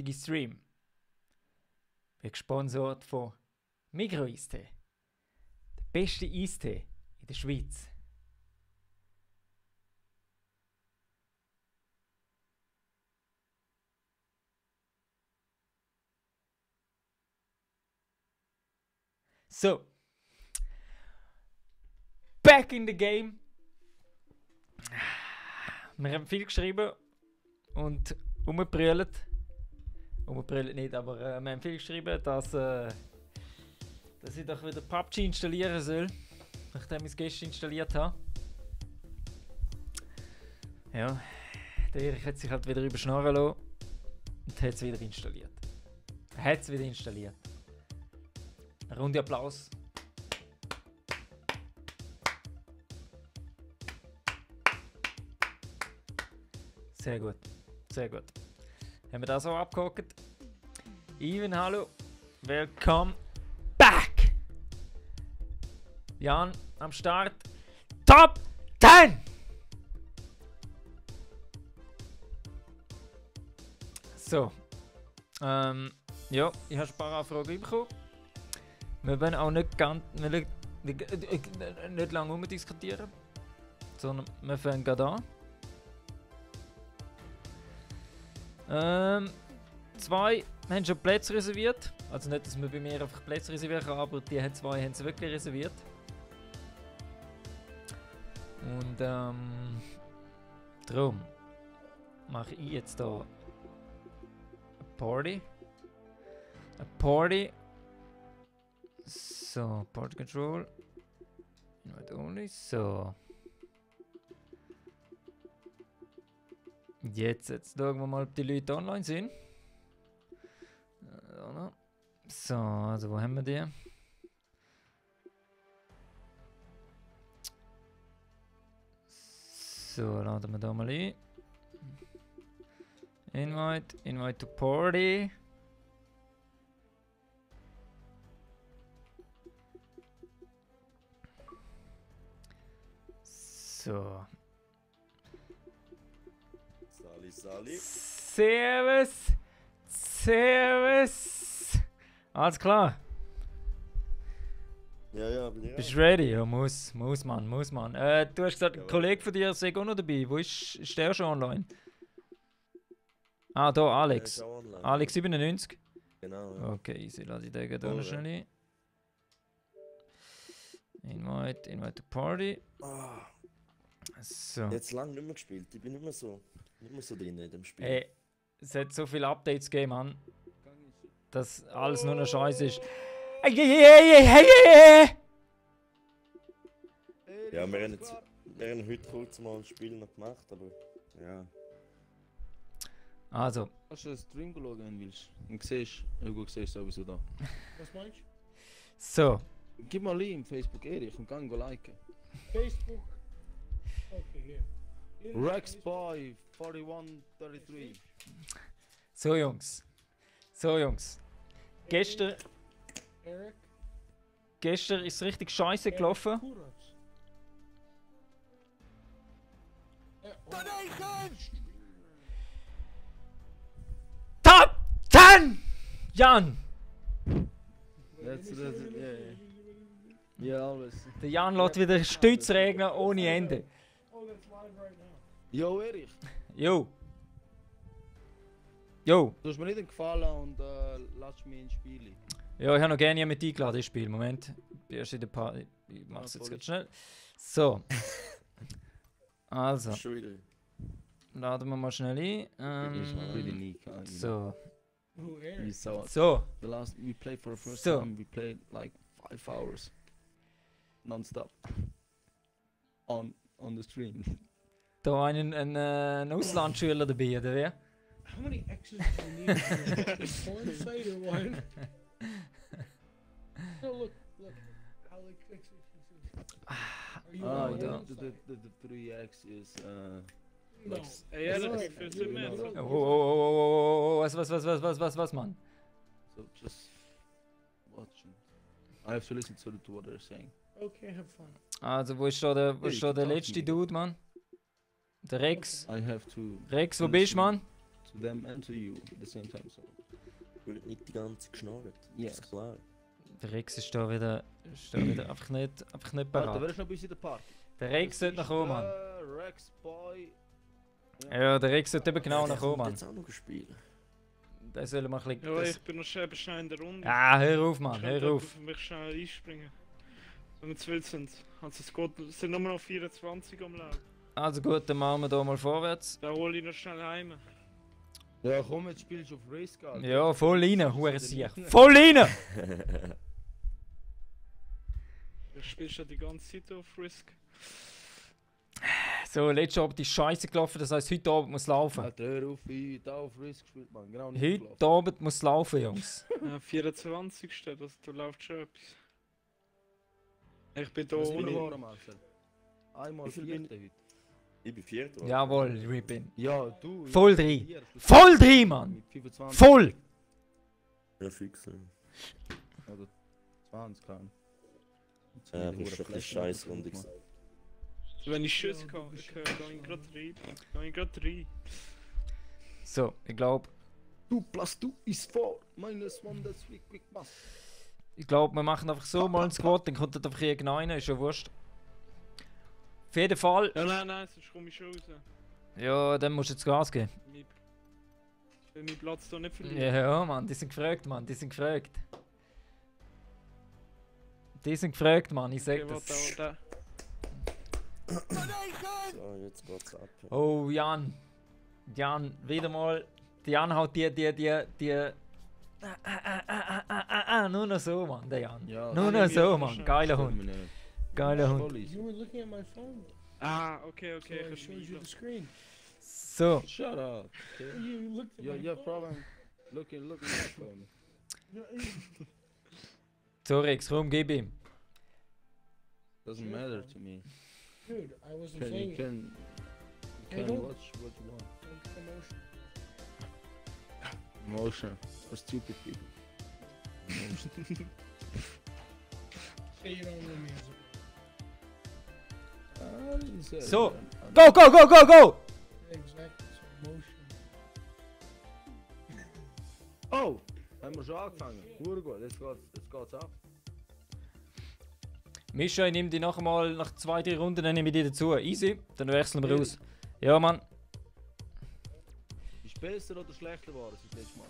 heutige Stream wird gesponsert von Migros Eistee. Der beste Eistee in der Schweiz. So. Back in the game. Wir haben viel geschrieben und umgebrüllt. Umgebrüllt nicht, aber wir haben viel geschrieben, dass ich doch wieder PUBG installieren soll, nachdem ich es gestern installiert habe. Ja, der Erich hat sich halt wieder überschnarren lassen und hat es wieder installiert. Ein runder Applaus. Sehr gut, sehr gut. Haben wir das auch abgehakt? Even, hallo. Welcome back! Jan am Start. Top 10! So. Ja, ich habe ein paar Anfragen bekommen. Wir wollen auch nicht lange umdiskutieren, sondern wir fangen gerade an. Zwei haben schon Plätze reserviert. Also nicht, dass man bei mir einfach Plätze reservieren kann, aber die zwei haben es wirklich reserviert. Und darum mache ich jetzt hier eine Party. So, Party Control. Invite only. So. Jetzt schauen wir mal, ob die Leute online sind. So, also wo haben wir die? So, laden wir da mal ein. Invite to Party. So. Sali. Servus. Alles klar. Ja, bin ich. Bist du ready? Ja, muss man. Du hast gesagt, ein Kollege von dir sei auch noch dabei. Wo ist der schon online? Ah, da, Alex. Alex 97. Genau. Ja. Okay, easy. Lass ich den hier schnell ein. Invite to Party. So. Jetzt lange nicht mehr gespielt. Ich bin nicht mehr so drin in dem Spiel. Hey, es hat so viele Updates gegeben, Mann, dass alles nur noch Scheiße ist. Ja, wir haben heute kurz mal ein Spiel noch gemacht, aber ja. Also. Hast du den Stream geschaut, wenn du willst? Und siehst, du siehst sowieso da. Was meinst du? So. Gib mal ein im Facebook Erich und geh liken. Facebook. Okay, hier. Rex Boy 4133. So Jungs. Gestern ist es richtig scheiße gelaufen. Top 10! Jan! Yeah, always. Der Jan lässt wieder Stütz regnen ohne Ende. Yo, Erich. Jo. Du hast mir nicht gefallen und lass mich ins Spiel. Ja, ich habe noch gerne jemanden eingeladen ins Spiel. Moment. Ich bin erst in der Party. Ich mach's jetzt ganz schnell. So. Also. Laden wir mal schnell ein. So. So. The last we played for the first time, we played like 5 hours. Non-stop. On the stream. Da ein Auslandsschüler dabei, oder wie? How many X's do you need for this porn site or what? No, look. Alex X. Are you on the 3x is No. Ja, das ist für den Mann. Was, Mann? So just watching. I have to listen to what they're saying. Okay, have fun. Also, wo ist schon der letzte Dude, Mann? Der Rex. I have to Rex, wo bist du, Mann? to them and to you at the same time. So wird nicht die ganze geschnarrt. Yes. Ist klar. Der Rex ist da wieder einfach nicht Warte, wer bereit. ist noch bei uns in der Party? Der Rex sollte noch kommen, Mann. Rex Boy. Ja, der Rex sollte eben genau noch kommen, Mann. Jetzt auch noch spielen. Der soll mal ein Ja, bisschen... ich bin noch schnell in der Runde. Ah, hör auf, Mann, Ich hör könnte auf. für mich schnell einspringen. Wenn wir zu wild sind. Also es sind nur noch 24 am Laufen. Also gut, dann machen wir da mal vorwärts. Da hole ich noch schnell heim. Ja, komm, jetzt spielst du auf Risk, Alter. Ja, voll rein, Hurensiech. Voll rein! Du spielst ja die ganze Zeit auf Risk. So, letztes Abend ist Scheiße gelaufen, das heisst, heute Abend muss laufen. Alter, hör auf, ich da auf Risk gespielt, man. Genau nicht Heute gelaufen. Abend muss laufen, Jungs. Ja, 24. Das, da läuft schon etwas. Ich bin da Was ohne. verloren, Marcel? Einmal Wie viel Vierte heute. Ich bin Vierter. oder? Jawohl, Rippin. Ja, du. Voll ja, drin. Vier, Voll drin, Mann! Mit 25. Voll! Ja, fix. Oder 20, keine Ahnung. Ja, das ist schon ein bisschen scheiß Runde gewesen. Wenn ich Schüsse kann, ich gehe gerade rein. Gehe ich gerade rein. So, ich glaube, 2 plus 2 ist 4. Minus 1, that's quick math. wir machen einfach so mal ein Squad, dann kommt dort einfach irgendeiner, ist ja wurscht. Auf jeden Fall, Ja, nein, sonst komme ich schon raus. ja, dann musst du jetzt Gas geben. Ich will meinen Platz hier nicht verlieren. Ja, Mann, die sind gefragt, Mann, die sind gefragt. Die sind gefragt, Mann, ich sag Okay, das. warte, So, jetzt geht's ab. Ja. Oh, Jan. Jan, wieder mal. Jan haut die. Nur noch so, Mann, der Jan. Ja, Nur noch so, Mann. Geiler Hund. Geiler Hund. Voll easy. You were looking at my phone. okay, So I ich showed you habe the screen. So, Shut up. Okay. You looked at Yeah, my yeah, phone. problem. Looking at my phone. so Rex, rum, gib ihm. Doesn't matter to me. Dude, I wasn't You saying it. can I don't- watch what you want. Don't get emotional. Emotion for stupid people. Say you don't know me as I didn't say So, that. Go! a exactly so emotional. Oh! Haben wir schon angefangen? Gut, gut, jetzt geht's ab. Mischa, ich nehme die nachher mal nach 2-3 Runden, dann nehme ich die dazu. Easy, dann wechseln wir raus. Ja, Mann. Ist besser oder schlechter geworden seit letztes Mal?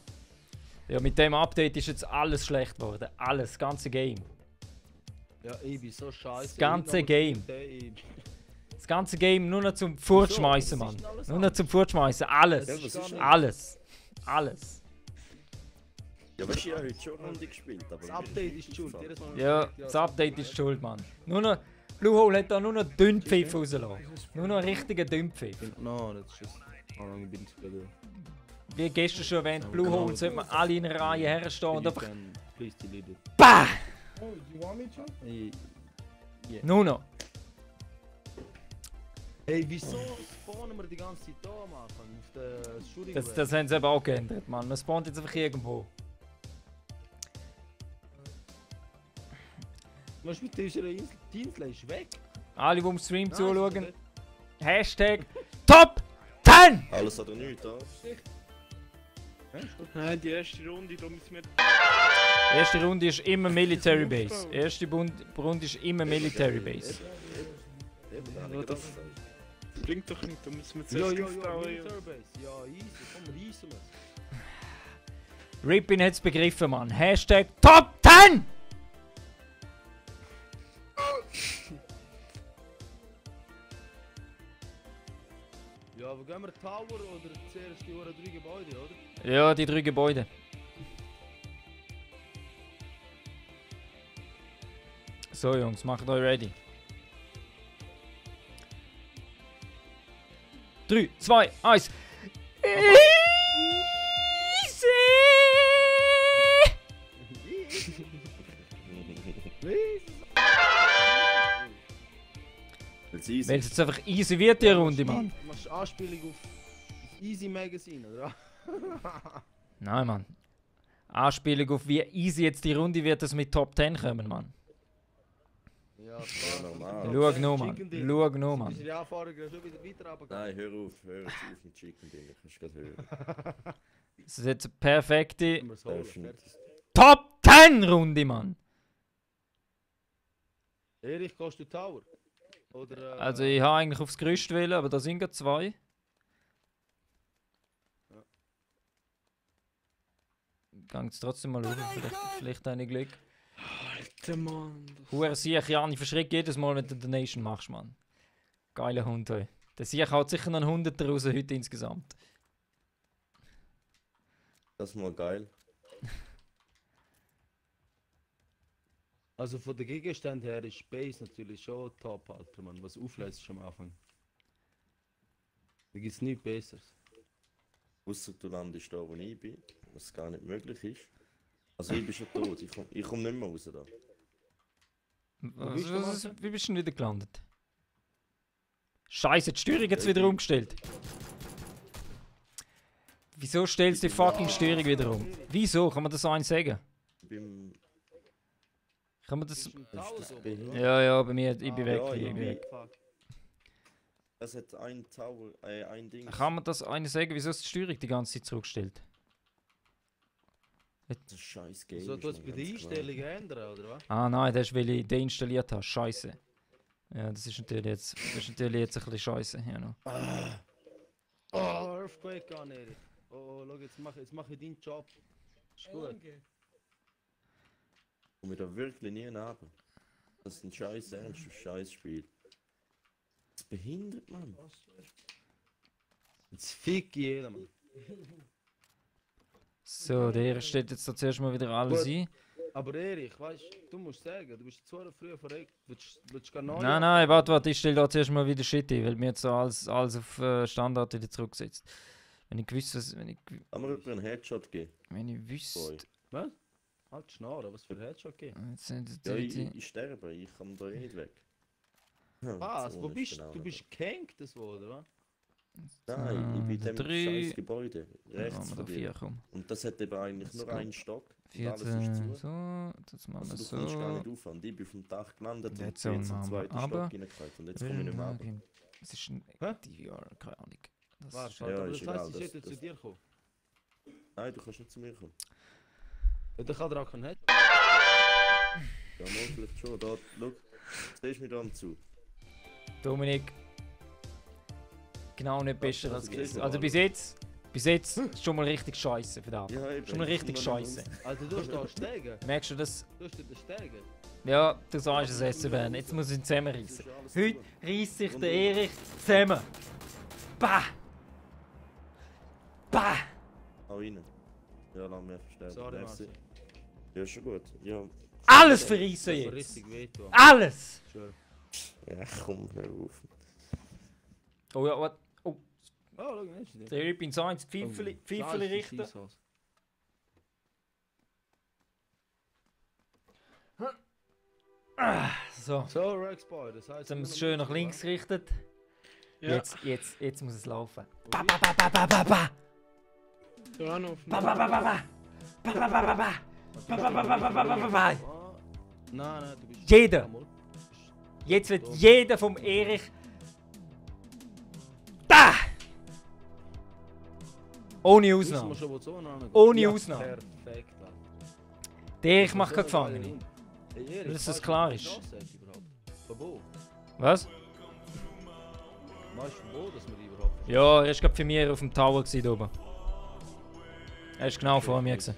Ja, mit dem Update ist jetzt alles schlecht geworden. Alles, das ganze Game. Ja, ich bin so scheiße. Das ganze Game. Das ganze Game nur noch zum Fortschmeißen, Wieso? Mann. Das ist alles Nur noch zum Fortschmeißen. Alles. Ja, was ist denn? Alles. Ja, weißt du, ich habe heute schon eine Runde gespielt, aber... Das Update ist schuld. Jedes Mal, wenn Ja, man sagt, das Update ist schuld, Mann. Nur noch... Blue Hole hat da nur noch Dünnpfiff rausgelassen. Is this Nur noch richtigen Dünnpfiff. No, that's just how long you've been together. Wie gestern schon erwähnt, Blue Hole sollte man alle in einer Reihe herstehen und You einfach... can please delete it. BAH! Oh, you want me to? Nur noch. Hey, wieso spawnen wir die ganze Zeit da am Anfang? Auf der Shooting Das haben sie eben auch geändert, Mann. Man spawnt jetzt einfach irgendwo. Was mit unserer Insel ist weg? Alle, die im Stream Nein, zuschauen, ist Hashtag Top 10! Alles oder nichts, da? Nein, die erste Runde, da müssen wir. Erste Runde ist immer Military Base. Erste Runde ist immer Military Base. Ja, das bringt doch nicht, da müssen wir Ja, zuerst ja, aufbauen. ja, Military Base. Ja, easy, komm, reissen wir's. Rippin hat's begriffen, Mann. Hashtag Top 10! Ja, aber gehen wir Tower oder zuerst die 3 Gebäude, oder? Ja, die 3 Gebäude. So, Jungs, macht euch ready. 3, 2, 1. Easy! Weil's easy Wenn es jetzt einfach easy wird, die Runde, Mann. Machst du Anspielung auf Easy Magazine, oder? Nein, Mann. Anspielung auf wie easy jetzt die Runde wird, dass wir mit Top 10 kommen, Mann. Ja, normal. Schau noch, Mann. Schau noch, Mann. Unsere Anfahrungen schon wieder weiter runtergehen. Nein, hör auf mit Chicken Dinner, kannst du gerade hören. Das ist jetzt eine perfekte Können wir es holen, Definitiv. fertig. Top 10 Runde, Mann. Erich, gehst du Tower? Oder, Also ich habe eigentlich aufs Gerüst wählen, aber da sind gerade 2. Ja. Gang jetzt trotzdem mal hoch, vielleicht habe ich Glück. Alter Mann. Huere Siech, Jan, ich verschrecke jedes Mal, wenn du den Donation machst, Mann. Geiler Hund, ey. Der Siech haut sicher noch einen 100 raus heute insgesamt. Das ist mal geil. Also von der Gegenstand her ist Space natürlich schon top, Alter, man. Was auflässt schon am Anfang. Da gibt es nichts Besseres. Ausser du landest da, wo ich bin, was gar nicht möglich ist. Also ich bin schon tot, ich komm nicht mehr raus da. bist du, Marcel? Wie bist du denn wieder gelandet? Scheiße, die Steuerung jetzt wieder umgestellt. Wieso stellst du die fucking Steuerung wieder um? Wieso? Kann man das so eins sagen? Beim Kann man das... Bist du im Tower so, behindert? oder? Ja, bei mir, ich bin weg. Ja, ich ich bin bin- weg. Fuck. Es hat ein Tower, ein Ding. Kann man das eine sagen, wieso ist die Steuerung die ganze Zeit zurückgestellt? Das ist ein scheiß Game. So, du ist hast mir bei den ganz klar. Einstellungen ändern, oder was? Ah nein, das ist, weil ich deinstalliert habe. Scheiße. Ja, das ist natürlich jetzt ein bisschen scheiße. Ja, no. Oh, Earthquake an, Erich. Oh, schau, jetzt mach ich deinen Job. Ist gut. Danke. Und wir da wirklich nie neben. Das ist ein scheiß ernstes Scheißspiel. Das behindert man. Jetzt fick jeder, Mann. So, der stellt jetzt da zuerst mal wieder alles Gut. ein. Aber Erich, weißt du, musst sagen, du bist zu früh verreckt. Willst gar neu? Nein, warte, ich stelle da zuerst mal wieder Shit ein, weil mir jetzt so alles auf Standard wieder zurückgesetzt. Wenn ich gewusst, wenn ich Haben wir einen Headshot gegeben? wüsste... Was? Halt Schnarren, was für ein Headshot gegeben? Jetzt sind Ja, die... ich sterbe, ich komme da eh nicht weg. Ja, Was? so Wo ist bist genau du? Du nicht. bist gehängt, das wohl, oder was? Nein, ich bin der in dem drei- scheiß Gebäude. Ja, Rechts machen wir von da dir. 4, komm. Und das hat eben eigentlich Das nur geht. einen Stock. Und 4, alles ist zu. so, das machen Also wir du kommst gar so. nicht auf. Und ich bin vom Dach gelandet und Jetzt bin jetzt machen im wir zweiten aber- Stock reingefallen. Und jetzt komme ich nicht mehr runter. Es ist ein Hä? DVR, keine Ahnung. Das Warte, ist- warte, Ja, aber ist das heisst, egal, ich das- sollte zu das- dir kommen. Nein, du kannst nicht zu mir kommen. Ja, dann kann er auch keinen Headshot. Ja, mal vielleicht schon. Da, schau. Siehst du mich da am Zug? Dominik. Genau nicht besser das als geht gestern. ja Also auch. bis jetzt ist schon mal richtig scheiße, verdammt. Ja, eben. Schon mal ich richtig komme noch nicht scheiße. Also du hast da Steigen. Merkst du das? Du hast da Steigen. Ja, du sagst es jetzt, Ben. Jetzt muss ich ihn raus. zusammenreißen. Das ist alles Heute zu. reißt sich der Erich zusammen. Bah! Bah! Hau rein. Ja, lass mich verstehen. Sorry, Marcel. Ja, ist schon gut. Ja, Alles verreissen Das war jetzt! richtig wehtun. Alles! Schwör. ja komm, hör auf. Oh ja, warte. Oh, Oh, schau, nicht dir. der Üb ins eins Pfeifeli richten. So, So, Rex Boy, das heisst... jetzt haben wir es schön nach links gerichtet. Ja, Jetzt muss es laufen. da noch auf Ba, ba, ba, ba, ba. Ba, ba, ba, ba, ba. Ba, ba, ba, ba, ba, ba, ba, ba, ba. Nein, du bist... Jeder. Jetzt wird jeder vom Erich. Da! Ohne Ausnahme. Ohne Ausnahme. Perfekt, Alter. Der Erich macht keine Gefangene. Hey, Erik, Dass das weißt du, klar was ist. das sagt überhaupt? Von wo? Was? Weißt du, von wo dass wir die überhaupt... Ja, er war gerade für mich auf dem Tower gewesen, oben. Er ist genau vor mir. Gewesen.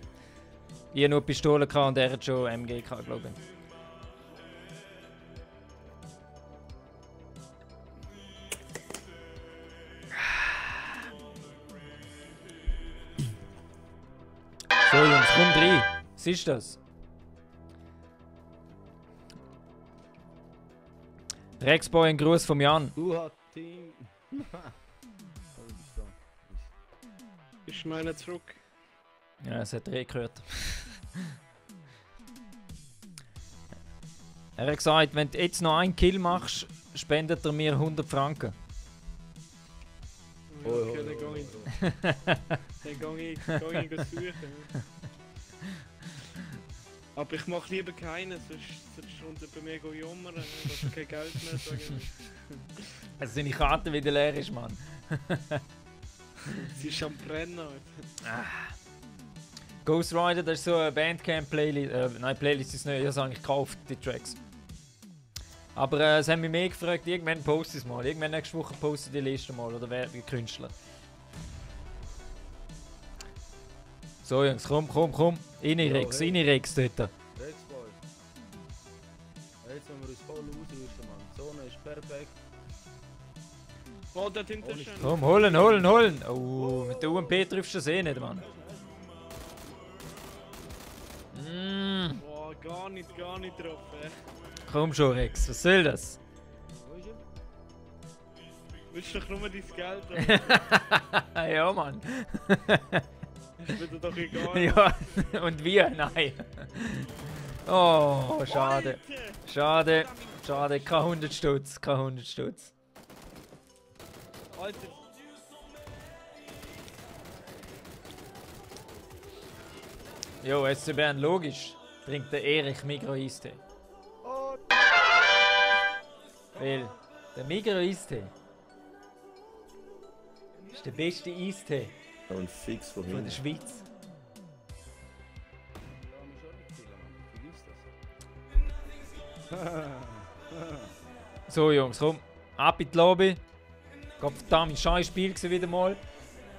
Ich hatte nur Pistolen gehabt und er hat schon MG gehabt, glaube ich. So Jungs, komm rein. Was ist das? Rexboy, ein Gruß vom Jan. Du hast Team... Ich meine zurück. Ja, es hat gehört. Er hat gesagt, wenn du jetzt noch einen Kill machst, spendet er mir 100 Franken. Ja, okay, dann gehe ich. Dann gehe ich suchen. Aber ich mache lieber keinen, sonst kommt er bei mir jammern, dass er kein Geld mehr hat. Also seine Karte wieder leer ist, Mann. Sie ist am Brennen, Alter. Ghost Rider, das ist so eine Bandcamp-Playlist. Nein, Playlist ist nicht, ich habe es eigentlich gekauft, die Tracks. Aber es haben mich mehr gefragt, irgendwann poste ich es mal. Irgendwann nächste Woche poste ich die Liste mal, oder wer wie Künstler. So Jungs, komm. Rein Rex dort. Rex Boy. Jetzt müssen wir uns voll ausrüsten, Mann. Die Zone ist perfekt. Oh, dort hinten ist schon. Komm, holen. Oh, mit der UMP triffst du das eh nicht, Mann. Boah, gar nicht getroffen. Komm schon, Rex, was soll das? Wo ist er? Willst du doch nur dein Geld haben? Ja, Mann. Ist mir doch egal. Ja, und wie? Nein. Oh, schade. Alter! Schade, kein 100 Stutz. Alter! Jo, SC Bern, logisch. Trinkt der Erich Migro Eistee. Weil der Migro Eistee ist der beste Eistee Und fix von von der hinten. Schweiz. Ja, mich schon nicht viel, Mann. Vergiss das. So Jungs, komm, ab in die Lobby. Gott verdammt, ein scheiß Spiel gewesen wieder mal.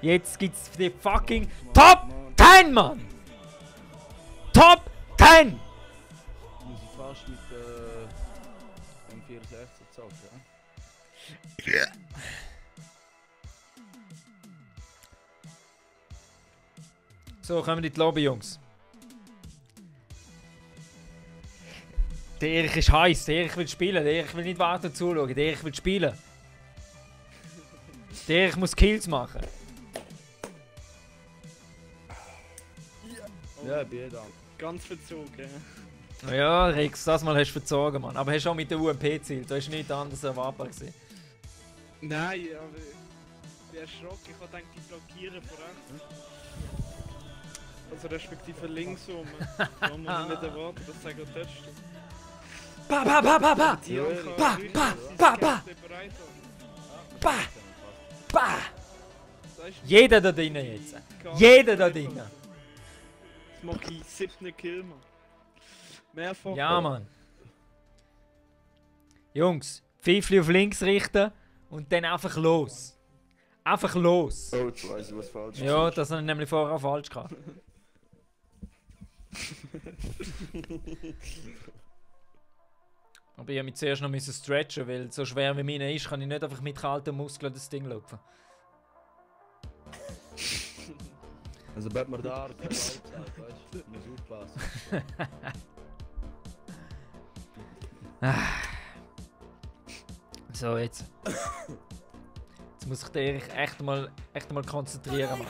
Jetzt gibt's die fucking Top 10, Mann! Top 10! Muss ich fast mit M64 zocken, So, kommen wir in die Lobby, Jungs. Der Erich ist heiß, der Erich will spielen, der Erich will nicht warten und zuschauen, der Erich will spielen. Der Erich muss Kills machen. Ja, ich bin eh da. Ganz verzogen. Ja, Rex, das mal hast du verzogen, Mann. Aber hast du auch mit der UMP gezielt, da ist nichts anderes erwartbar gewesen. Nein, aber ich bin erschrocken. Ich habe gedacht, die blockieren von rechts. Also respektive links rum. Da muss ich nicht erwarten, dass sie gerade testen. Ba! Die Ja, haben ba, keine ba, Rüstung, ba, sie ba. sind bereit, Alter. Ba! Ba! Das ist Jeder da drinnen jetzt. ganz Jeder da bereit, drinnen. Alter. Jetzt mache ich 7. Kill, Mann. Mehrfach. Ja, Mann. Jungs, Pfeifli auf links richten und dann einfach los. Einfach los. Oh, jetzt weiss ich, was falsch Ja, ist. das habe ich nämlich vorher auch falsch gehabt. Aber ich musste mich zuerst noch stretchen, weil so schwer wie meine ist, kann ich nicht einfach mit kalten Muskeln das Ding laufen. Also, wenn man da keine Laut sagt, weißt du, muss aufpassen. So, jetzt. Jetzt muss ich dich echt mal konzentrieren, Mann.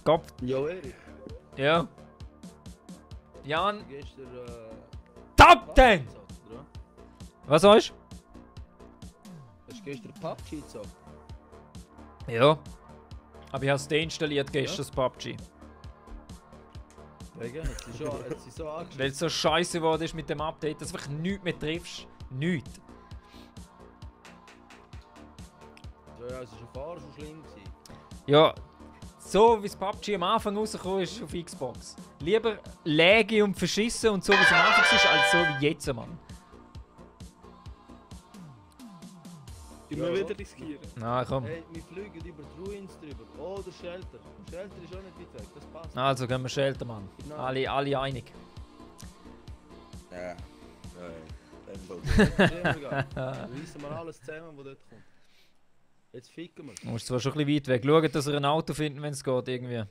Kopf. Jo, Erich, Ja. Jan, du gehst der Top 10! oder? Was sagst Hast du gestern PUBG gezockt? du? Ja. Aber ich habe es deinstalliert gestern, das PUBG. Wegen? Jetzt ist so angeschlossen. Weil es so scheiße geworden ist mit dem Update, dass du einfach nichts mehr triffst. Nichts. Ja, es war schon vorher schon schlimm gewesen. Ja, so wie das PUBG am Anfang rausgekommen ist auf Xbox. Lieber laggy und verschissen und so wie es am Anfang ist, als so wie jetzt, Mann. Immer Ja. wieder riskieren. Na komm. Hey, wir fliegen über die Ruins drüber. Oh, der Shelter. Shelter ist auch nicht weit weg, das passt. Also gehen wir Shelter, Mann. Genau. Alle einig. Ja. Ja, Lembo. Jetzt sehen wir gleich. Reissen wir alles zusammen, was dort kommt. Jetzt ficken wir. Du musst zwar schon ein bisschen weit weg. Schauen, dass ihr ein Auto finden, wenn es geht, irgendwie.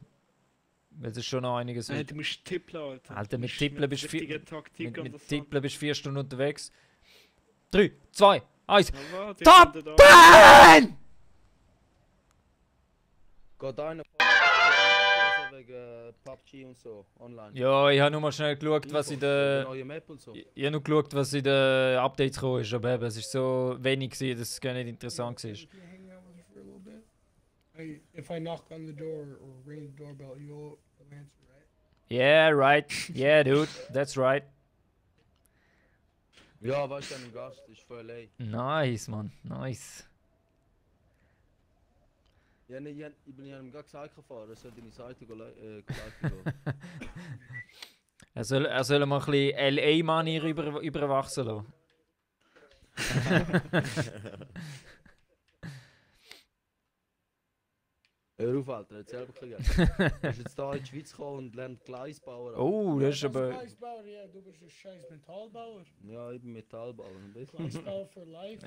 Weil es ist schon noch einiges Nein, weit. du musst tippeln, Alter. Alter, Du mit musst Tippeln bist du richtiger viel- Taktik Mit und das Tippeln bist du 4 Stunden unterwegs. 3, 2, 1. Aber die Top kommen da. 10! Geht einer also wegen PUBG und so online? Ja, ich habe nur mal schnell geschaut, was in der... Neue Map und so. Ich habe nur geschaut, was in den Updates gekommen ist, aber eben, es war so wenig, gewesen, dass es gar nicht interessant war. If you're hanging out with me for a little bit, if I knock on the door or ring the doorbell, you'll answer, right? Yeah, right. Yeah, dude, that's right. Ja, weißt du, ein Gast ist von LA. Nice, Mann, nice. Ja, nee, ich bin ja ihm gerade gesagt gefahren, er soll deine Seite gleiten. Er soll mal ein bisschen LA-Money überwachsen lassen. Hör auf, Alter, er hat selber ein bisschen Geld. Er ist jetzt hier in die Schweiz gekommen und lernt Gleisbauer. Oh, das ist aber... Gleisbauer, ja, du bist ein scheiß Metallbauer. Ja, ich bin Metallbauer. Ein bisschen. Gleisbauer for life.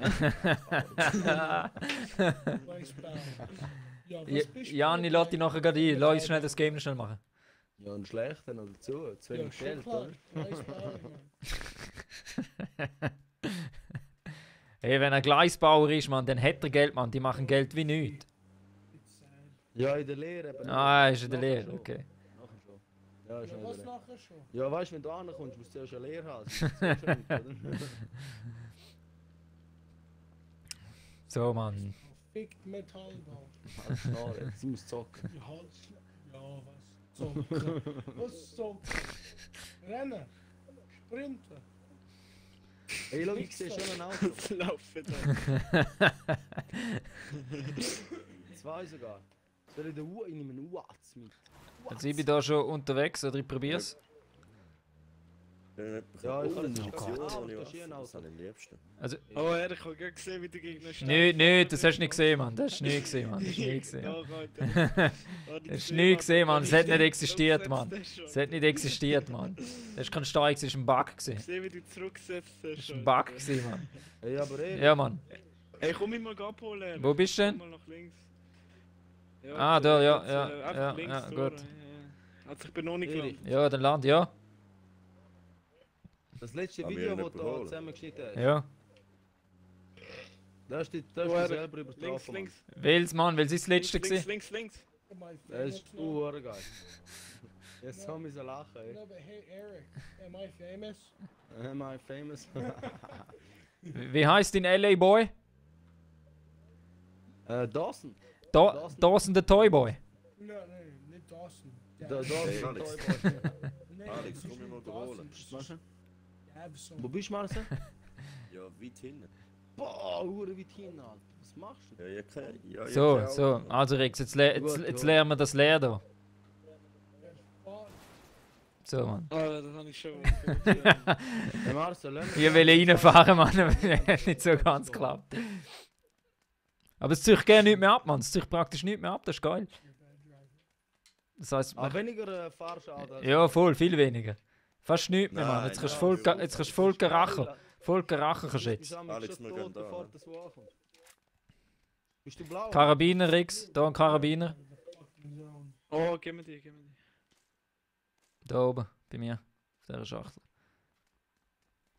Gleisbauer. Ja, was bist du? Jani, lass dich nachher gerade ein. Lass uns schnell das Game schnell machen. Ja, und schlecht dann noch dazu. Zu Ja, wenig schon Geld, klar. oder? Gleisbauer, ja. Hey, wenn er Gleisbauer ist, Mann, dann hat er Geld, Mann. Die machen Geld wie nichts. It's sad. Ja, in der Lehre eben. Ah, ist in der Nachher Lehre, schon. okay. Nachher schon. Ja, ist Ja, noch in was der Lehre. nachher schon? Ja, weißt du, wenn du ankommst, musst du zuerst eine Lehre haben. sonst zählst du nicht, oder? So, Mann. Fickt Metallbauer. Halt Schnarre, jetzt muss zocken. Ja, ja, was? Zocken. Was zocken? Rennen. Sprinten. Ey, schau, ich sehe schon ein Auto. Das laufen da. 2 sogar. Soll ich den U in einem U-Atz mit? Also ich bin da schon unterwegs, oder ich probier's. Ja, ich kann das das ist schon. Option, Ah, ohne das ist Waffe, ein das Auto. habe ich am liebsten. Also, Oh, ich habe gerade gesehen, wie der Gegner steht. nicht, das hast du nicht gesehen, Mann. Das hast du nicht gesehen, Mann. Das hast du nicht gesehen. Doch, Alter. Das hast du nicht gesehen, Mann. Das hat nicht existiert, Mann. Das hat nicht existiert, Mann. Das ist kein Steig, das ist ein Bug Ich gewesen. sehe, wie du zurückgesetzt hast. Das ist ein Bug gewesen, Mann. Ey, aber ey, Ja, Mann. Hey, komm mich mal abholen. Wo bist du denn? Komm mal nach links. Ah, da, ja, jetzt, ja, einfach ja, links ja, durch. gut. Ja. Also ich bin noch nicht Erich. gelandet. Ja, dann land, ja. das letzte Kann Video, mich das du überholen. zusammengeschnitten hast, Ja. da hast du Wo dich er- selber Links, übertroffen. Mann. links. Welches, Mann? Welches ist das letzte Links, gewesen? links, links. Das ist geil. Jetzt haben wir so lachen, ey. No, but hey, Eric, am I famous? Am I famous? Wie heißt dein LA Boy? Dawson. Dawson the Toy Boy. No, no, nicht Dawson. Dawson. Hey, der Alex. Toyboy. Nee, Alex, das ist komm mich mal nicht überholen. Dawson, das ist Marcel? Davson. Wo bist du, Marcel? Ja, weit hinten. Boah, Hure weit hin, Alter. Was machst du? Ja, ja, So, so. Also Rex, jetzt lernen wir das Leer da. So, Mann. Ah, das habe ich schon. Hey, Marcel, lass mich Ich will reinfahren, Mann, aber das hat nicht so ganz geklappt. Aber es zieht gerne nicht mehr ab, Mann. Es zieht praktisch nicht mehr ab, das ist geil. Das heisst, Ah, weniger Fahrschaden. ja, voll, viel weniger. Fast nichts mehr, Mann. Nein, Jetzt kannst du ja, voll, ja. jetzt kannst du voll gerachen. Voll gerachen kannst du Bist jetzt. du Alex, schon wir tot, gehen da, bevor ne? du so ankommst? Bist du blau? Karabiner, Rex. Da ein Karabiner. Oh, gib mir die, gib mir die. Da oben, bei mir. Auf dieser Schachtel.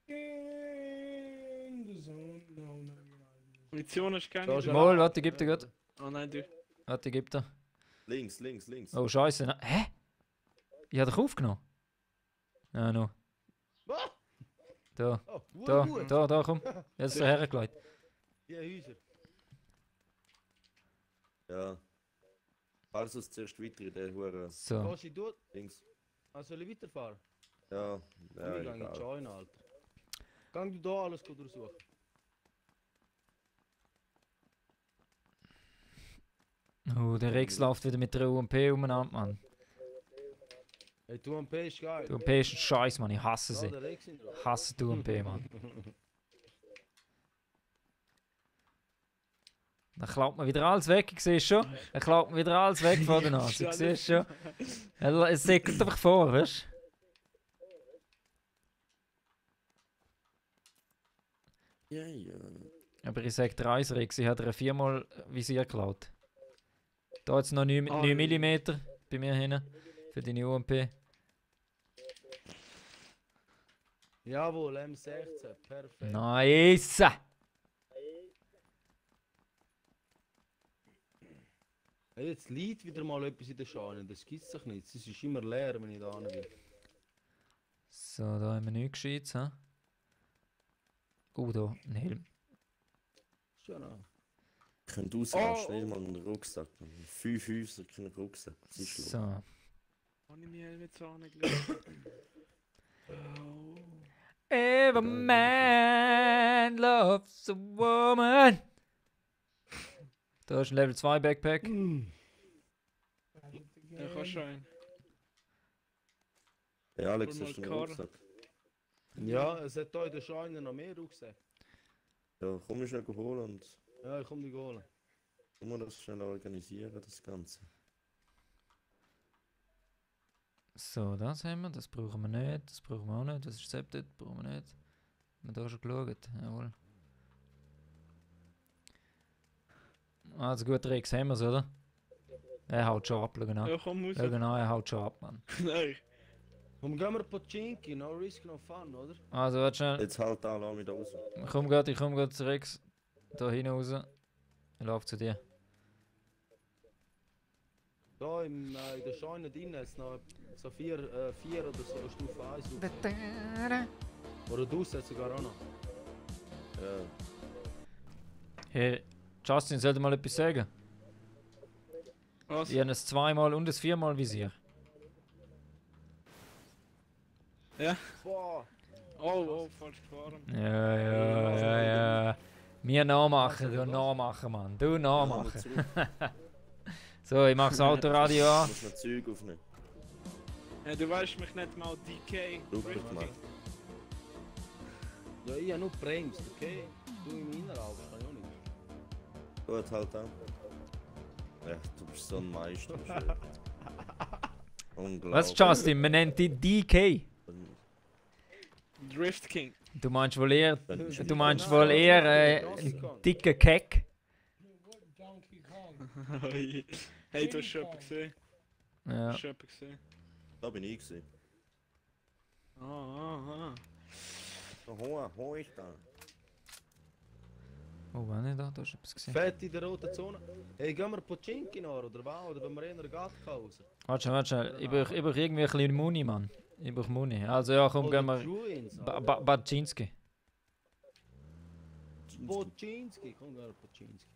In the zone. No, no, you're not. Munition hast du Da keine? ist Mal, warte, gib dir gut. Oh nein, du. Warte, gib dir. Links, links, links. Oh, Scheiße. Hä? Ich hab dich aufgenommen. Ja, no. Ah! Da, Oh, da, gut. da, komm. Jetzt ist er hergelegt. Ja, Häuser. Ja. Also zuerst weiter in der Hure So. Gehst du dort? links. Also soll ich weiterfahren? Ja, Ja, ja, ich gehe egal. join, Alter. Gang du da alles gut durchsuchen. Oh, der Rex läuft wieder mit der UMP umeinander, Mann. Hey, du am P ist geil. Die UMP ist ein Scheiß, Mann. Ich hasse Da, sie. der Rex sind drauf. Ich hasse die UMP, Mann. Dann klaut man wieder alles weg, ich sehe schon. Dann klaut man wieder alles weg vor der Nase, ich sehe schon. Es säckelt einfach vor, weißt Ja, ja. du? Aber ich sage dir eins, Rex, ich habe dir 4-mal Visier geklaut. Da jetzt noch 9 mm bei mir hinten für deine UMP. Jawohl, M16, perfekt. Nice! Hey, jetzt liegt wieder mal etwas in der Schale, das gibt es doch nicht. Es ist immer leer, wenn ich da hin will. So, da haben wir nichts Gescheites, hä? da, ein Helm. Schon auch. Ich könnte rausgehen, schnell mal einen Rucksack. 5 Häuser, keinen Rucksack. Das ist schlimm. So. Habe ich mich Helm jetzt angelegt? Oh. Every man loves a woman. Da ist ein Level 2 Backpack. Ja, kannst du rein. Hey Alex, Hol hast du mal einen die Rucksack? Ja, es hat hier in der Scheune noch mehr Rucksäcke. Ja, komm ich schnell holen und Ja, ich komm die holen. komm mal das schnell organisieren, das Ganze. So, das haben wir, das brauchen wir nicht, das brauchen wir auch nicht, das ist Septet, brauchen wir nicht. Haben wir da schon geschaut? Jawohl. Also gut, Rex haben wir es, oder? Er haut schon ab, schau genau. Ja, komm raus. Ja genau, er haut schon ab, Mann. Nein. Warum gehen wir Pochinki? No risk, no fun, oder? Also, warte schnell. Jetzt halt da, lass mich da raus. Ich komm grad zu Rex. Da hinaus. Ich lauf zu dir. Da in der Scheune drin ist noch so 4 oder so Stufe 1 Rucksäcke. Oder du setzt sogar auch noch. Ja, Hey, Justin, sollte mal etwas sagen? Was? Ich habe ein 2-mal und ein 4-mal Visier. Boah! Oh, falsch gefahren. Ja. Mir nachmachen, du nachmachen, Mann. Du nachmachen. zurück. So, ich mach das Autoradio Du an. musst noch Zeug aufnehmen. Ja, du weißt mich nicht mal DK. Rupert Drifting. macht. Ja, ich habe nur bremst, okay? Du im Innenraum, kann ich auch nicht. Gut, halt an. Ja, du bist so ein Meister. Unglaublich. Was, Justin? Man nennt dich DK. Drift King. Du meinst wohl eher, Wenn- du meinst wohl eher ein dicker Keck. Donkey Kong. Hey, du hast schon jemanden gesehen. Du Ja. hast schon jemanden gesehen. Da bin ich gewesen. Ah. So, ho ich da. Oh, war nicht da? Da hast du etwas gesehen. Fett in der roten Zone. Hey, gehen wir Pochinki noch, oder was? Oder wenn wir eher Gatka raus? Warte schnell. Ich brauch irgendwie ein bisschen Muni, Mann. Ich brauch Muni. Also ja, komm, Oder gehen wir. Druins, Baczynski. Pochinski, komm, gehen wir Pochinski.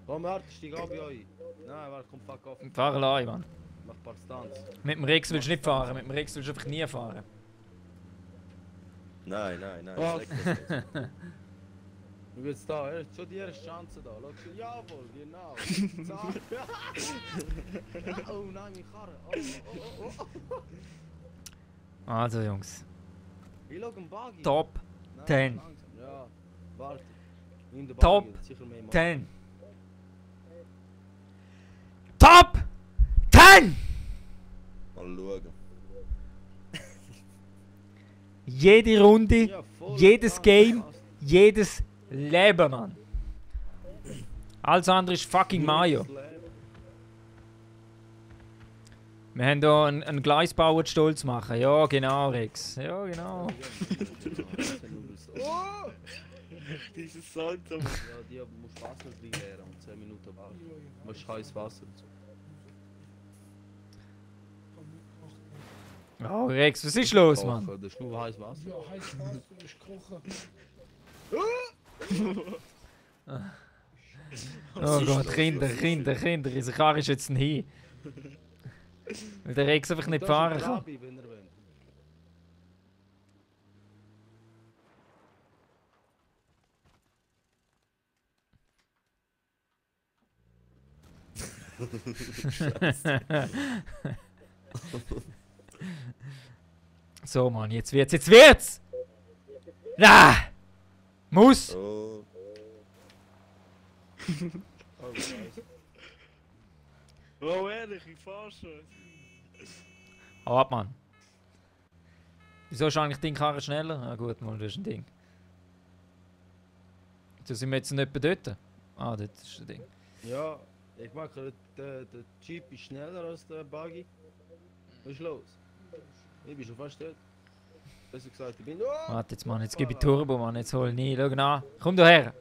Komm, warte, steig ab bei euch. Nein, warte, komm, fuck off. Fahr allein, Mann. Mach ein paar Stunts. Mit dem Rex willst du nicht fahren. Mit dem Rex willst du einfach nie fahren. Nein, Was? sag das nicht. Du jetzt da, er hat schon die erste Chance da. Schau schon, jawohl, genau. Zack. Oh nein, meine Karre. Oh. Also, Jungs. Ich schau einen Buggy. Top Nein, 10. langsam. Ja, warte. In der Top Buggy, sicher mehr machen. 10. Top 10! Mal schauen. Jede Runde, Ja, voll jedes krass, Game. krass. jedes Leben, Mann. Alles andere ist fucking Mayo. Wir haben hier einen Gleisbauer stolz machen. Ja, genau, Rex. Ja, genau. Oh! Dieses Salto. Ja, die musst Wasser drin leeren und 10 Minuten warten. Du musst heißes Wasser dazu. Oh, Rex, was ist los, Mann? Das ist nur heißes Wasser. Ja, heiß Wasser ist kochen. Oh Gott, Kinder. Unsere Karre ist jetzt nicht. Weil der Rex einfach nicht fahren kann. Wenn er will. So, Mann, jetzt wird's! Na! Muss! Oh, Oh, scheiße. Oh, ehrlich, ich fahr schon. Hau ab, Mann. Wieso ist eigentlich dein Karre schneller? Ah gut, Mann, das ist ein Ding. So sind wir jetzt nicht bei dort. Ah, dort ist das Ding. Ja, ich merke, der Jeep ist schneller als der Buggy. Was ist los? Ich bin schon fast dort. Besser gesagt, ich bin... Oh! Warte jetzt, Mann, jetzt gebe ich Turbo, Mann. Jetzt hol nie. Schau nach. Komm du her!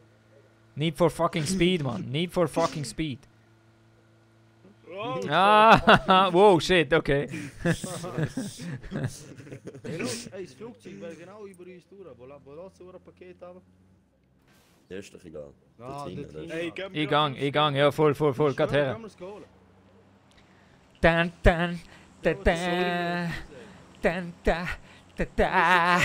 Need for fucking speed, Mann. Need for fucking speed. Oh, Ah, wow, shit, okay. Hey, los, hey, das Flugzeug wäre genau über uns durch. Wo lässt so ein Paket haben? der ist doch egal. Ah, Dort hinten, dort das ist- Hey, geh mir Ich gang, ja, voll, grad her. Gehen wir es holen. Tan, tan, ta, Ja, ta, sorry. tan, ta, ta, ta.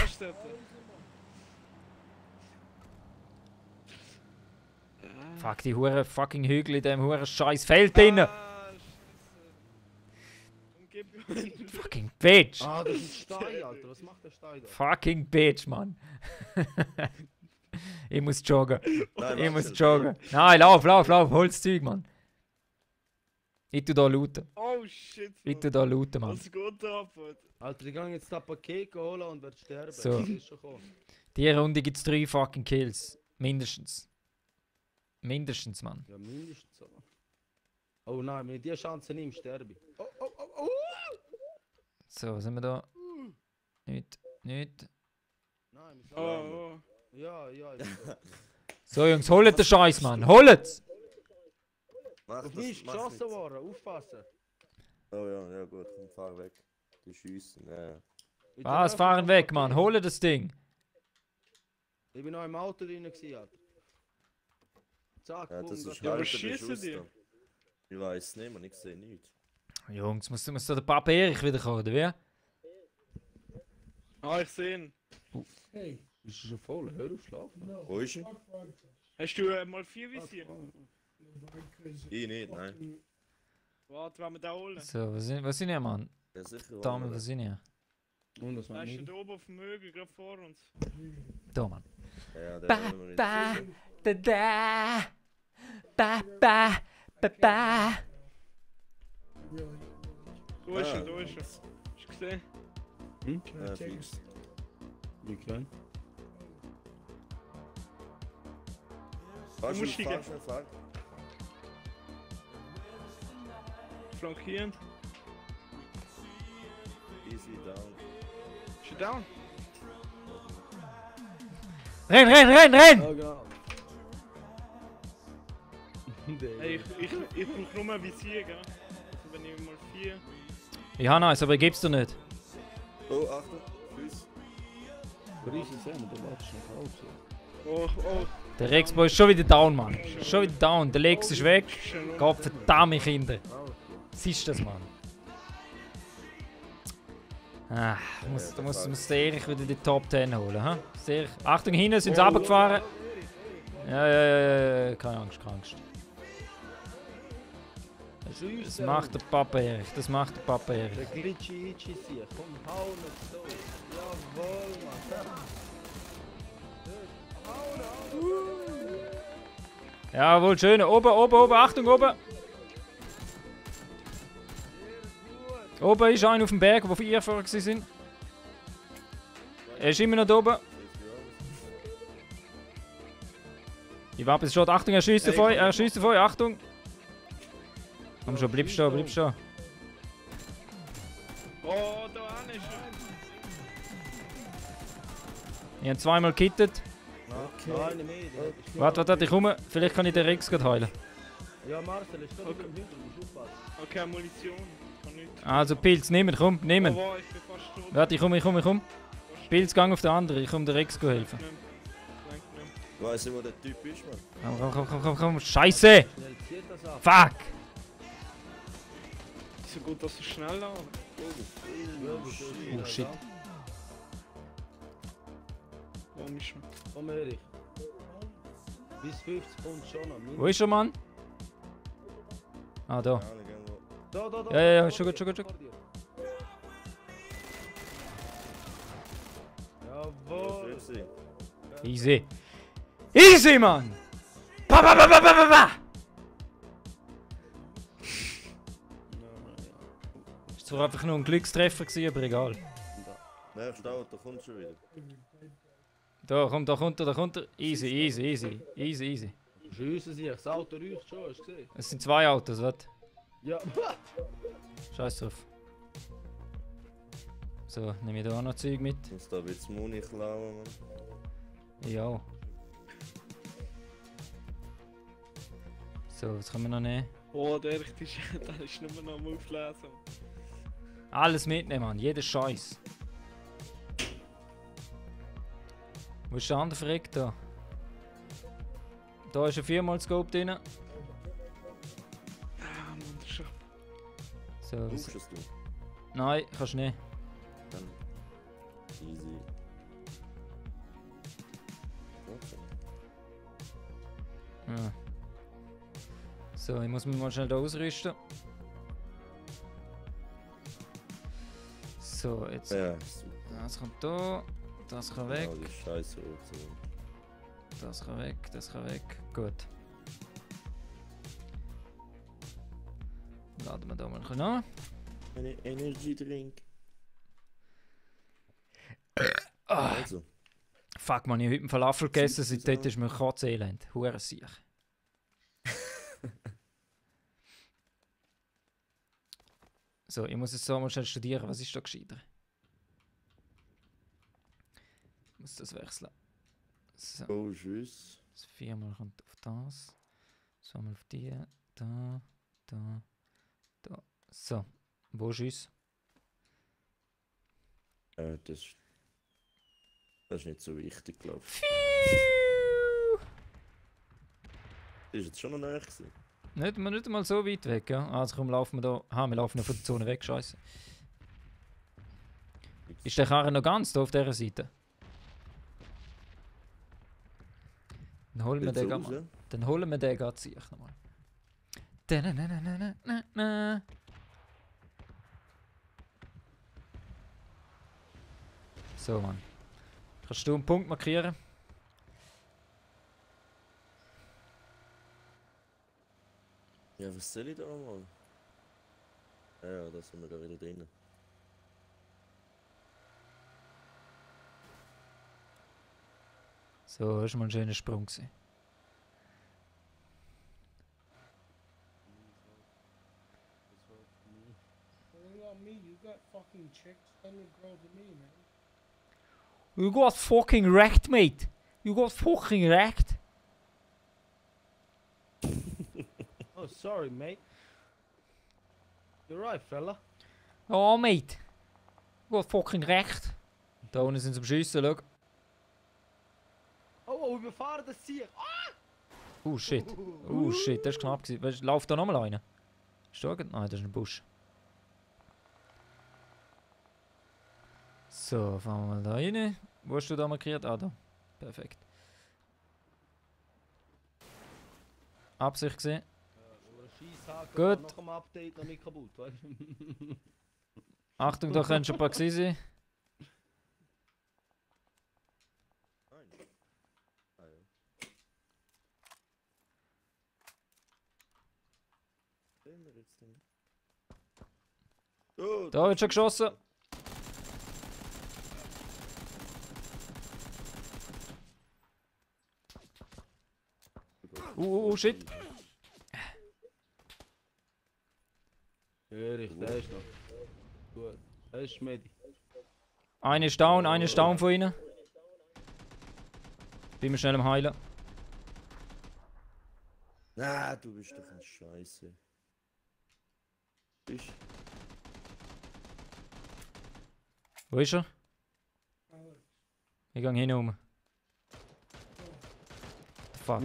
Fuck, die hure fucking Hügel in dem hure scheiß Feld drin. Umgib Fucking Bitch. Ah, das ist ein Stein, Alter. Was macht der Stein da? Fucking Bitch, Mann. Ich muss joggen. Nein, Ich mach muss es. joggen. Nein, lauf, hol's Zeug, Mann. Ich tu da looten. Oh shit. Ich tu da looten, Mann. Was geht da ab? Alter? Alter, ich gehe jetzt da Paket holen und werde sterben. So. Das ist schon gekommen. Die Runde gibt's 3 fucking Kills. Mindestens. Mindestens, Mann. Ja, mindestens so. Oh nein, wenn ich die Chance nehme, sterbe ich. Oh, oh, oh, oh! So, was haben wir da? Nicht. Nein, wir sind Oh, Ja, ja. So, Jungs, holt den Scheiß, Mann. Holt's! Mach Auf das, mich mach geschossen nicht. worden, aufpassen. Oh ja, ja gut, komm, fahr weg. Die schiessen, ja. Ich Was? bin Fahren einfach weg, Paket. Mann. Hole das Ding. Ich bin noch im Auto drin gewesen, Alter. Zack, Ja, bumm, das ist grad- Ja, aber halber schiessen Beschuss die? da. Ich weiß nicht, man, ich sehe nichts. Jungs, muss der Papa Erich wiederkommen, oder wie? Ah, ich sehe ihn. Hey, Bist du schon voll? Hör auf, schlafen. no. Wo ist er? Fuck vodka. Hast du mal 4 Visier? No, vodka's Ich nicht, nein. fucking- Warte, wenn wir da holen. So, was sind ihr, Mann? Ja, sicher. Damen, was sind ihr? Und das Da war ist er nicht. da oben auf dem Mögel, gerade vor uns. Da, Mann. Ja, der Ba, wollen wir nicht. ba, da, da. Ba, ba, ba, ba. Really? Da ist Ah. er, da ist er. Hast du gesehen? Hm? Can I Ja, take fix. Wie klein? Fahr Du musst schnell, steigen. fahr. Flankieren. Easy down. Ist er down? Renn, renn, renn, renn! Ja, genau. Hey, ich brauche nur ein Visier, gell? Also wenn ich mal 4. Ich habe eins, aber ich geb's dir nicht. Oh, Achtung, Füße. Riesen Semmel, du wartest noch auf. Oh, oh. Der Rexboy ist schon wieder down, Mann. Schon wieder down. Der Lex ist weg. Schön. Gott verdammt, Kinder. Siehst du das, Mann? Ah, muss der Erich wieder die Top 10 holen, ha? Sehr. Achtung, hinten sind sie runtergefahren. Ja. Keine Angst, keine Angst. Das macht der Papa Erich, das macht der Papa Der Erich. Glitchy Itchy hier. Komm, hau nicht so. Jawohl, Mann. Jawohl, schön. Oben, Achtung, oben. Oben ist einer auf dem Berg, wo 4 vorher sind. Er ist immer noch da oben. Ich warte bis schon. Achtung, er schießt auf euch, Achtung. Komm schon, bleib stehen, bleib stehen. Oh, da hinten ist er. Ich habe zweimal gekittet. Nein, mehr. Warte, ich komme. Vielleicht kann ich den Rex gerade heilen. Ja, Marcel, ist gerade im Hintergrund, musst aufpassen. Okay, Munition. Kann nicht. Also Pilz, nehmen, komm, nehmen. Oh, wow, ich bin fast tot. Warte, ich komme. Pilz, gang auf den anderen, ich komme den Rex helfen. Ich weiss nicht, wo der Typ ist, Mann. Komm, Scheiße! Schnell zieht das ab. Fuck! So gut, dass du schnell laufst. Oh shit. Warum ist er? Komm, Erich. Bis 50 kommt schon noch. Wo ist er, Mann? Ah, da. Keine Ahnung, irgendwo. Da. Ja, schon gut. Vor dir. Jawohl. Das wird sie. Easy. Easy, Mann! Ba! Ist zwar einfach nur ein Glückstreffer gewesen, aber egal. Nächstes Auto kommt schon wieder. Da kommt er. Easy. Schiessen sie, das Auto riecht schon, hast du gesehen? Es sind 2 Autos, was? Ja. Scheiß drauf. So, nehme ich da auch noch Zeug mit. Ich muss da ein bisschen Muni klauen, Mann. Ja. So, was können wir noch nehmen? Oh, der ist nur noch am Auflesen. Alles mitnehmen, Mann. Jeder Scheiß. Wo ist der andere verreckt da? Da ist ein 4x Scope drin. Ah, Mann, das ist schon. So, Brauchst du es du? nein, kannst nicht. Dann easy. Okay. Ja. So, ich muss mich mal schnell da ausrüsten. So, jetzt. Ja, super. Das kommt da. Das kann weg. Genau, die Scheiße rot. Das kann weg. Das kann weg. Gut. Laden wir da mal ein bisschen an. Eine Energy Drink. Ah, Also, fuck man, ich habe heute einen Falafel gegessen, Sind- seitdem ist mir Kotzelend. Hurensiech. So, ich muss jetzt so mal schnell studieren. Was ist da gescheiter? Ich muss das wechseln. So, oh, tschüss. das 4-mal kommt auf das. 2-mal auf die. Da, da, da. So, wo ist uns? Das ist nicht so wichtig, glaube ich. Das ist jetzt schon noch näher gewesen. Nicht mal so weit weg, ja? Also komm, laufen wir da. Wir laufen noch von der Zone weg, scheiße. Ist der Karren noch ganz da auf dieser Seite? Dann holen wir Sieht den so grad aus, mal. ja? Dann holen wir den gerade sich nochmal. Da-na-na-na-na-na-na. So, Mann. Kannst du einen Punkt markieren? Ja, was soll ich da mal? Ja, da sind wir da wieder drin. So, das war mal ein schöner Sprung gewesen. What about me? You got fucking chicks. Send the girl to me, man. You got fucking wrecked, mate. You got fucking wrecked. Oh, sorry, mate. You're right, fella. Oh, mate. You got fucking wrecked. Da unten sind sie am Schiessen, schau. Oh, überfahren das Tier. Shit. Shit, das war knapp gewesen. Weißt, lauf da nochmal rein. Ist da irgend- Nein, das ist ein Busch. So, fahren wir mal da rein. Wo hast du da markiert? Ah, da. Perfekt. Absicht gesehen. Gut. Noch ein Update noch nicht kaputt, weißt du? Achtung, da können schon ein paar gewesen sein. Nein. Ah, ja. Sehen wir jetzt denn? Oh, Da wird schon geschossen. Shit. Ehrlich, der ist noch. Gut. Der ist Medi. Eine ist down von ihnen. Bin mir schnell am Heilen. Na, du bist doch ein Scheiße. Bist Wo ist er? Alex, Ich gehe hin um. Fuck.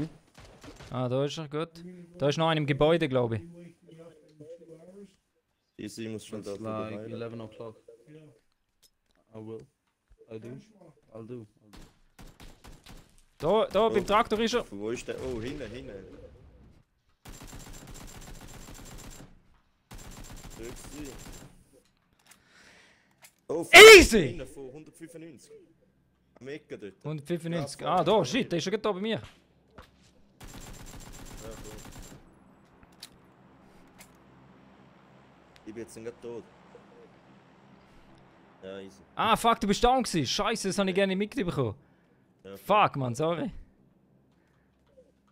Ah, da ist er, gut. you mean Da ist noch einer im Gebäude, glaube ich. you wake me up in 2 hours? Easy, muss schon It's da like vorbei. 11 o'clock. Yeah. I will. I do. Benchmark. I'll do. Da beim Traktor ist er. Wo ist der? Oh, hinten. Rücksi. Oh, Easy! hinten von 195. Am Ecke dort. 195. Ah, da, shit, der ist ja gerade da bei mir. Ja, cool. Ich bin jetzt gerade tot. Ja, easy. Ah, fuck, du bist down gewesen. Scheiße, das habe ich gerne nicht mitbekommen. Ja, Fuck, man, sorry.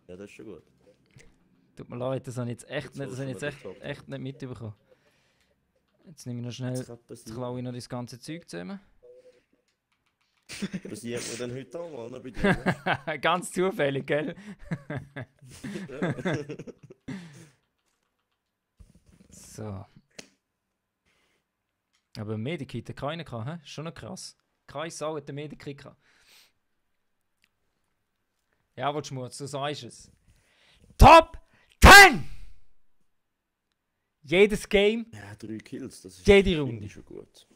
Ja, das ist schon gut. Tut mir leid, das habe ich jetzt echt Jetzt nicht, das habe ich holst jetzt du mir den echt nicht mitbekommen. Jetzt nehme ich noch schnell, Jetzt kann jetzt passieren. klaue ich noch das ganze Zeug zusammen. Passiert mir dann heute auch mal noch bei dir? Ganz zufällig, gell? Ne? So. Aber ein Medikit hat keiner gehabt, hä? Schon noch krass. Keine Sau hat ein Medikit gehabt. Ja, was Schmutz, du sagst es. Top 10! Jedes Game, Ja, 3 Kills, das ist Jede finde Runde. ich schon gut.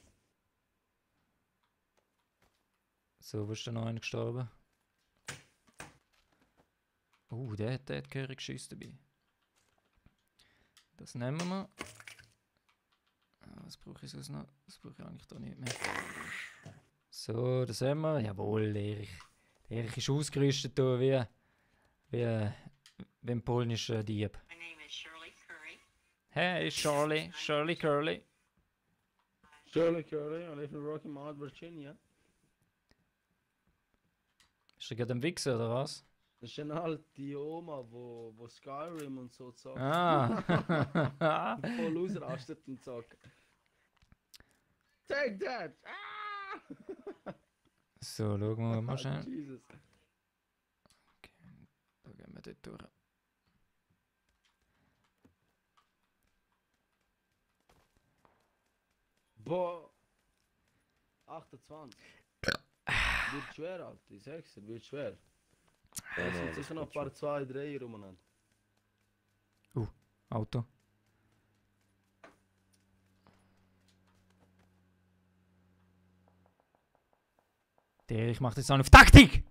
So, wo ist denn noch einer gestorben? Der hat gehörig geschissen dabei. Das nehmen wir. Was brauche ich sonst noch? Das brauche ich eigentlich da nicht mehr. So, das haben wir. Jawohl, Erich. Der Erich ist ausgerüstet hier wie ein polnischer Dieb. My name is Shirley Curry. Hey, Shirley. Shirley Curly. Shirley Curry, I live in Rocky Mount, Virginia. Ist er gerade am Wichsen, oder was? Das ist eine alte Oma, wo Skyrim und so zockt. Ah. Voll ausrastet und sagt. Take that! Ah! So, schauen wir mal schnell. Jesus. Da gehen wir dort durch. Boah! 28. Wird schwer, Alter. Ich sag's dir, wird schwer. Ja, Es Mann, sind sicher noch ein paar 2, 3 rumeinander. Auto. Der Erich macht jetzt auch auf Taktik!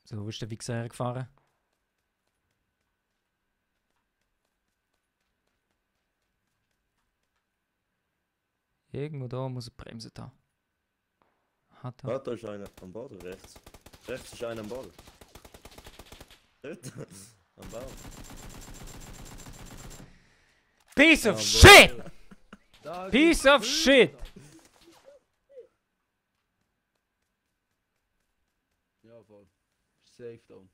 So, wo ist der Wichser hergefahren? Irgendwo da muss er bremsen haben. Hat er. Ah, da ist einer am Boden, rechts. Rechts ist einer am Boden. Dort, am Baum. Piece of Jawohl. shit! Da Piece gibt's of Blut, shit! Alter. Ja, voll. Safe down.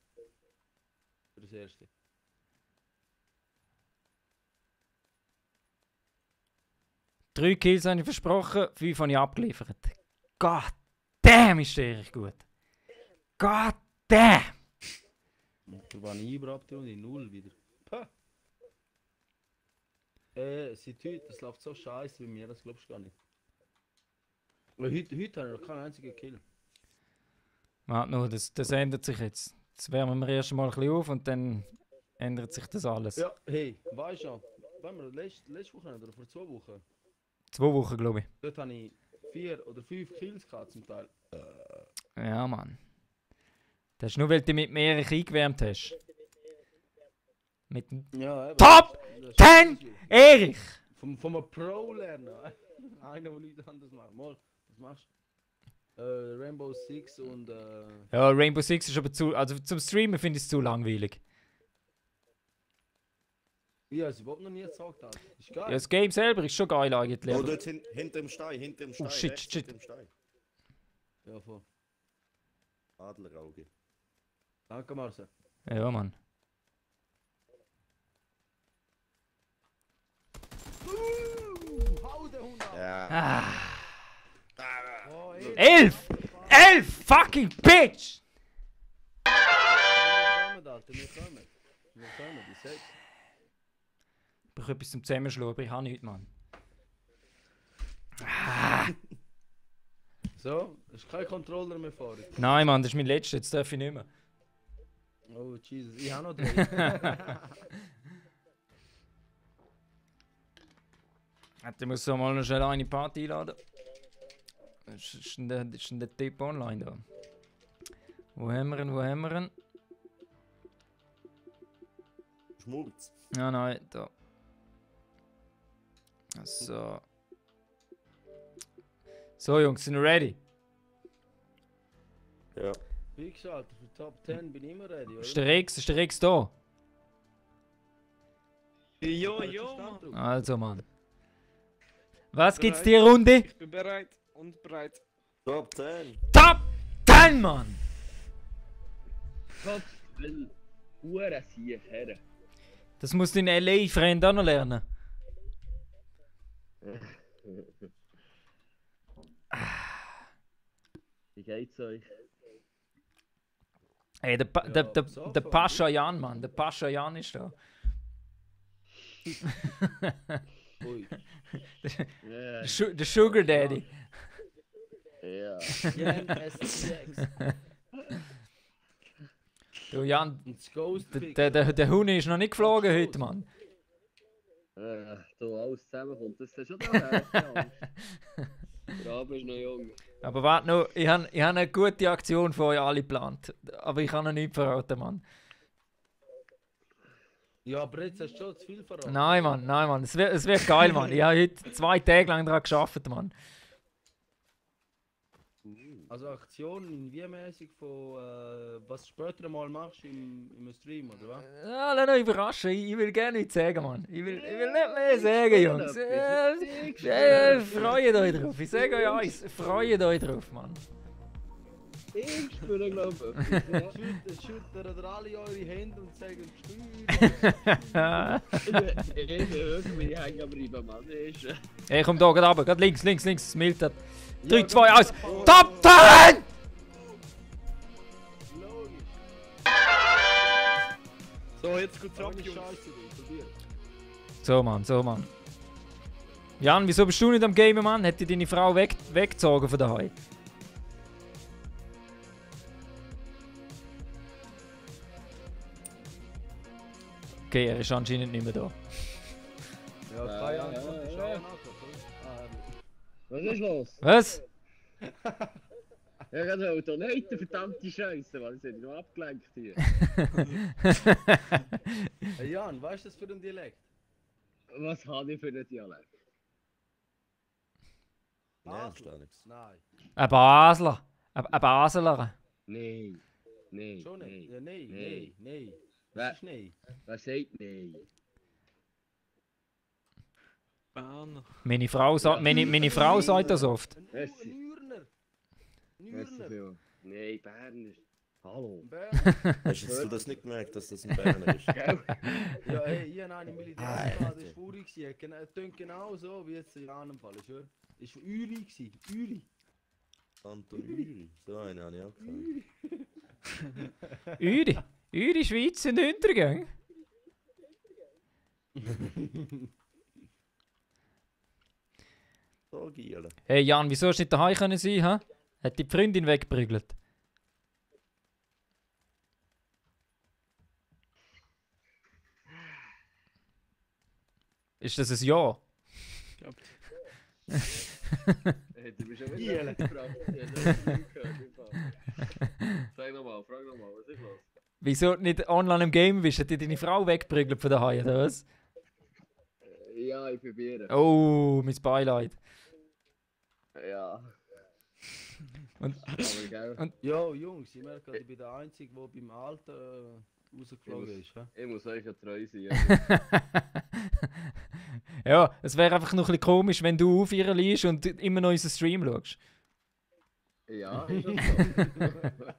Für das erste. Drei Kills habe ich versprochen, 5 habe ich abgeliefert. God damn ist der Erich gut. God damn! Da war ich überhaupt und in 0 wieder. Pah. Seit heute, das läuft so scheiße bei mir, das glaubst du gar nicht. Weil heute habe ich noch keinen einzigen Kill. Warte nur, das ändert sich jetzt. Jetzt wärmen wir erst mal ein bisschen auf und dann ändert sich das alles. Ja, hey, weißt du, wenn wir letzte Woche oder vor 2 Wochen, 2 Wochen, glaube ich. dort habe ich 4 oder 5 Kills gehabt zum Teil. Ja, Mann. Das ist nur, weil du mit mir Erich eingewärmt hast. Mit dem Ja, eben. Top Das ist 10 easy. Erich! Von einem Pro lernen. Einer, der nichts anderes macht. Mal, was machst du? Rainbow Six und Ja, Rainbow Six ist aber zu. Also zum Streamen finde ich es zu langweilig. ich habe es überhaupt noch nie gesagt. Alter. Ist geil. Ja, das Game selber ist schon geil eigentlich. Oh, aber- dort hinter dem Stein, hinter dem Stein. shit, rechts shit. Hinter dem Stein. Ja, voll. Adlerauge. Danke, Marcel. Ja, Mann. Hau den Hund ab! Ja. Ah. Oh, ey. 11! 11 fucking Bitch! Wir kommen, Alter, wir kommen. Wir kommen, ich sag's. Ich brauche etwas zum Zusammenschlagen, aber ich habe nichts, Mann. So, es ist kein Controller mehr vorne. Nein, Mann, das ist mein letzter, jetzt darf ich nicht mehr. Oh, Jesus, ich habe noch 3. Ich muss so mal noch schnell eine Party einladen. Ist denn der Typ online da? Wo haben wir ihn? Wo haben wir ihn? Schmurz. Ah, nein, da. So. So, Jungs, sind wir ready? Ja. Wie gesagt, für Top 10 bin ich immer ready, oder? Ist der Rex da? Jo, Hast du jo, Stand Mann. drauf? Also, Mann. Was gibt's die Runde? Ich bin bereit und bereit. Top 10. Top 10, Mann! Gott will Huren sie her. Das muss dein LA-Freund auch noch lernen. Wie geht's euch? Ey, der so der voll Pascha Jan, Mann. Der Pascha Jan ist da. Ui. Ja, Der Sugar Daddy. ja. Gang STX. Du Jan, Und das Ghost Pick. der Huni ist noch nicht geflogen heute, Mann. Da alles zusammenkommt, das ist schon daher. Ja. Der Abend ist noch jung. Aber warte noch, ich hab eine gute Aktion für euch alle geplant. Aber ich kann noch nichts verraten, Mann. Ja, aber jetzt hast du schon zu viel verraten. Nein, Mann. Es wird geil, Mann. Ich habe heute 2 Tage lang daran gearbeitet, Mann. Also Aktionen wie mäßig von was du später mal machst im Stream, oder was? Ja, lass euch überraschen. Ich will gerne nichts sagen, Mann. Ich will nicht mehr sagen, Jungs. Freut euch drauf. Ich sage euch eins. Freut euch drauf, Mann. Ich spüre, glaube ich. Schüttert ihr alle eure Hände und sagen Irgendwie hängen geblieben, Mann. Hey, komm da, gerade runter. Gerade links. Das Mild hat. 3, 2, 1. Top 10! Logisch. So, jetzt geht's ab, Ohne Jungs. Scheiße, probier. So, Mann. Jan, wieso bist du nicht am Gamen, Mann? Hätte deine Frau weggezogen von daheim? Okay, er ist anscheinend nicht mehr da. Ja, keine Antwort, ich schaue nachher. Was ist los? Was? Ja, gerade Auto, nein, verdammte Scheiße, weil ich sind noch abgelenkt hier. Hey Jan, was ist das für ein Dialekt? Was habe ich für einen Dialekt? Nein, ist da nichts. Nein. Ein Basler. Ein Basler. Nein. Nein. Schon nicht? Ja, Nee. nein. Wer- Was ist nein? Wer sagt nein? Berner. Meine Frau sagt das oft. Merci. Nürner. Merci viel. Nein, Berner. Hallo. Hast jetzt du das nicht gemerkt, dass das ein Berner ist? Gell? Ja, hey, ich habe einen Militär, das war vorig. Es klingt genau so, wie jetzt in Jan Fall ist, oder? Das war Uri. Uri. Anton Uri. So einen habe ich auch gekannt. Eure Schweiz sind Untergang. So geil. Hey Jan, wieso hast du nicht daheim können sein, hä? Hat die Freundin weggeprügelt? Ist das ein Ja? Hey, du bist ja wieder gefragt. Ja, das hast du nicht gehört, im Fall. Frag nochmal, was ist los? Wieso du nicht online im Game bist? Hat dir deine Frau weggeprügelt von daheim, oder was? Ja, ich probiere. Oh, mein Beileid. Ja. Und- Aber gell, Ja, Jungs, ich merke, ich bin der Einzige, der beim Alten rausgeflogen ist. hä? ich muss euch ja treu sein. Ja. Ja, es wäre einfach noch ein bisschen komisch, wenn du auf ihr liegst und immer noch unseren Stream schaust. Ja, ist schon so.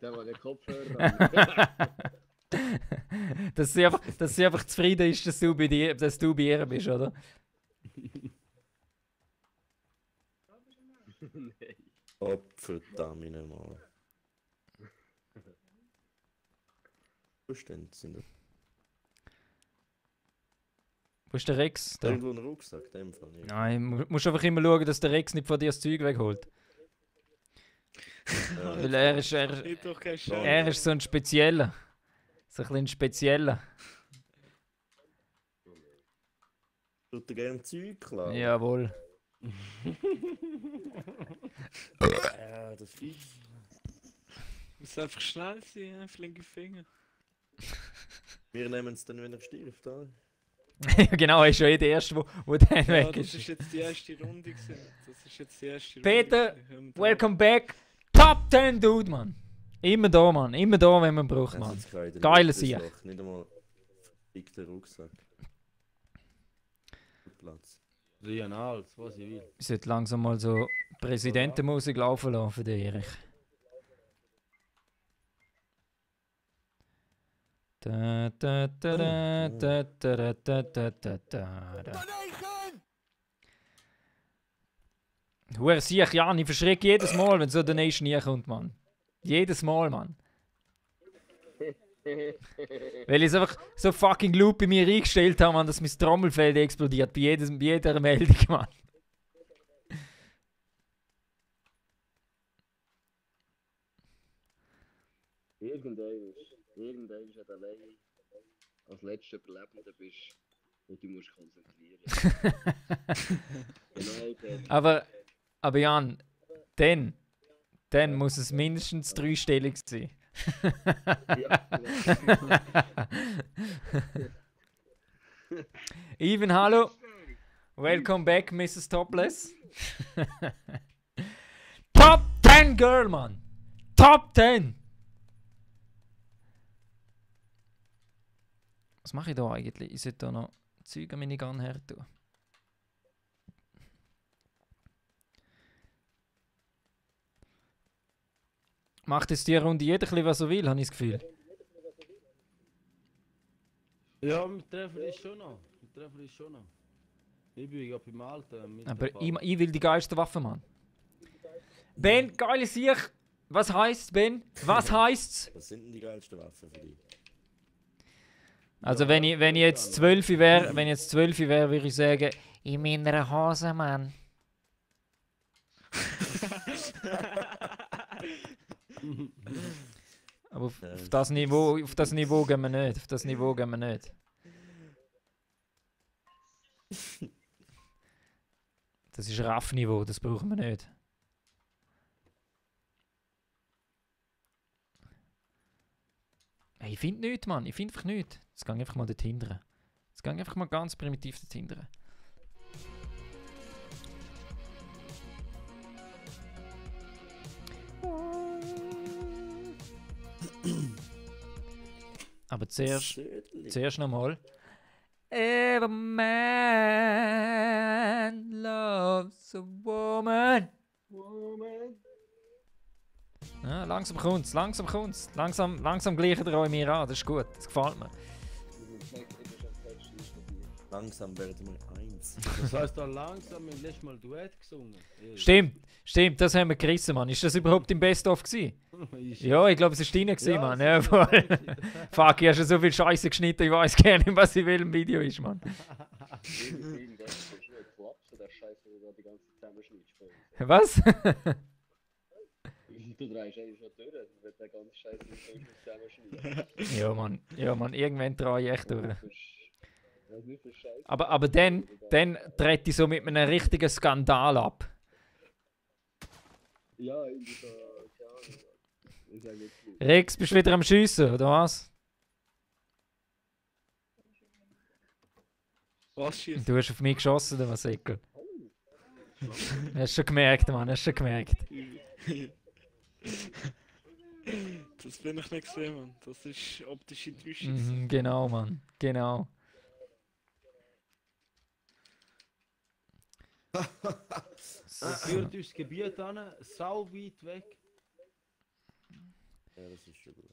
Der war der Kopfhörer an. Dass sie einfach zufrieden ist, dass du bei ihr bist, oder? Nein. Opferdammt mal. Wo stehen sie denn? Wo ist der Rex? Da. Irgendwo ein Rucksack, in dem Fall nicht. Nein, du musst einfach immer schauen, dass der Rex nicht von dir das Zeug wegholt. Weil er ist Doch kein Scheiß. Er ist so ein spezieller. So ein bisschen spezieller. Tut er gerne Zeug klar? Jawohl. Ja, das ist. Muss einfach schnell sein, flinke Finger. Wir nehmen es dann, wenn er stirbt, oder? Genau, er ist schon der Erste, wo dann Ja, weg das ist ist. jetzt die erste Runde gewesen. Das ist jetzt die erste Peter, Runde gewesen. Welcome back. Top 10 Dude, Mann. Immer da, Mann. Immer da, wenn man braucht, Dann Mann. sind's keine Geiles Liebes- Sieg. Loch, nicht einmal verfickter Rucksack. Platz. Rian alles, was ich will. Ich sollte langsam mal so Präsidentenmusik laufen lassen für den Erich. Da, da, da, da, da, da, da, da, da, da, da. Hure Siech, Jan, ich verschrecke jedes Mal, wenn so der Nation hier kommt, Mann. Jedes Mal, Mann. Weil ich es einfach so fucking Loop bei mir eingestellt habe, Mann, dass mein Trommelfeld explodiert. Bei jeder Meldung, Mann. Irgendwann, wenn du allein als letzter Überlebender bist, Und du musst konzentrieren. Genau, dann. Aber Jan, dann muss es mindestens dreistellig sein. Ja, Even, hallo. Welcome back, Mrs. Topless. Top 10 Girl, Mann. Top 10. Was mache ich da eigentlich? Ich sollte da noch Zeug an meine Gun her tun. Macht jetzt die Runde jeder ein bisschen, was er will, habe ich das Gefühl. Ja, wir treffen uns schon noch. Ich bin ja beim Alten. Aber ich will die geilste Waffe, Mann. Ben, geile Sicht. Was heisst's, Ben? Was heisst's? Was sind denn die geilsten Waffen für dich? Also wenn ich jetzt 12 wäre, würde ich sagen, in meiner Hose, Mann. Aber auf das Niveau gehen wir nicht. Das ist Raff-Niveau, das brauchen wir nicht. Hey, ich finde nichts, Mann. Ich finde einfach nichts. Jetzt gehe ich einfach mal dort hindern. Jetzt gehe ich einfach mal ganz primitiv dort hindern. Aber zuerst nochmal. Every man loves a woman. Ja, langsam kommt's. Langsam gleichen ihr euch mir an. Das ist gut. Das gefällt mir. Langsam werden wir eins. Das heisst, da langsam im letzten Mal Duett gesungen. Stimmt, das haben wir gerissen, Mann. Ist das überhaupt im Best-of gewesen? Ja, ich glaube, es war deine gewesen, Mann. Ja, voll. Fuck, ich habe schon so viel Scheiße geschnitten, ich weiß gar nicht, was in welchem Video ist, Mann. Was? Du drehst eigentlich schon durch, wenn der ganze Scheiß zusammenschneiden. Ja, Mann, irgendwann drehe ich echt durch. Aber dann dreht ich so mit einem richtigen Skandal ab. Ja, irgendwie so, keine Ahnung. Ich sage jetzt nicht. Rex, bist du wieder am Schiessen, oder was? Was schießt? Du hast auf mich geschossen, der Säckel. Hast du schon gemerkt, Mann, Das bin ich nicht gesehen, Mann. Das ist optische Täuschung. Genau, Mann, genau. Das führt uns das Gebiet an, sau weit weg. Ja, das ist schon gut.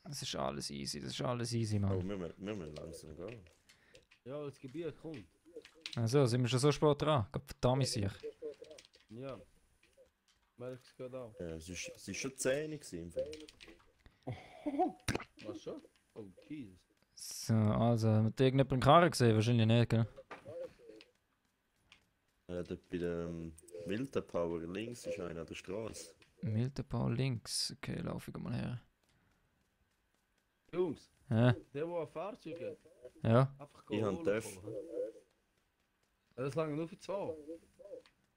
Das ist alles easy, Oh, Mann. wir müssen langsam gehen. Ja, das Gebiet kommt. Also, sind wir schon so spät dran? Verdammt sicher. Ja. Welches geht auch? Ja, es ist schon 10 im Fall. Was schon? Oh, Jesus. So, also, hat irgendjemand Karre gesehen? Wahrscheinlich nicht, gell? Dort bei dem Milton Power links ist einer an der Straße. Miltenbau links. Okay, laufe ich mal her. Jungs, Ja, der ein Fahrzeug hat, ja. einfach Ich holen hab dürfen. kommen. Ja, das lange nur für 2.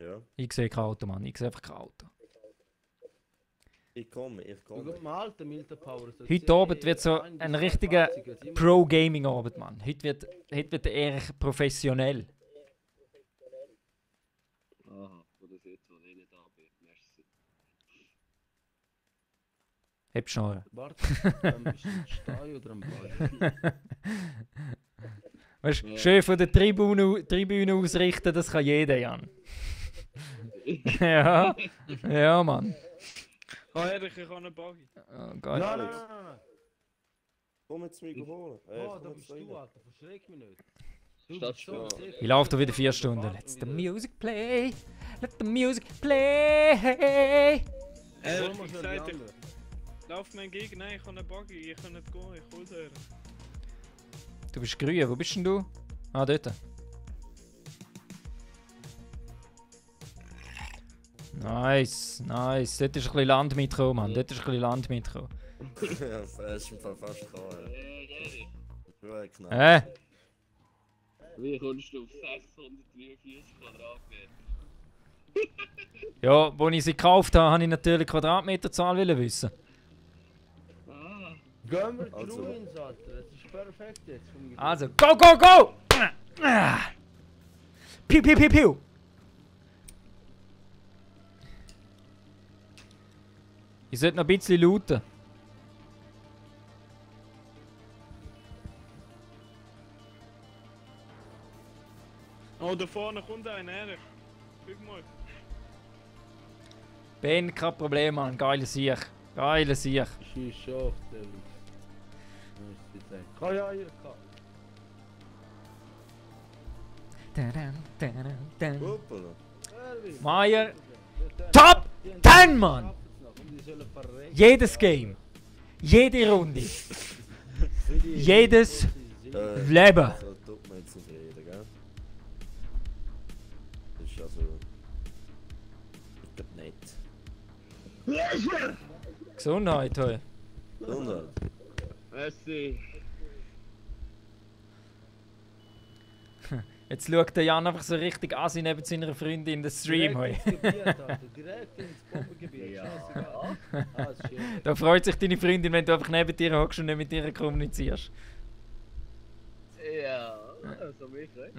Ja, Ich sehe kein Auto, Mann. Ich sehe einfach kein Auto. ich komme. Du gehst mal alten Milton Power. Heute Abend wird so ein richtiger Pro-Gaming-Abend, Mann. Heute wird er professionell. Aha, wo das jetzt, wo ich nicht anbiete. Merci. Heb Schnorren. Warte, bist du im Stall oder am Ball? Weißt du, schön von der Tribüne ausrichten, das kann jeder, Jan. Ja, ja, Mann. Ah, Erich, ich habe einen Buggy. Oh Gott. Nein. Komm jetzt mich holen. Oh, da komm bist jetzt du, rein. Alter. Verschreck mich nicht. Du Statt bist so Spiel. sicher. Ich laufe da wieder 4 Stunden. Let the music play. Let the music play. Erich, Thomas ich wird sag dir, die andere. lauf mir entgegen. Nein, ich habe einen Buggy. Ich kann nicht gehen. Ich hol dir. Du bist grün. Wo bist denn du? Ah, dort. Nice, nice. Dort ist ein bisschen Land mitgekommen, Mann. Ja, fast im Fall fast dran. Ja. Gut, knapp. Wie kommst du auf 643 Quadratmeter? Ja, als ich sie gekauft habe, habe ich natürlich die Quadratmeterzahl wissen. Ah, Gehen wir die Also. Ruins, Alter. Das ist perfekt jetzt vom Gefühl. Also, go, go, go! Piu, piu, piu, piu! Ich sollte noch ein bisschen looten. Oh, da vorne kommt einer, ehrlich. Guck mal. Ben, kein Problem, Mann. Geiler Sieg. Geiler Sieg. Schieß schon auf den Luis. Kann ja hier, kann. Hoppala. Meier. Top 10, Mann! Jedes Game. Jede Runde. Jedes Leben. So tut man jetzt nicht reden, gell? Das ist also... Ich glaub nicht. Gesundheit, hey. Gesundheit. merci. Jetzt schaut der Jan einfach so richtig assi neben seiner Freundin in den Stream, hey. Direkt ins Bombengebiet. Ja. Scheißegal. Ah, ist schön. Da freut sich deine Freundin, wenn du einfach neben dir hockst und nicht mit ihr kommunizierst. Ja, so mich, ne?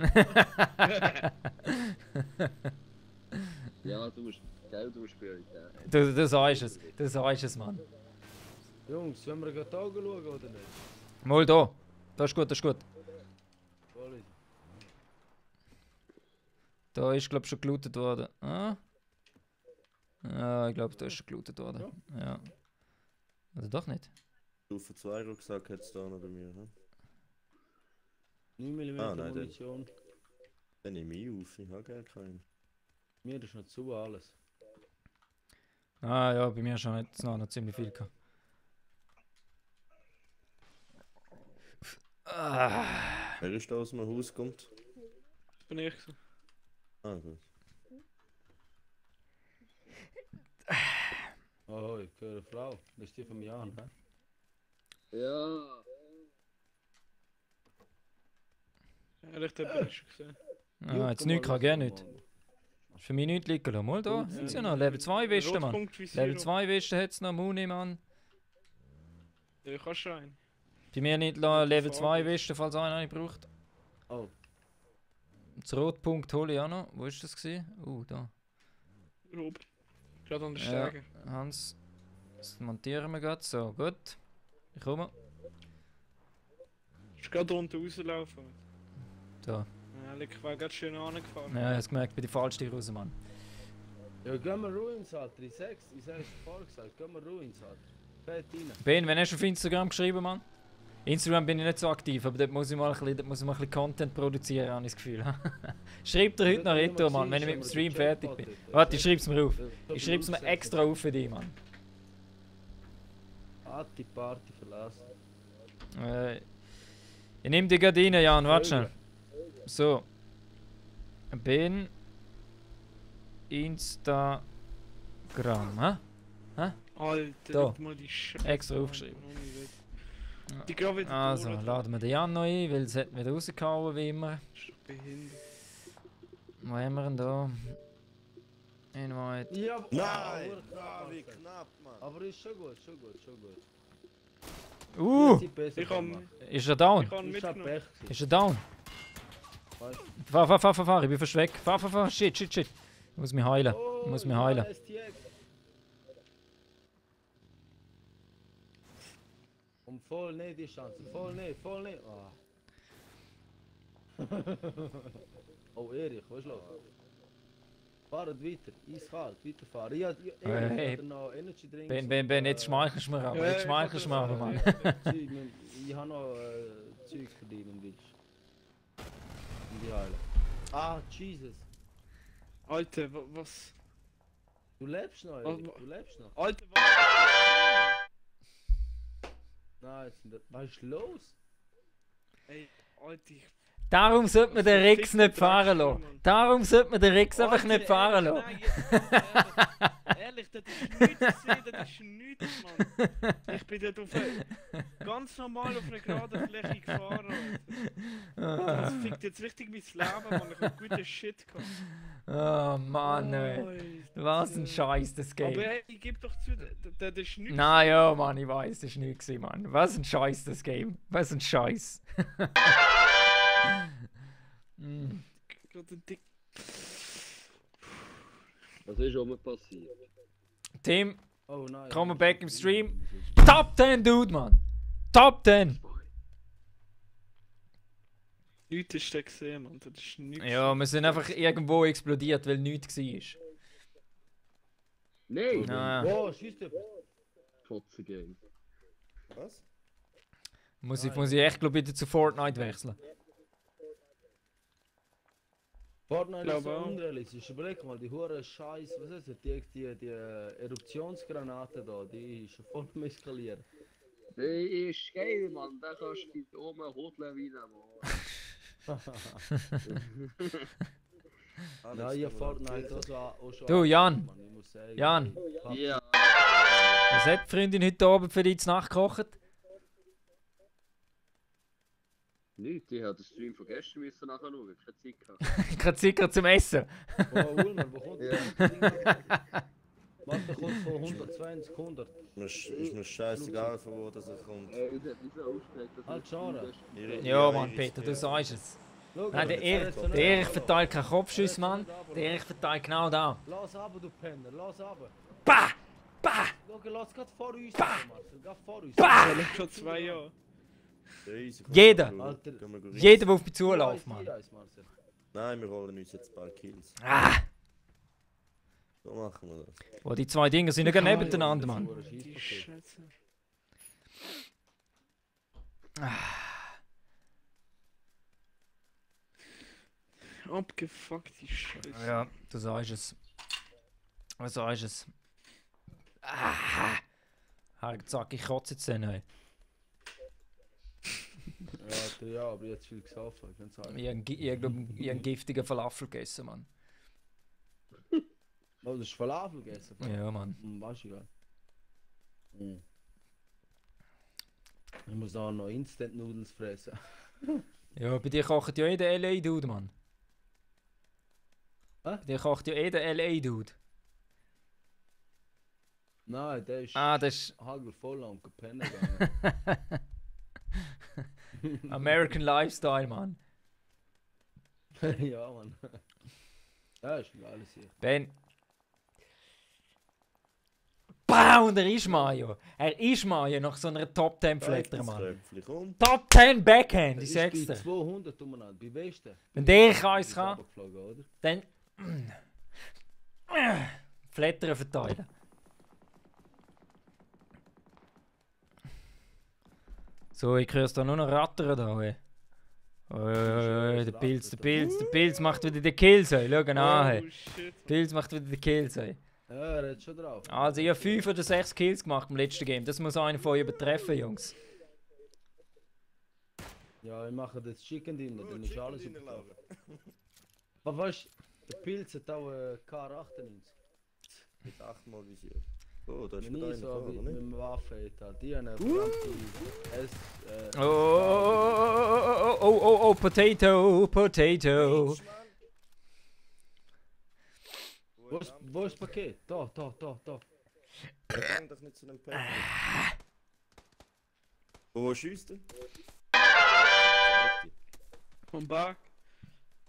Ja, du musst Geld Priorität. Du sagst es. Du sagst es, Mann. Jungs, sollen wir gerade Augen schauen oder nicht? Mal da. Das ist gut, das ist gut. Voll. Da ist, glaube ich, schon gelootet worden. Ah? Ja, ich glaube, da ist schon gelootet worden. Ja. Oder doch nicht? Stufe 2 Rucksack hat es da noch bei mir. Hm? 9 mm Ah, nein, Munition. Dann nehme ich auf, ich habe gar keinen. Mir ist noch zu alles. Ah ja, bei mir schon jetzt noch ziemlich viel gehabt. Ah. Wer ist da aus dem Haus kommt? Das bin ich. So. Ah, gut. Oh, ich höre eine Frau. Das ist die vom Jan, hä? Ja. Ehrlich, den bin ich schon gesehen. Ah, jetzt nichts kann gehen nicht. Ist für mich nichts liegen lassen. Mal da, sind sie noch. Level 2 Weste, Mann. Rotpunkt-Visier. Level 2 Weste hat es noch, Muni, Mann. Ja, kannst du einen. Bei mir nicht Level 2 Weste, falls einer nicht braucht. Oh. Das Rotpunkt hole ich auch noch. Wo ist das gewesen? Da. Rob. Gerade an der Ja, Stege. Hans. Das montieren wir gerade. So, gut. Ich komme. Du musst gerade unten rauslaufen. Da. Ja, ich war gerade schön angefahren. Ja, ich hab's gemerkt, bei der falschen raus, Mann. Ja, gehen wir Ruins, Alter. Ich sag's vorher gesagt. Gehen wir Ruins, Alter. Fett rein. Ben, wann hast du auf Instagram geschrieben, Mann? Instagram bin ich nicht so aktiv, aber dort muss ich mal ein bisschen Content produzieren, habe ich das Gefühl. Schreib dir heute noch Retour, Mann, wenn ich mit dem Stream fertig bin. Warte, ich schreib's mir auf. Ich schreib's mir extra auf für dich, Mann. Hat die Party verlassen. Ich nehme dich gerade rein, Jan, warte schnell. So. Ben. Instagram, hä? Alter, Da. guck mal die Scheiße. Extra aufgeschrieben. Die gehen wieder Also, durch. laden wir den Jan noch ein, weil es hat wieder rausgehauen wie immer. Behindert. Wo haben wir denn da? Invite. Ja, Nein! ah, Wie knapp, Mann! aber ist schon gut. Ich kann Ist er down? Ich kann Ich hab mitgenommen. Pech gewesen. Ist er down? Weißt Fahr, ich bin fast weg. Fahr. Shit. Ich muss mich heilen. Ich muss mich heilen. ja, STX. Und voll nicht die Chance. Voll nicht. Ah. Oh, Erich, was ist los? Fahrt weiter, eiskalt, weiterfahren. Ich Hey, hatte noch Energy Drinks. Ben, jetzt schmeichelst du mir aber. Jetzt schmeichelst du mir aber, Mann. Ich habe noch Zeug für dich, wenn du willst. In die Heile. Ah, Jesus. Alter, was? Du lebst noch, Was- Erich, du lebst noch. Alter, was? Nein, was ist los? Ey, Alter, ich... Darum sollte man den Rex nicht fahren lassen. Darum sollte man den Rex einfach nicht fahren lassen. Nein, jetzt, ehrlich, ehrlich, das ist nichts gesehen, das ist nichts, Mann. Ich bin dort ganz normal auf einer geraden Fläche gefahren. Das fickt jetzt richtig mein Leben, Mann. Ich hab guten Shit gehabt. Oh Mann, ey. Was ein Scheiß, das Game. Aber hey, ich geb doch zu, das ist nichts. Na ja, Mann, ich weiß, das war nichts, Mann. Was ein Scheiß, das Game. Was ein Scheiß. Gerade ein Dick. Was ist schon mal passiert? Tim, Oh nein. kommen wir back im Stream. Top 10, Dude, Mann. Top 10. Nichts ist da gesehen, Mann. Das ist nichts. Ja, wir sind einfach irgendwo explodiert, weil nichts war. Nein! Ja. Oh, schießt der. Fotzen-Game. Was? Muss ich echt, glaube ich, wieder zu Fortnite wechseln. Fortnite ist Glaube so auch. unrealistisch. Überleg mal, die hure Scheiß, was ist das? Die Eruptionsgranate da, die ist voll am Eskalieren. Das ist geil, Mann. Da kannst du dich oben hodeln wie Ja, ja, Fortnite auch schon. Du, Jan. Mann, ich muss sagen, Jan. Ja. Was hat die Freundin heute Abend für dich zu Nacht gekocht? Nicht, ich habe den Stream von gestern müssen nachher schauen. Keine Zeit gehabt. Keine Zeit gerade zum Essen. Oh, Ulmer, wo kommt Ja. das Ding her? Warte kurz von 120, 100. Ist mir scheißegal, von wo das er kommt. Ich hätte nicht so aufgeregt, dass Halt schon. Ja, Mann, Peter, du sagst es. Schau, Nein, der jetzt Erich, nicht der Erich ab, verteilt keinen Kopfschuss, Mann. Der Erich verteilt genau da. Lass ab, du Penner, lass ab. Bah! Bah! Schau, lass grad vor uns, Marcel, grad vor uns. Bah! Ich schon 2 Jahre. Jeder. Alter. Jeder, der auf mich zuläuft, Mann. Marcel. Nein, wir holen uns jetzt ein paar Kills. Ah! So machen wir das. Oh, die zwei Dinge sind nicht nebeneinander, Mann. Die Scheiße. Abgefuckte Scheiße. Ja, du sagst es. Du sagst es. Ah! Zack, ich kotze jetzt den, ey. Ja, Alter, ja, aber jetzt viel gesoffen, ich kann's sagen. Ich habe einen giftigen Falafel gegessen, Mann. Oh, du hast Falafel gegessen? Ja, Mann. Weißt du, ja. Ich muss auch noch Instant Noodles fressen. Ja, bei dir kocht ja jeder LA-Dude, Mann. Hä? Bei dir kocht ja jeder LA-Dude. Nein, der ist Ah, das ist halb voll am gepennt gegangen. American Lifestyle, Mann. Ja, Mann. Ja, ist ein geiles hier. Ben. Bam, und er ist Mayo. Er ist Mayo nach so einer Top 10 Flatter, Mann. Top 10 Backhand, ich sag's Bei dir. 200 umeinander, bei Westen. Wenn der eins kann, Runtergeflogen, oder? dann. Flattern verteilen. So, ich höre es da nur noch rattern da, ey. Der Pilz macht wieder die Kills, ey. Schau an, hey. Oh shit. Pilz macht wieder die Kills, ey. Ja, er hat schon drauf. Also, ich habe 5 oder 6 Kills gemacht im letzten Game. Das muss einer von euch übertreffen, Jungs. Ja, ich mache das Chicken Dinner, dann ist alles übergelaufen. Aber weißt du, der Pilz hat auch K98. Mit 8-mal visiert. Oh, da ist Nie wieder so einer wie vorne, mit ne? dem Waffe hat. Die haben eine verdammte Oh, Potato, Potato. Wo ist das Paket? Da. Geh doch nicht zu dem Pferd. Wo schießt er? Komm back.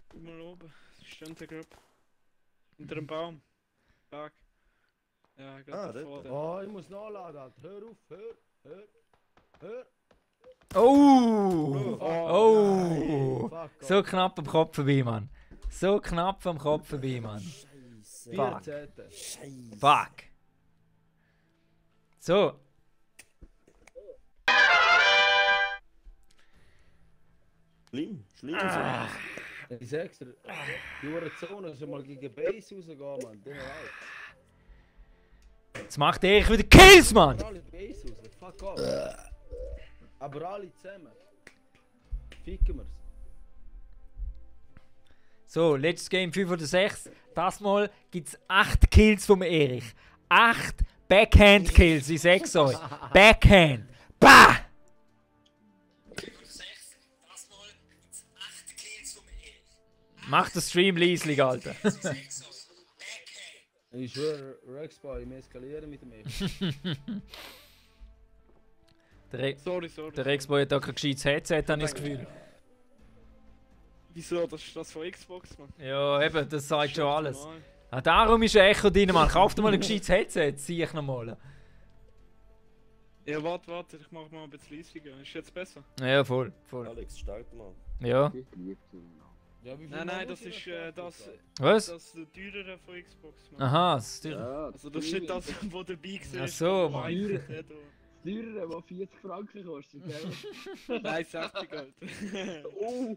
Guck mal oben. Steht der Gruppe. Unter dem Baum. Back. Ja, gerade da vorne. Oh, ich muss nachladen, Alter. Hör auf, hör. Oh! Oh! Fuck So off. knapp am Kopf vorbei, Mann. So knapp am Kopf vorbei, Mann. Scheiße. 14. Scheiße. Fuck. So. Schlimm. Ich sag's dir, die Zone soll mal gegen Base rausgehen, Mann. Den auch. Jetzt macht er wieder Kills, Mann. Alle Base raus, fuck off. Aber alle zusammen. Ficken wir's. So, letztes Game 5 oder 6. Das Mal gibt es 8 Kills vom Erich. 8 Backhand-Kills, ich sag's euch. Backhand. Bah! Mach den Stream leislich, Alter. Ich schwöre, Rexboy, wir eskalieren mit dem Echo. Sorry. Der Rexboy hat auch kein gescheites Headset, habe ich das Gefühl. Wieso? Das ist das von Xbox, man. Ja, eben, das sagt schon alles. Normal. Ah, darum ist ein Echo drin, Mann. Kauf dir mal ein gescheites Headset, zieh ich nochmal. Ja, warte, ich mach mal ein bisschen leisiger. Ist jetzt besser? Ja, voll. Alex, start mal. Ja. Ja, wie viel Nein, Mal das muss ist ich das Was? der teurere von Xbox, man. Aha, das ist teuer. Ja, Also das ist nicht das, wo dabei war. Ach so, Mann. Teurere, der 40 Franken kostet, gell? Nein, 60 Alter. Oh!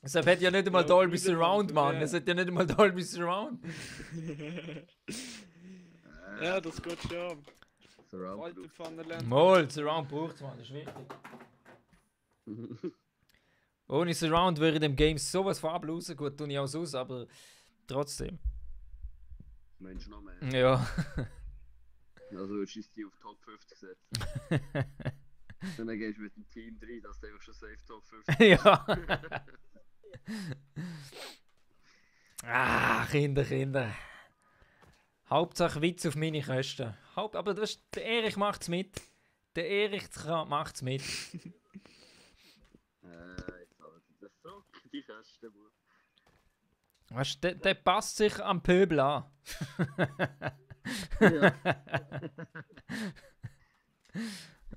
Es hat ja nicht einmal Ja, Dolby wieder, Surround, Mann. Mann. Es hat ja nicht einmal Dolby Surround. Ja, das geht schon. Surround Alte Pfannenländer. Mal, Surround braucht es, Mann. Das ist wichtig. Ohne Surround wäre dem Game sowas von ablausen. Gut, tue ich auch aus, aber trotzdem. Mensch, noch mehr. Ja. Also würdest du die auf Top 50 setzen. Dann gehst du mit dem Team 3, dass du einfach schon safe Top 50. Ja. Ah, Kinder. Hauptsache Witz auf meine Kosten. Aber das ist, der Erich macht's mit. Der Erich macht's mit. Jetzt aber das so, die Kosten. Weißt du, der passt sich am Pöbel an. Ja.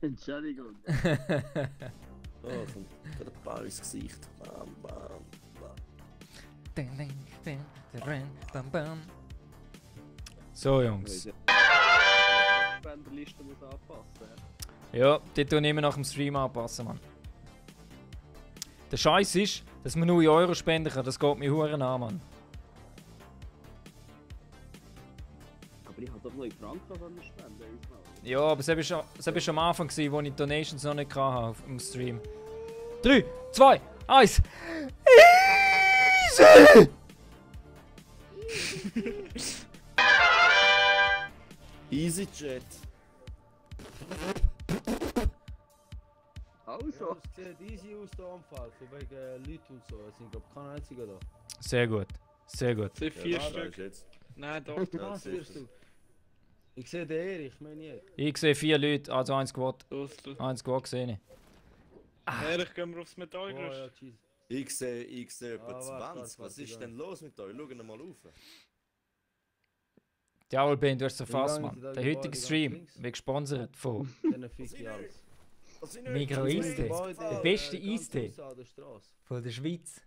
Entschuldigung. Oh, kommt der Ball ins Gesicht. Bam, bam, bam. So, Jungs. Die Spenderliste muss anpassen. Ja, die tun immer nach dem Stream anpassen, Mann. Der Scheiß ist, dass man nur in Euro spenden kann. Das geht mir Huren an, Mann. Aber ich habe doch noch in Franken spenden. Ja, aber es war am Anfang, gewesen, wo ich Donations noch nicht hatte auf dem Stream. 3, 2, 1. Easy! EasyJet. Also. Es sieht easy aus, der Anfall, von wegen Leuten und so. Es sind glaube kein einziger da. Sehr gut. Sehr gut. Sind 4 Ja, da Stück. ist jetzt. Nein, doch. Ja, Was siehst wirst du? Ich sehe den Erich, meine ich. Ich sehe 4 Leute, also 1 Squad. Los. 1 Squad gesehen. Ehrlich, gehen wir aufs Oh Metallgerüst. ja, Jesus. Ich sehe etwa Ah, 20. warte, Was ist denn los mit euch? Schaut mal auf. Diabolband, du hast es Wie erfasst, lange Mann. sind da Der die heutige Gebäude Stream ganz links? wird gesponsert von Dann fick ich alles. Was sind Migro euch? Eistee. Gebäude, Der beste ganz Eistee aussen an der Straße. von der Schweiz.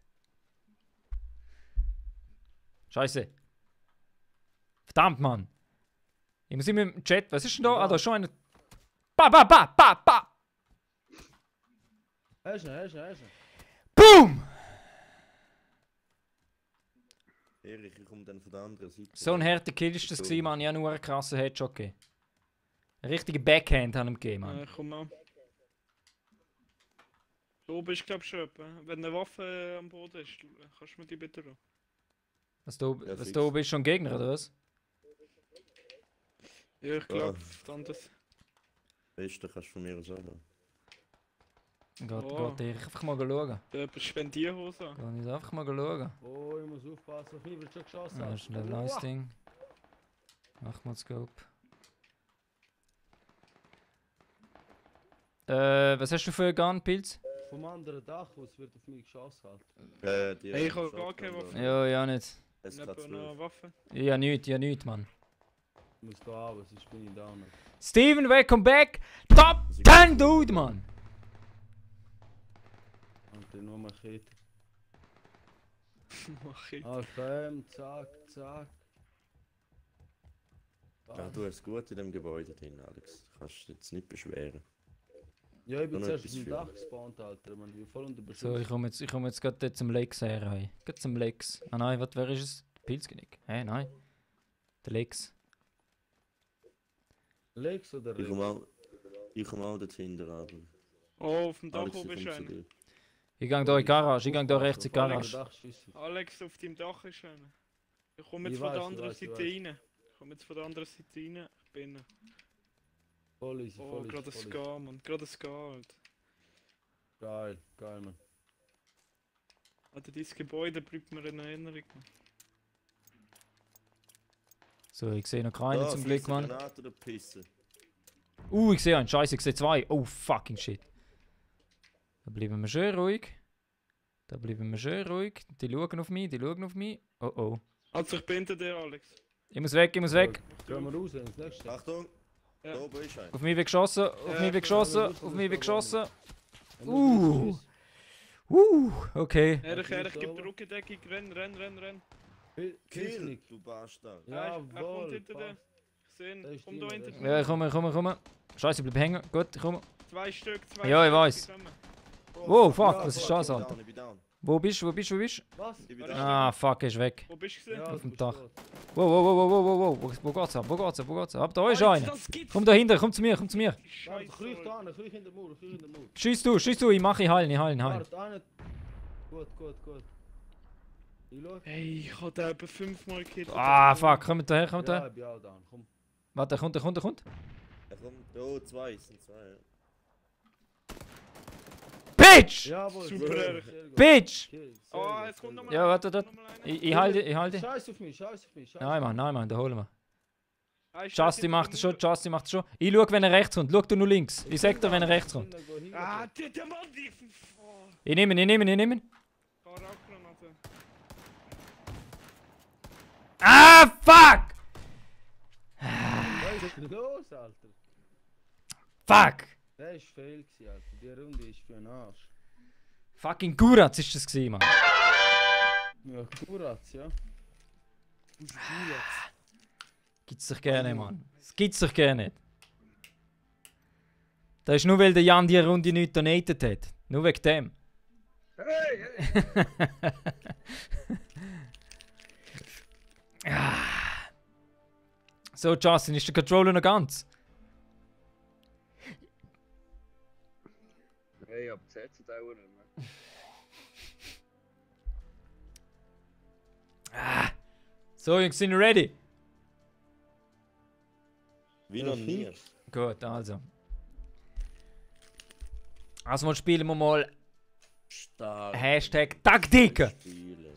Scheiße. Verdammt, Mann. Ich muss immer im Chat. Was ist denn da? Ah, da ist schon einer. Ba! Hast du ihn? Boom! Erich, ich komme dann von der anderen Seite. So ein harter Kill ist das gewesen, Mann. Ich habe nur einen krassen Headshot gegeben. Eine richtige Backhand haben ihm gegeben, Mann. Komm mal. Da oben ist glaube ich schon jemand. Wenn eine Waffe am Boden ist, kannst du mir die bitte noch. Was da Ja, fix. oben ist, schon ein Gegner, oder was? Ja, ich glaube, das. Beste kannst du von mir aus sagen. Geht ich einfach mal schauen. Der Spendierhose an. Kann ich einfach mal schauen. Oh, ich muss aufpassen, auf mich wird schon geschossen. Ja, das ist ein nice Ding. Mach mal Scope. Was hast du für einen Gun-Pilz? Vom anderen Dach, wo es wird auf mich geschossen hat. Die Hey, ich habe gar keine Waffe. Ja, ja nicht. Es Ich hat habe noch eine Waffe. Ja, nichts, Mann. Ich muss da haben, sonst bin ich da noch. Steven, welcome back! Top 10 Dude, Mann! Und dann nur Machete. Mach ich. AFM, zack. Ja, du hast gut in dem Gebäude drin, Alex. Kannst dich jetzt nicht beschweren. Ja, ich bin Noch zuerst auf etwas dem für. Dach gespawnt, Alter. Man, ich bin voll unter Beschuss. So, ich komme jetzt gerade zum Lex her. Hey. Gerade zum Lex. Ah nein, wer ist es? Der Pilzgenick. Hä, nein. Der Lex. Links oder Ich rechts? komme auch dort hinten, aber... Oh, auf dem Dach Alex, oben ich ist komme zu einer. dir. Ich gehe hier in die Garage, ich gehe hier rechts in die Voll unter Garage. Dach schiessen. Alex, auf deinem Dach ist einer. Ich komme jetzt Ich von der weiß, anderen ich Seite weiß. rein. komm jetzt von der anderen Seite rein. Ich bin. Voll easy, Oh, voll gerade ein easy. voll easy. Ska, Mann. Gerade ein Ska, Alter. Geil, geil, Mann. Alter, dieses Gebäude bleibt mir in Erinnerung. So, ich sehe noch keinen zum Glück, Mann. Granate oder Pisse? Ich sehe einen. Scheiße, ich sehe zwei. Oh, fucking shit. Da bleiben wir schön ruhig. Da bleiben wir schön ruhig. Die schauen auf mich, die schauen auf mich. Oh oh. Also, ich bin hinter dir, Alex. Ich muss weg, ich muss weg. Gehen wir raus ins nächste. Achtung! Ja. Da oben ist ein. Auf mich wird geschossen, auf Ja, mich wird geschossen, auf mich wird geschossen. Uh! Okay. Erich, Ja, Erich, gib sauber. die Rückendeckung. Renn. Kill! Du Bastard! Er kommt Jawohl, hinter dir. passt. Ich sehe ihn. Der ist Komm da drin, hinter der dir. Ja, ich komme. Scheiße, ich bleib hängen. Gut, ich komme. Zwei Stück. Ja, ich weiß. die kommen. Wow, fuck, Ja, was ist fuck, das, Ich bin Alter? down, ich bin down. Wo bist du? Was? Ich bin Ja. down. Ah, fuck, er ist weg. Wo bist du? Ja, gewesen? Auf dem du bist Dach. tot. Wow. Wo geht's ab? Wo geht's ab? Da ist Alter, einer. das gibt's Komm dahinter, komm zu mir. Warte, Scheiße. kriech da, kriech in den Mauer, kriech in den Mauer. Schieß du, ich mache heilen. Warte, einer. Gut. Ich schau. Ey, ich hab den etwa 5-mal gekillt. Ah, fuck, kommt daher. Ja, ich bin auch down, komm. Warte, kommt. Ja, komm. Oh, zwei, es sind zwei. Ja. Bitch! Jawohl, Super, sehr Erich. gut, sehr gut. Bitch! Kill, sehr Oh, gut, jetzt kommt sehr nochmal gut. Ja, warte, kommt noch mal einer. Ich halte. Scheiß auf mich. Nein, Mann, da holen wir. Ah, ist Justin hinter macht der es schon, Mauer. Justin macht es schon. Ich schau, wenn er rechts kommt. Schau du nur links. Ich sag dir, wenn er rechts kommt. Ah, der Mann, die... Oh, Ich nehme ihn. Karakgranate. Ah, fuck! Was ist denn los, Alter? Fuck! Der ist fail gewesen, Alter. Die Runde ist für einen Arsch. Fucking Guratz ist das gewesen, Mann. Ja, Kuratz, ja. Gibt's doch gerne, Mann. Das gibt's doch gerne nicht. Das ist nur, weil der Jan die Runde nicht donated hat. Nur wegen dem. Ah. So, Justin, ist der Controller noch ganz? Hey, aber das Headset auch nicht mehr. So, Jungs, sind wir ready? Wie noch nie. Gut, also. Also mal spielen wir mal Stark. Hashtag Taktiken. Spiele.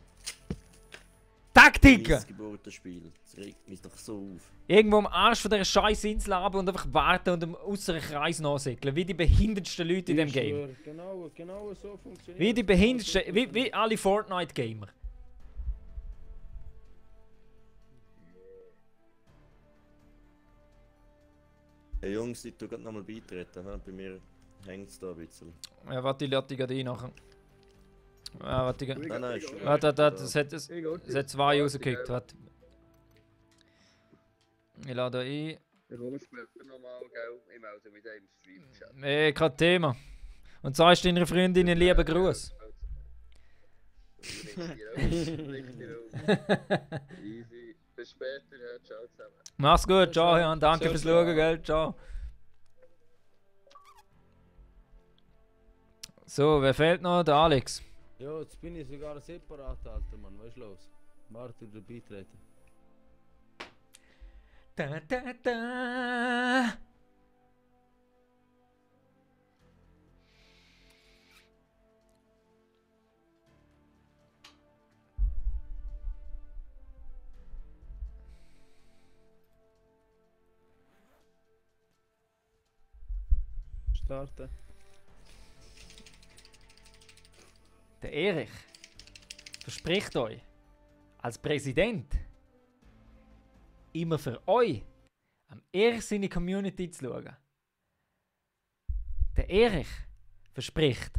Taktiken! Missgeburtenspiel. Das regt mich doch so auf. Irgendwo am Arsch von dieser scheiß Insel runter und einfach warten und im äußeren Kreis nachsegeln. Wie die behindertsten Leute in dem Game. Genau so funktioniert. Wie die behindertsten, wie alle Fortnite-Gamer. Hey Jungs, ich tu grad nochmal beitreten. Ha? Bei mir hängt es da ein bisschen. Ja, warte, ich lade die gerade ein nachher. Ja, warte, Nein, ist schon. warte, es hat zwei rausgekickt, warte. Ich lade ein. Ich komme später nochmal, gell? Ich melde mich dann im Stream-Chat. Kein Thema. Und sagst deiner Freundin einen lieben Gruß. Easy. Bis später, ja. Ciao zusammen. Mach's gut, ciao, Jan. Danke Ciao, fürs ciao. Schauen, gell? Ciao. So, wer fehlt noch? Der Alex. Ja, jetzt bin ich sogar separat, Alter, Mann. Was ist los? Warte, du beitreten. Da. Starten. Der Erich verspricht euch, als Präsident immer für euch am Erich seine Community zu schauen. Der Erich verspricht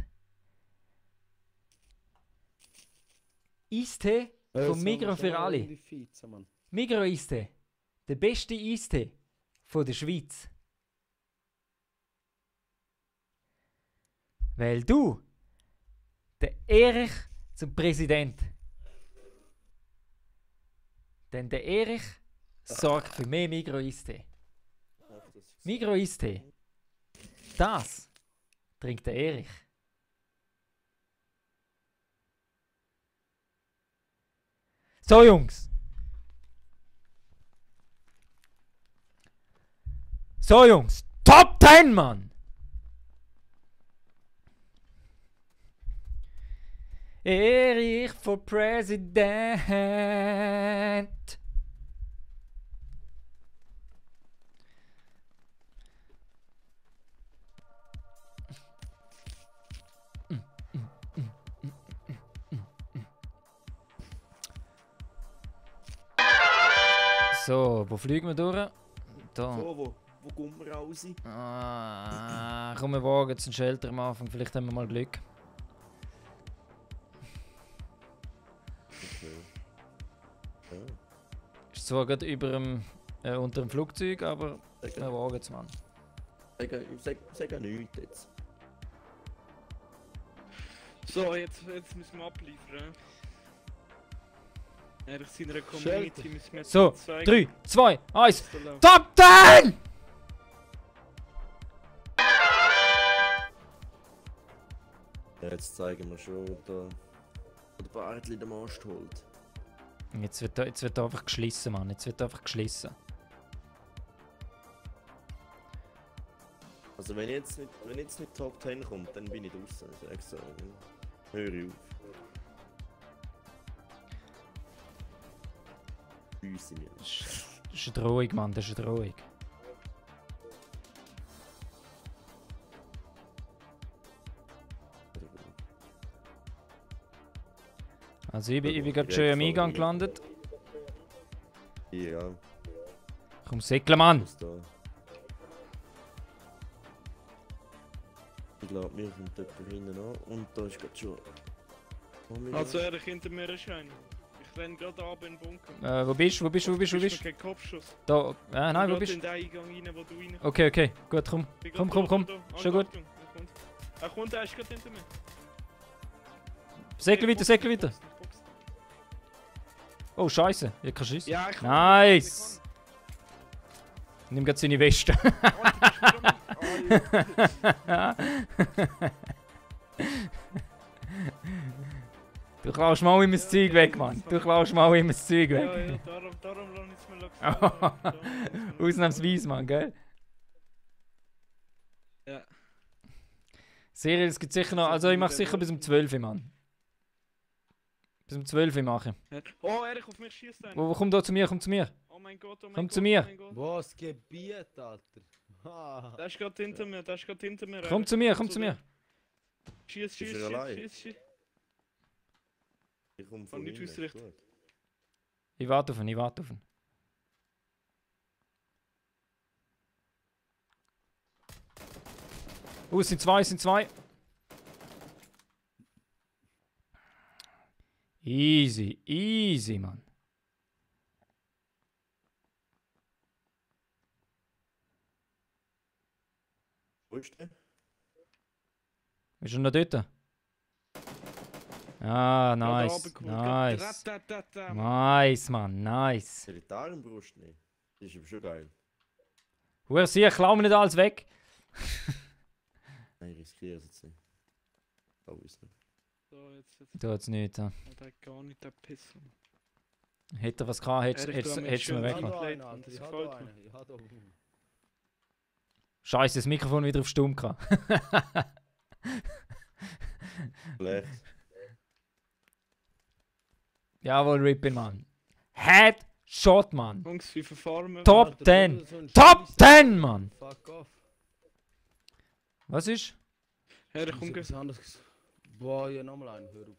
Eistee vom Migros für alle. Migros Eistee. Der beste Eistee von der Schweiz. Weil du der Erich zum Präsident. Denn der Erich sorgt für mehr Migros Eistee. Migros Eistee. Das trinkt der Erich. So, Jungs. So, Jungs. Top 10, Mann! Erich for President. So, wo fliegen wir durch? Da. So, wo kommen wir raus? Komm, wir wagen jetzt einen Shelter am Anfang. Vielleicht haben wir mal Glück. Okay. Ja. Ist zwar gerade unter dem Flugzeug, aber wir wagen es, Mann. Sag nichts jetzt. So, jetzt müssen wir abliefern. Ehrlich, seiner Community müssen wir jetzt So, zeigen. 3, 2, 1. was da läuft. Top 10! Ja, jetzt zeigen wir schon, wo der Bartli den Mast holt. Jetzt wird einfach geschlissen, Mann. Jetzt wird einfach geschlissen. Also wenn jetzt nicht Top 10 kommt, dann bin ich draußen. Ich sag's so. Hör ich auf. Büsse mir. Das ist eine Drohung, Mann. Das ist eine Drohung. Also ich bin gerade schön am Eingang gelandet. Ja, Komm, säckeln, Mann! muss da. Ich glaube, mir kommt jemand hinten an und da ist gerade schon. Also ehrlich, hinter mir ist einer. Ich renn gerade ab in den Bunker. Wo bist du? Ist mir kein Kopfschuss. Da. Nein, wo Ich bist bin du? in den Eingang rein, wo du rein. Okay, gut, komm. Komm. Schon gut. Er kommt, er ist gerade hinter mir. Säckel weiter. Oh, Scheiße. Ich kann schießen. Ja, ich kann. Nice! Nimm grad seine Weste. Du klaust mal immer das Zeug weg, Mann. Du klaust mal immer das Zeug Ja, weg. darum lass ich es mir lassen. Ausnahmsweise, Mann, gell? Ja. Serie, es gibt sicher noch. Also, ich mache sicher bis um 12 Uhr, Mann. Bis um 12 Uhr mache ich. Oh, Erich, auf mich schießt einer. Wo komm da zu mir, komm zu mir. Oh mein Gott, oh mein Komm Gott. zu mir. Oh mein Gott. Was Gebiet, Alter. Ha. Der ist gerade hinter mir, Komm Erich. zu mir, komm zu mir. Schieß. Ist er allein? Ich komme von nicht hinten, ist ausrichten. gut. Ich warte auf ihn. Es sind zwei. Easy, Mann. Wo ist der? Bist du noch dort? Ah, nice. Nice, Mann, nice. Der Gitarrenbrust nicht. Das ist aber schon geil. Huer, sieh, klau mir nicht alles weg. Nein, ich riskiere es jetzt nicht. Oh, ist nicht. So, jetzt. Du hat's nicht. Ja. Der hat gar nicht der Pisser. Hätte er was gehabt, hättest du mir schön weg Ich gemacht. habe Plate, da einen, das ich gefällt habe da mir. einen. Ich habe da einen. Scheiße, das Mikrofon wieder auf stumm gehabt. Schlecht. Jawohl, Rippin, Mann. Headshot, Mann. Jungs, wie verfahren wir? Top Alter, 10. du so ein Top Scheisser. 10, Mann. Fuck off. Was ist? Erich, komm, Was anderes. Boah, ja, nochmal einen. Hör auf.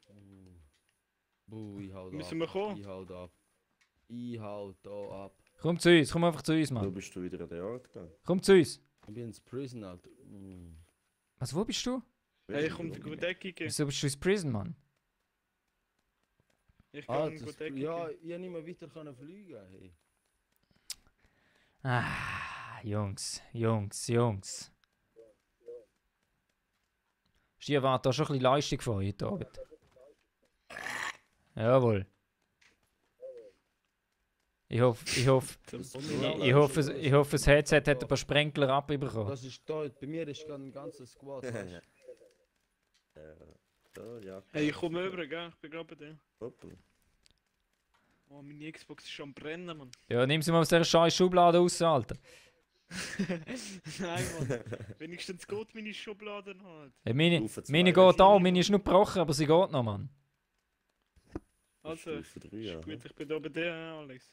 Ich hau da Müssen ab. wir kommen? Ich hau da ab. Ich hau da ab. Komm zu uns, komm einfach zu uns, Wo Mann. bist du wieder an der Ort da? Komm zu uns. Ich bin ins Prison, Alter. Was, wo bist du? Hey, komm, die gute Decke geben. Wieso bist du ins Prison, Mann? Ich Ah, kann eine gute Decke ja, geben. ich hab nicht mehr weiter können fliegen. Hey. Jungs. Die erwarten auch schon ein bisschen Leistung von euch heute Abend. Jawohl. Ich hoffe, das Headset hat ein paar Sprenkler abbekommen. Das ist da, bei mir ist gerade ein ganzes Squad. weißt So, ja. Hey, ich komme rüber, gell? Ich bin gerade bei dir. Hoppla. Oh, meine Xbox ist schon am brennen, Mann. Ja, nimm sie mal aus dieser scheiß Schublade raus, Alter. Nein, Mann. Wenigstens geht meine Schubladen halt. Hey, meine Stufe zwei meine wäre geht auch, schwierig. meine ist nur gebrochen, aber sie geht noch, Mann. Also, Stufe 3, ist ja. gut, ich bin da bei dir, Alex.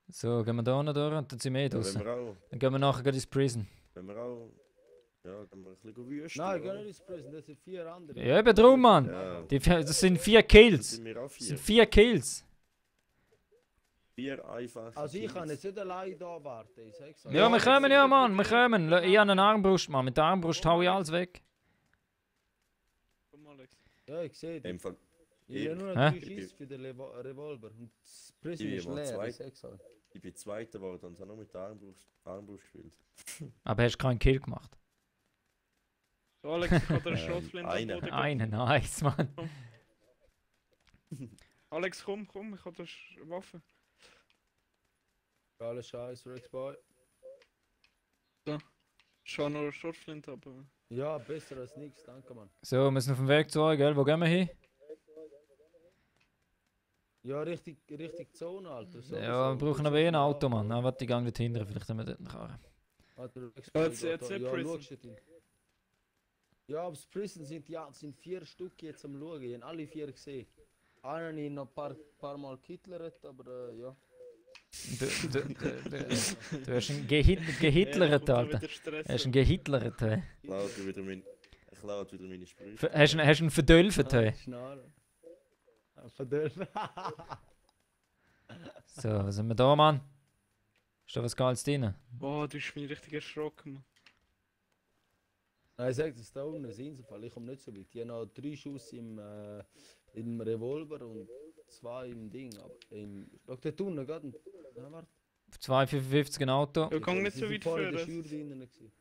So, gehen wir da noch durch und dann sind wir eh Ja, wenn draußen. wir auch, Dann gehen wir nachher gleich ins Prison. wenn wir auch, ja, dann mal ein bisschen wüsten. Nein, geh oder? nicht ins Prison, das sind 4 andere. Ja, eben drum, Mann. Ja, Das sind 4 das Kills. sind wir auch Das sind 4. 4 Kills. 4 einfache Also ich kann Kills. jetzt nicht allein da warten, ich sag's euch. Ja, wir jetzt kommen, sind ja, wir Mann. bei Wir dir. kommen. Ich habe eine Armbrust, Mann. Mit der Armbrust hau ich alles weg. Komm, Alex. Ja, ich sehe Im dich. Fall, Ich habe nur Hä? noch 3 Schüsse für den Revolver. Und das Prison Ich ist bin mal leer, zwei. ich sag's euch. ich bin Zweiter geworden und habe nur mit der Armbrust gespielt. Aber hast keinen Kill gemacht. So, Alex, ich habe dir eine Schrotflinte am einen. Boden gegeben. Einen, nice, Mann. Alex, komm, ich habe eine Waffe. Alles Scheiß, Rexboy. Schon noch eine Schrotflinte, aber... Ja, besser als nichts, danke Mann. So, wir sind auf dem Weg zu euch, gell? Wo gehen wir hin? Ja, richtig Zone, Alter. So, Ja, wir brauchen aber eh ein Auto, Mann. Ah, warte, ich gehe dort hinten. Vielleicht haben wir dort noch einen. Alter, Rexboy, Jetzt nicht Prison. schaust du ihn. Ja, aber das Prison sind 4 Stück jetzt am Schauen. Ich habe alle 4 gesehen. Einen habe ich noch ein paar Mal gekittlert, aber ja. Du hast einen gehitlert, Alter. Du hast einen gehitlert, hä? Ich klaue wieder meine Sprüche. Hast du einen verdölft, hä? Schnarren. Verdölfen. So, was sind wir da, Mann? Ist da was Geiles drin? Boah, du hast mich richtig erschrocken, Mann. Nein, ich sag das da unten ist Inselfall. Ich komme nicht so weit. Ich habe noch 3 Schuss im Revolver und 2 im Ding. Aber schau dort unten, gerade. Ja, warte. 2,55 ein Auto. Ja, gang nicht Sie so sind weit vorher in der führen. Schür drinnen gewesen.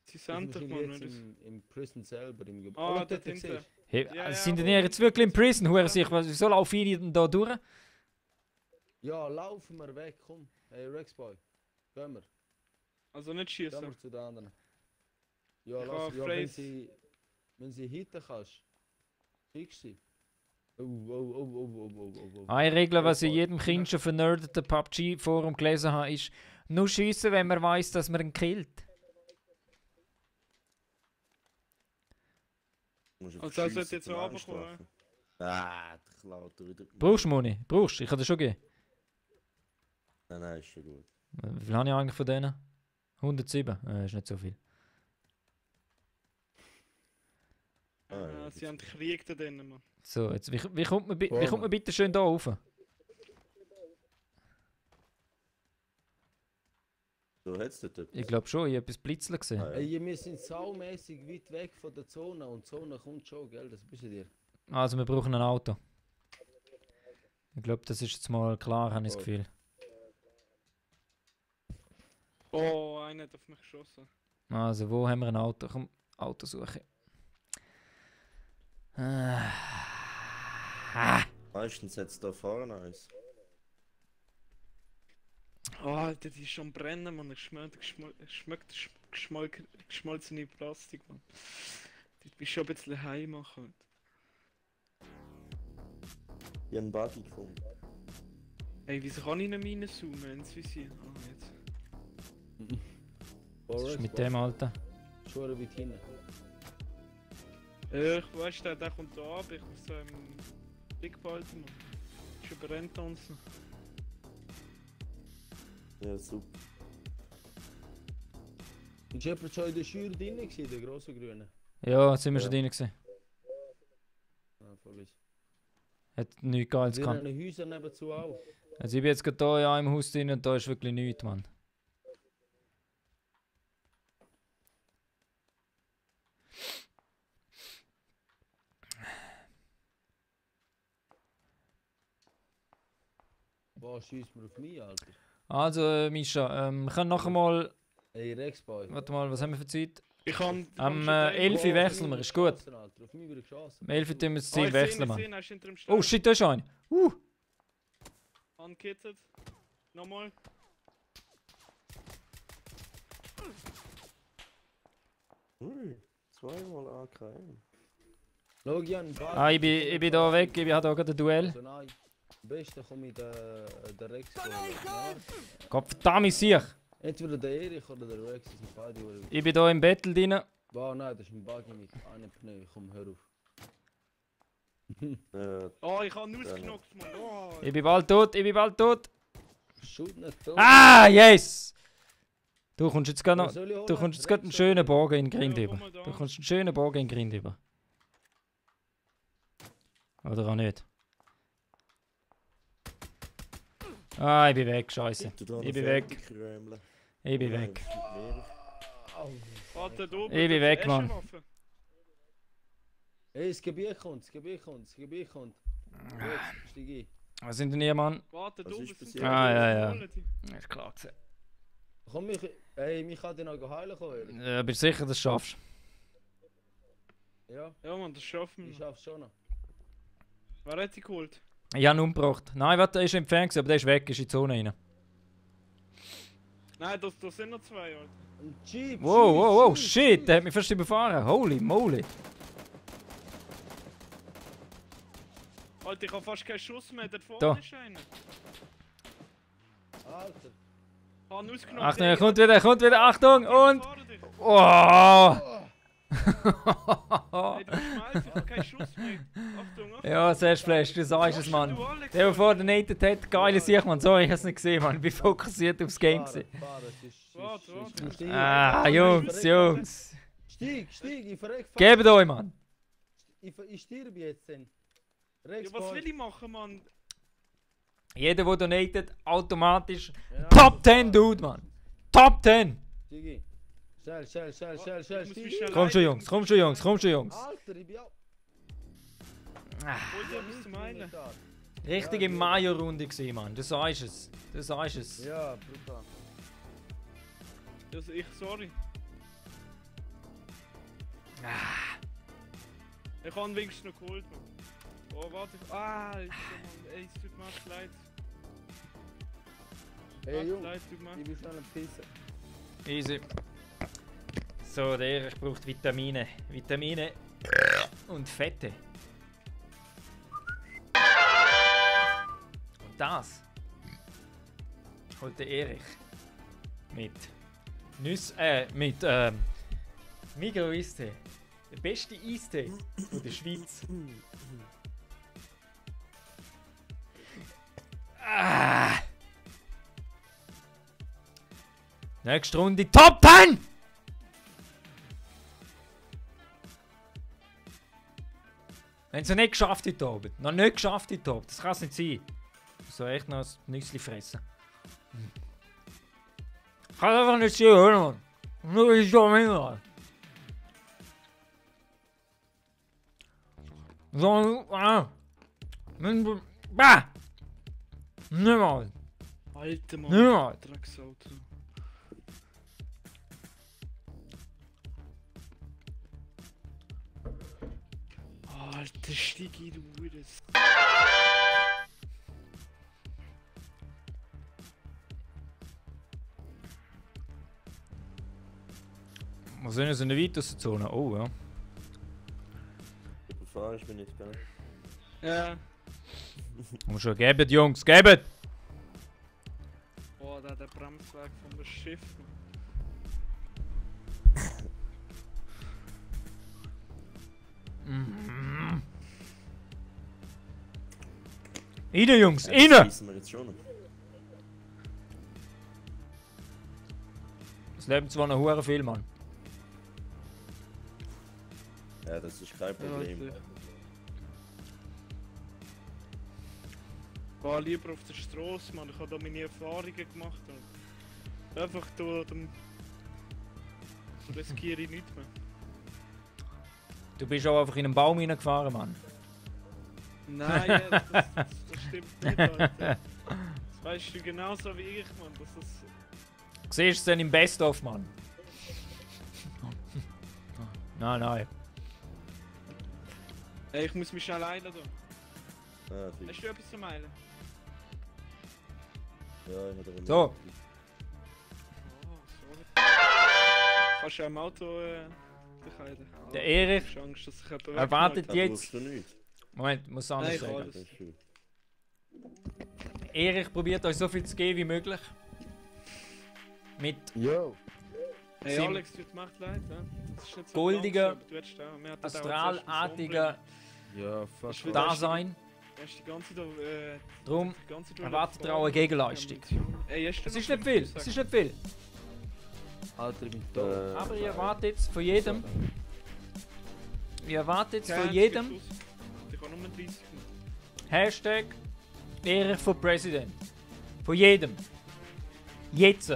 Sie Das sind ist doch, wahrscheinlich Mann. jetzt Das... im Prison selber, im Gebäude. Ah, Schau, dort siehst du. hinten. Hey, Ja, sind aber- die jetzt wirklich im Prison? Hure sich, wieso laufe ich denn da durch? Ja, laufen wir weg, komm. Hey Rexboy, gehen wir. Also nicht Gehen schießen. wir zu den anderen. Ja, Ich lass, habe ja Phrase. wenn sie hitten kannst, schickst sie. Oh. Eine Regel, was ich in jedem Kind schon vernerdeten PUBG-Forum gelesen habe, ist: nur schiessen, wenn man weiß, dass man ihn killt. Also er sollte jetzt runterkommen. Ah, der klaut wieder. Brauchst du Muni? Brauchst du? Ich kann dir schon geben. Nein, ist schon gut. Wie viel habe ich eigentlich von denen? 107? Ist nicht so viel. Sie haben Krieg da drinnen, Mann. So, jetzt, wie kommt man bitte schön da rauf? So, hat's dort etwas? Ich glaube schon, ich habe etwas Blitzeln gesehen. Ah, ja. Ey, wir sind saumäßig weit weg von der Zone und die Zone kommt schon, gell? Das wisst ihr. Also, wir brauchen ein Auto. Ich glaube, das ist jetzt mal klar, habe ich das Gefühl. Oh, einer hat auf mich geschossen. Also, wo haben wir ein Auto? Komm, Autosuche. Meistens hat es da vorne eins. Oh, Alter, die ist schon brennen, Mann. Ich schmeckt geschmolzene Plastik, Mann. Du bist schon ein bisschen heim machen. Ich habe einen Buddy gefunden. Ey, wieso kann ich nicht reinzoomen ins Visier? Ah, jetzt. Was ist mit dem, Alter? Schon weit hinten. Ja, ich weiß, der kommt da ab. Ich muss so im Blick behalten, Mann. Ist überrennt uns noch. Ja, super. Ist jemand schon in der Schür drin gewesen, der grosse Grüne? Ja, sind wir schon Ja. drin gewesen. Ah, vergiss. Hat nichts Geiles Die gehabt. haben Häuser nebenzu auch. Also ich bin jetzt gerade hier ja, im Haus drin und da ist wirklich nichts, Mann. Was schießt mir auf mich, Alter? Also, Mischa, wir können nachher mal... Ey, Rexboy. Warte mal, was haben wir für Zeit? Ich kann. Am 11 Uhr wechseln wir, ist gut. Auf mich wird geschossen. Am 11 Uhr tun wir das Oh, Ziel ich wechseln, sehe ihn, Mann. er ist hinter dem Stein. Oh shit, da ist einer. Ankittet. Nochmal. Ui, zweimal AKM. Schau, Jan, Ah, ich bin da weg, ich habe da gerade ein Duell. Also nein. Am besten komme ich den Rexboy. Ja. Gott verdammt, sicher. Entweder der Erich oder der Rex sind beide oder. Ich bin hier im Battle drin. Wow, nein, das ist ein Buggy mit einem Pneu. Komm, hör auf. Oh, ich habe ihn ausgenockt, Mann. Oh, Ich bin bald tot, ich bin bald tot. Shoot nicht tot. Ah, yes! Du kommst jetzt gerade Was noch. soll ich holen? Du kommst jetzt gerade einen Rex schönen oder- Bogen in den Grind Ja, über. komm mal da. Du kommst einen schönen Bogen in den Grind über. Oder auch nicht. Ah, ich bin weg, scheiße. Ich bin weg. Ich bin weg. warte, da oben. Ich bin weg, Mann. Eschenwaffe. Hey, das Gebiet kommt, das Gebiet kommt, das Gebiet kommt. Rex, steig ein. Was sind denn hier, Mann? Warte, da Was oben ist sind passiert? Ah, ja, ja. die. Ist klar gewesen. Komm, mich kann dich noch heilen kommen. Bist du sicher, dass du es schaffst? Ja, Ja, Mann, das schaffen ich wir. schaff's schon noch. Wer hat sie geholt? Ich habe ihn umgebracht. Nein, warte, der ist entfernt, aber der ist weg, ist in die Zone rein. Nein, das sind noch zwei, Alter. Ein Jeep! Wow, wow, wow, Jeep, shit, der hat mich fast überfahren. Holy moly. Alter, ich habe fast keinen Schuss mehr, da Da. vorne ist einer. Alter. Hab ihn ausgenommen. Achtung, er kommt wieder, Achtung, und... Dich. Oh! Hey, du schmeißt, ich hab keinen Schuss mehr. Achtung, Achtung. Ja, Selbstflash, du sagst es, Mann. Du, Alex, Der, der vor der Nated hat, geile Sicht, Mann. Sorry, ich hab's nicht gesehen, Mann. Ich bin fokussiert aufs Game. gewesen. Warte. Ah, Jungs, Jungs. Steig, ich verreck fast. Gebt euch, Mann. Ich sterbe jetzt dann. Rex, Ja, was Ball. will ich machen, Mann? Jeder, der donatet, automatisch Ja, Top 10, Dude, Mann. Top 10. Steig. Schnell, Ich muss mich steig. schnell Komm schon, leiten, Jungs, ich komm muss schon, mich Jungs, komm schon, Jungs. Alter, ich bin ab. Hol dir etwas zum Heilen. Richtige Mayo-Runde gewesen, Mann. Du sagst es. Du sagst es. Ja, brutal. Also sorry. Ich habe ihn wenigstens noch geholt, Mann. Oh, warte. Mann. Ey, es tut mir echt leid. Hey, Echt Jungs, leid, tut mir ich bin schnell am Pissen. Easy. So, der Erich braucht Vitamine. Vitamine und Fette. Und das holt der Erich mit mit Migros-Eistee. Der beste Eistee von der Schweiz. Ah. Nächste Runde Top 10! Wenn es noch nicht geschafft heute Abend. Noch nicht geschafft heute Abend. Das kann es nicht sein. Ich soll echt noch ein Nüssli fressen. Kann einfach nicht sein, oder Mann? Nur ist schon mehr. So, bah! Niemals! Alter, Mann. Niemals! Drecksauto. Alter, steig ein, du Wurdes. Wir sind jetzt in der weitesten Zone. Oh ja. Überfahren ist mir nicht, gell? Ja. Muss schon geben, Jungs, geben! Boah, der Bremsweg vom Schiff. Rein, Jungs, Das rein! wissen wir jetzt schon. Es leben zwar noch hure viel, Mann. Ja, das ist kein Problem. Ich war lieber auf der Straße, Mann. Ich habe da meine Erfahrungen gemacht. Und einfach da riskiere ich nichts mehr. Du bist auch einfach in einen Baum reingefahren, Mann. Nein, ja, das stimmt nicht, Alter. Das weißt du genauso wie ich, Mann. Das ist... Siehst du es dann im Best-of, Mann? Nein. Hey, ich muss mich schnell eilen da. Ah, fix. Hast du etwas zum Eilen? Ja, ich habe So. Oh, sorry. Kannst du auch im Auto dich eilen? Der Erich Ich habe Angst, dass ich jemanden erwartet wegknallt. jetzt. Du nichts. Moment, muss anders Nein, ich sagen. kann- Das ist schön. Erich probiert euch so viel zu geben wie möglich. Mit Yo! Hey Sim- Alex, tut mir echt leid, ja? Das ist nicht so Goldiger, lang, aber du hättest auch- wir hatten auch astralartiger Ja, fuck. Ich will Dasein. Du hast die ganze Zeit Darum die ganze Zeit erwartet ihr auch Fragen. eine Gegenleistung. Ey, hast du Es noch ist nicht was viel, zu es sagen? ist nicht viel. Alter, ich bin tot. Aber ihr erwartet jetzt von jedem. Ihr erwartet jetzt Kein von einziger jedem Schluss. Ich habe nur 30 Minuten. Hashtag Ehre von Präsident. Von jedem. Jetzt.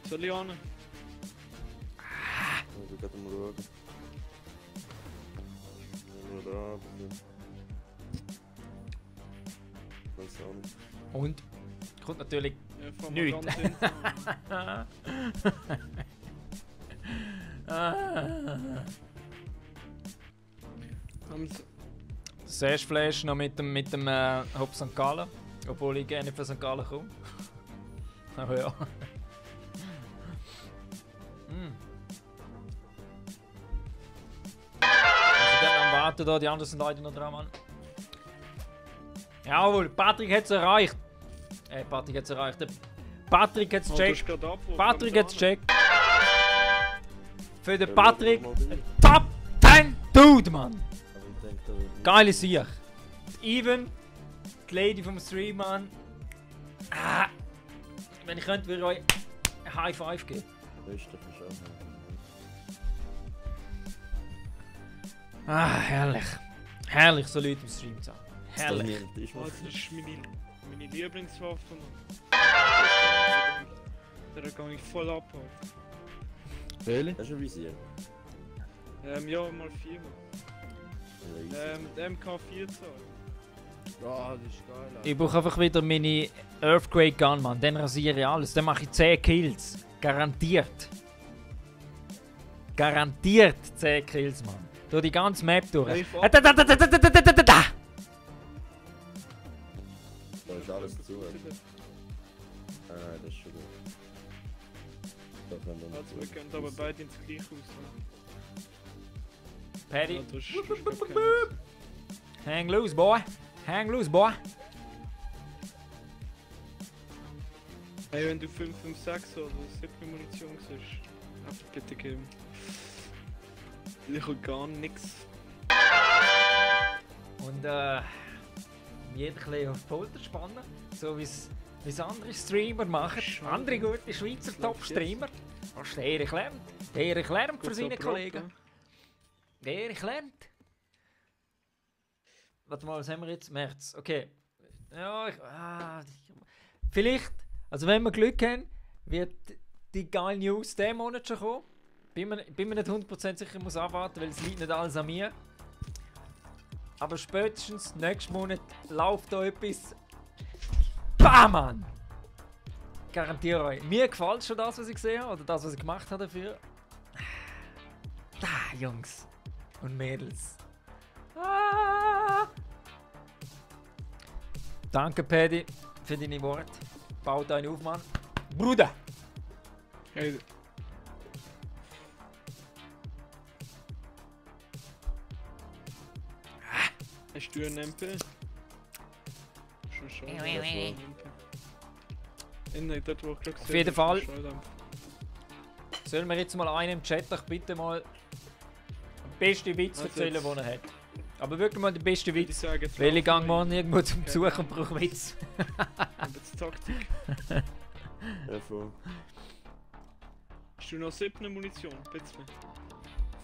Soll ich an? Ich will gerade mal schauen. Nur da, weiß auch nicht. Und kommt natürlich. Ja, fangen Nicht. wir ganz hinten an. Haben sie- Das erste Flash noch mit dem Hop St. Gallen. Obwohl ich gerne von St. Gallen komme. Aber ja. Also dann am Warten da, die anderen sind leider noch dran, Mann. Jawohl, Patrick hat es erreicht. Patrick hat es erreicht. Der Patrick hat es Oh, du hast gecheckt. gerade Abwurf, Patrick komm hat es an. gecheckt. Für den Ja, Patrick, schau mal rein. Top 10 Dude, Mann. Aber ich denke, da wird nicht- Geile Sieg. Even, die Lady vom Stream, Mann. Ah, wenn ich könnte, würde ich euch ein High Five geben. Österreich ist auch. Ah, herrlich. Herrlich, so Leute im Stream zu haben. Das Herrlich. niemand ist Oh, was. das ist meine Lieblingswaffe. Mann. Da gehe ich voll ab. Alter. Welche? Das ist ein Visier. Ja, mal 4. Ja, easy. Der MK14. Ja, das ist geil. Ich brauche einfach wieder meine Earthquake Gun, Mann. Dann rasiere ich alles. Dann mache ich 10 Kills. Garantiert. Garantiert 10 Kills, Mann. Durch die ganze Map durch. Hey, fuck. Da. Da ist alles zu. Ah, das ist schon gut. Da können wir Also, wir gehen aber beide ins gleiche aus. Paddy, Ja, das ist gar kein- hang loose, boy. Hang loose, boy. Hey, wenn du 556 oder 7 Munition siehst, einfach bitte geben. Ich habe gar nichts. Und jeder ein bisschen auf die Folter spannen, so wie es andere Streamer machen. Schade. Andere gute Schweizer Was läuft Top-Streamer. Das ist der Erich Lernt. Der Erich Lernt für Gut seine abgebracht, Kollegen. Der Erich Lernt. Warte mal, was haben wir jetzt? März. Okay. Ja, vielleicht, also wenn wir Glück haben, wird die geile News diesen Monat schon kommen. Bin mir nicht 100% sicher, ich muss abwarten, weil es liegt nicht alles an mir. Aber spätestens nächsten Monat läuft da etwas. Bam, Mann! Garantiere euch. Mir gefällt schon das, was ich gesehen habe, oder das, was ich gemacht habe dafür. Da, Jungs und Mädels. Ah. Danke, Paddy, für deine Worte. Baut einen auf, Mann. Bruder! Hey. Hast du einen MP? Schon schade. dass du einen MP. Nein, dort wo ich gerade Auf jeden Fall. gesehen habe, Sollen wir jetzt mal einen im Chat doch bitte mal den besten Witz Also erzählen, jetzt- den er hat? Aber wirklich mal den besten würde ich Witz. sagen, jetzt Weil ich laufen gehe wir morgen irgendwo zum Okay. Besuch und brauche Witz. Aber die Taktik. Ja, voll. Hast du noch 7 Munition? Bitte.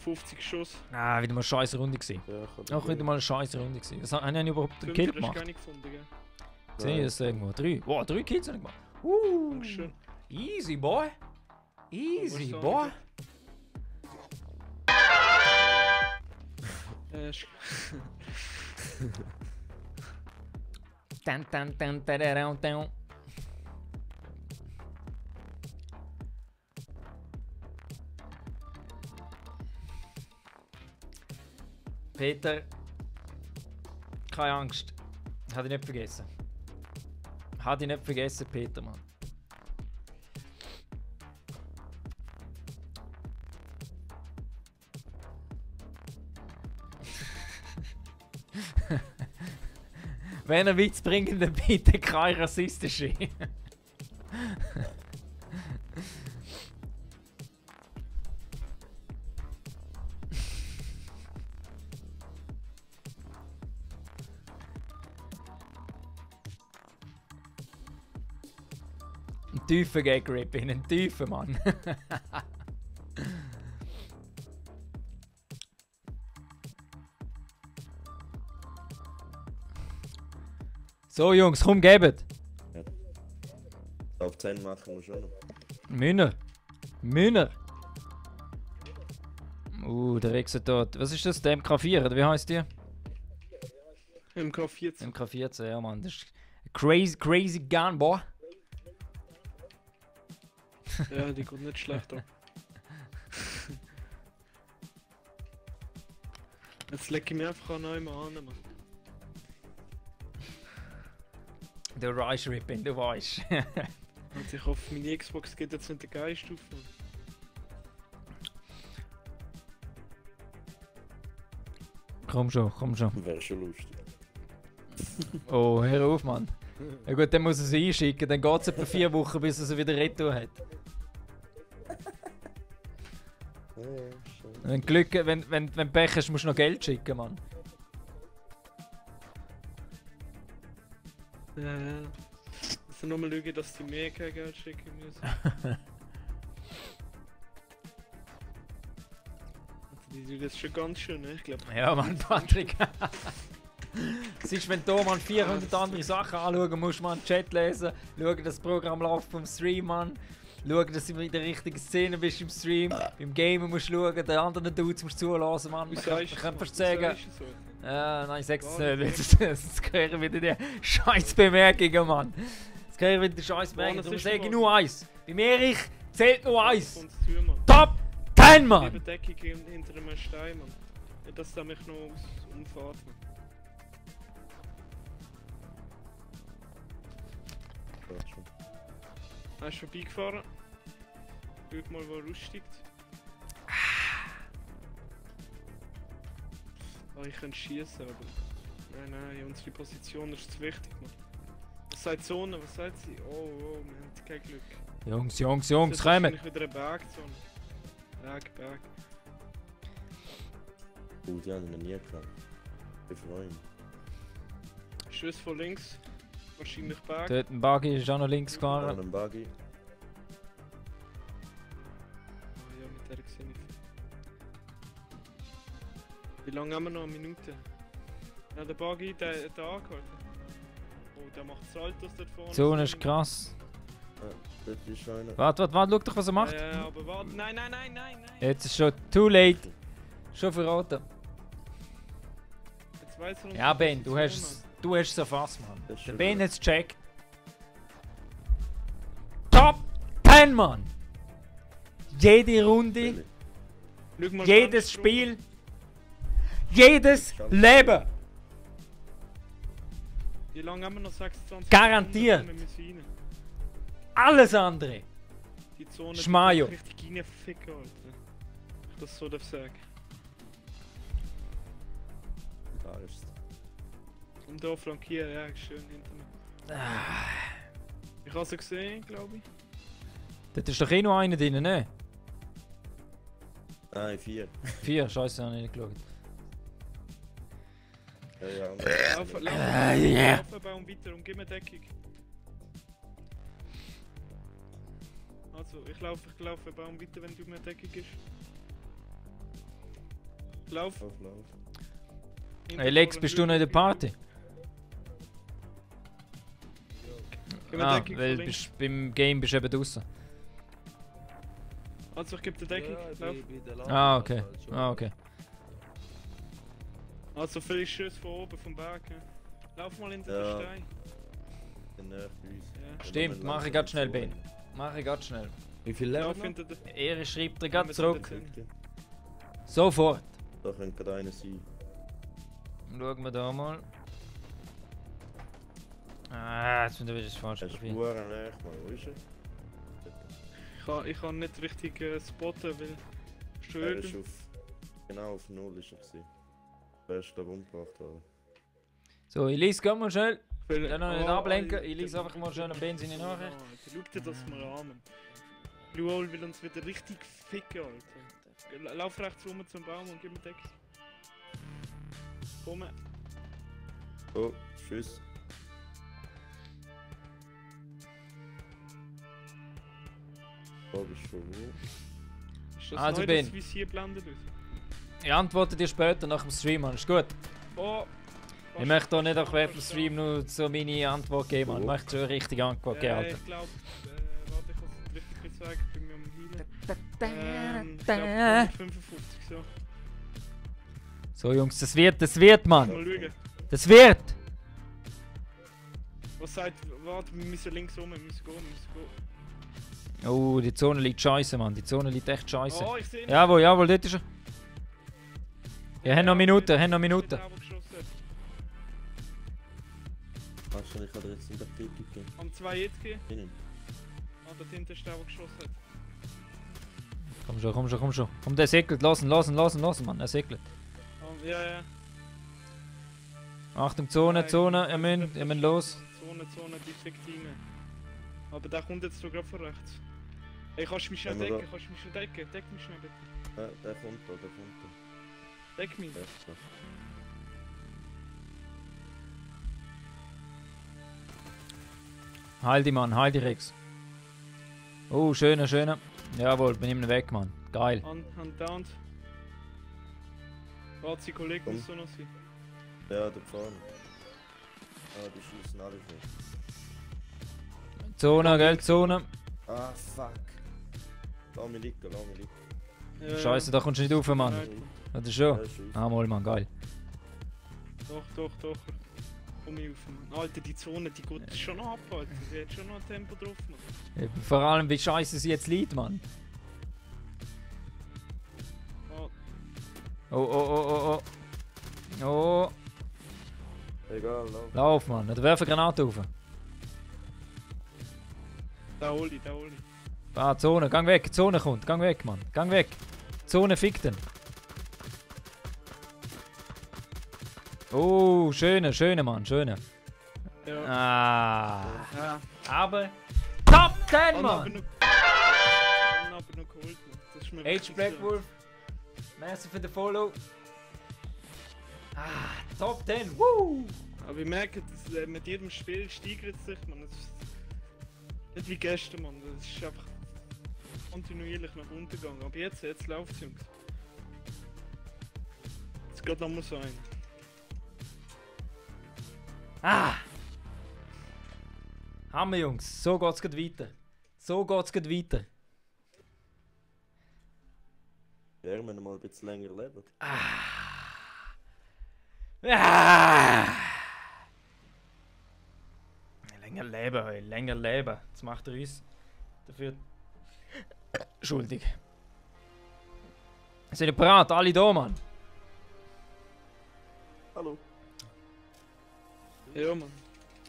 50 Schuss. Ah, wieder mal eine scheiß Runde gewesen. Ja, kann Auch wieder mal eine scheiß Runde gewesen. Was habe ich überhaupt einen 5 Kill hast du gemacht? keine gefunden, gell? Sehe ich das irgendwo? 3. Wow, 3 Kills habe ich gemacht. Dankeschön. Easy, boy. Easy, Was boy. Sch- Tan, tan, tan, tararau, tan. Peter, keine Angst. Hat ich nicht vergessen. Hat ich nicht vergessen, Peter, Mann. Wenn er Witz bringt, dann bitte kein rassistische. Ein tiefer Gag, Rippin, ein tiefer, Mann. So, Jungs, komm, gebt! Auf 10 machen wir schon noch. Münner! Münner! Der Wichser dort. Was ist das? Der MK4, oder wie heißt die? MK14. MK14, ja, Mann. Das ist crazy gun, boy. Ja, die geht nicht schlecht an. Jetzt leg ich mir einfach an neu an, Mann. Du weißt, Rippin, du weißt. Also ich hoffe, meine Xbox geht jetzt nicht den Geist auf. Mann. Komm schon, komm schon. Wäre schon lustig. Oh, hör auf, Mann. Ja gut, dann muss er sie einschicken, dann geht es etwa 4 Wochen, bis er sie wieder retour hat. Wenn Glück, wenn Pech hast, musst du noch Geld schicken, Mann. Ja. Also nochmal schauen, dass die mehr kein Geld schicken müssen. Die tun das schon ganz schön, ne? Ich glaube. Ja, Mann, Patrick. Siehst, wenn du mal 400 andere Sachen anschauen musst, man Chat lesen, schauen, dass das Programm läuft vom Stream, Mann. Schauen, dass du in der richtigen Szene bist im Stream. Beim Gamen musst du schauen, den anderen Dudes musst du zulassen, Mann. Ich kann fast sagen. Nein, ich sag's nicht. Das hören wieder die scheiß Bemerkungen, Mann. Das hören wieder die scheiß Bemerkungen. Darum sage ich nur eins. Bei Erich zählt nur eins. Top 10, Mann! Überdeckung hinter einem Stein, Mann. Nicht, dass der mich noch umfährt, Mann. Er ist vorbeigefahren. Schau mal, wo er aussteigt. Ah, ich könnte schießen, aber. Nein, unsere Position ist zu wichtig, Mann. Was sagt die Zone? Was sagt sie? Oh, wir haben kein Glück. Jungs, Das kommen! ist wahrscheinlich wieder eine Bergzone. Berg. Die haben wir nie gehabt. Ich freue mich. Schuss von links. Wahrscheinlich Berg. Dort ein Buggy ist auch noch links gefahren. An einem Buggy. Ja, mit der gesehen. Wie lange haben wir noch? Eine Minute? Ja, der Buggy, der angehalten. Oh, der macht Saltos dort vorne. Die Zone ist krass. Ja, dort ist einer. Warte, schau doch, was er macht. Ja, aber warte. Nein. Jetzt ist schon too late. Schon verraten. Jetzt weiss er Ja, unsere Ben, Position, du hast es erfasst, Mann. Das ist Der schon Ben gut. hat es gecheckt. Top 10, Mann! Jede Runde, Mann. Schau mal jedes ganz Spiel, jedes Leben. Wie lange haben wir noch? 26 Garantiert. Sekunden, wir müssen rein. Alles andere. Die Zone Schmajo. die richtig reinficken, Alter. Ich das so darf sagen. Da ist es. Und da flankieren, ja, schön hinter mir. Ich habe sie gesehen, glaube ich. Dort ist doch eh noch einer drin, ne? Nein, 4. 4, scheiße, habe ich nicht geschaut. Ja, Lauf, yeah. lauf, Baum weiter und gib mir Deckung. Also, ich laufe, Baum weiter, wenn du mir Deckung gibst. Lauf. Hey Lex, bist du noch in der Party? Gib mir Ah, Deckung weil von links. beim Game bist du eben draußen. Also, ich gebe dir Deckung. Lauf. Ah, okay. Ah, okay. Also, viele Schüsse von oben vom Berg. Ja. Lauf mal hinter Ja. den Stein. Ja. Stimmt, mach ich ganz schnell, Ben. Mach ich ganz schnell. Wie viel Lauf Level noch? hinter den. Er schreibt dir Ja, gerade wir zurück. sind dort. Sofort. Da könnte gerade einer sein. Schauen wir da mal. Ah, jetzt sind wir wieder das falsche Er ist Profil. Uhren näher, Mann. Wo ist er? Ich kann nicht richtig spotten, weil. Er Schön. ist auf... Genau auf 0 ist er gewesen. Er ist da umgebracht worden. So, Elise, komm mal schnell. Weil- Ja, noch nicht Oh, ablenken. Alter, Elise einfach mal schön ein Benzin in Nachricht. Schau dir das mal an. Blue Hole will uns wieder richtig ficken, Alter. Lauf rechts rum zum Baum und gib mir Deck. Komm. Oh, tschüss. Oh, bist du wo? Ist das Also, neu, Ben. das Visier blendet aus? Ich antworte dir später nach dem Stream, Mann. Ist gut. Oh! Ich möchte hier nicht auch während dem Stream nur so meine Antwort geben, Mann. Ich Oh. möchte schon eine richtige Antwort geben, Alter. Ich glaube, warte, ich muss es richtig sagen, ich bin mir am Healen. Ich glaube 155, so. So, Jungs, das wird, Mann. Mal schauen. Das wird. Was sagt, warte, wir müssen links rum, wir müssen gehen. Oh, die Zone liegt scheiße, Mann. Die Zone liegt echt scheiße. Oh, ich sehe ihn. Jawohl, jawohl, dort ist er. Ja, haben noch Minuten, haben noch Minuten. Der, der geschossen hat. Wahrscheinlich hat er jetzt in der Pipi gegeben. Am 2 jetzt gehen. Innen. Ah, da hinten ist der, der geschossen hat. Komm schon, komm schon, komm schon. Komm, der segelt. Lassen, Mann. Er segelt. Ja, ja. Achtung, Zone, Nein, Zone. Ihr müsst los. Zone, die fickt rein. Aber der kommt jetzt so gerade von rechts. Ey, kannst du mich schnell Haben wir decken? Kannst du mich schnell decken? Deck mich schnell bitte. Der kommt da, Deck mich. Der ist da. Heil die, Mann. Heil die, Rex. Oh, schöner. Jawohl, bin ihm weg, Mann. Geil. Hand down. Warte, die Kollegen Komm. muss so noch sein. Ja, da vorne. Ah, die schießen alle nicht. Zone, gell, Zone. Ah, fuck. Lass mich liegen. Ja, Scheiße, da kommst du nicht rauf, Mann. Nein, Oder schon? Ja, scheiße. Ah, mal, Mann, geil. doch. Komm ich auf. Mann. Alter, die Zone, die geht schon noch ab, Alter. Die hat schon noch ein Tempo drauf, Mann. Vor allem, wie scheiße sie jetzt liegt, Mann. Oh, Oh. Oh, Egal, lauf. lauf, Mann. Oder werfe Granate rauf. da hol ich. Ah, Zone, gang weg. Zone kommt. Gang weg, Mann. Gang weg. Zone fickt den. Oh, schöne, Mann. Schöne. Ja. Ah. Ja. Aber Top 10, Aber Mann! noch geholt, Mann. Das ist mir H. wichtig, Blackwolf. Merci für den Follow. Ah, Top 10. Woo! so. Aber ich merke, dass mit jedem Spiel steigert es sich, man. Es ist nicht wie gestern, man. Das ist einfach kontinuierlich nach unten gegangen. Aber jetzt läuft es, Jungs. Es geht noch mal so ein. Ah! Hammer, Jungs. So geht's grad weiter. Ja, wir mal ein bisschen länger leben. Ah! Länger leben. Jetzt macht er uns dafür schuldig. Sind ihr bereit? Alle da, Mann? Hallo. Ja, Mann.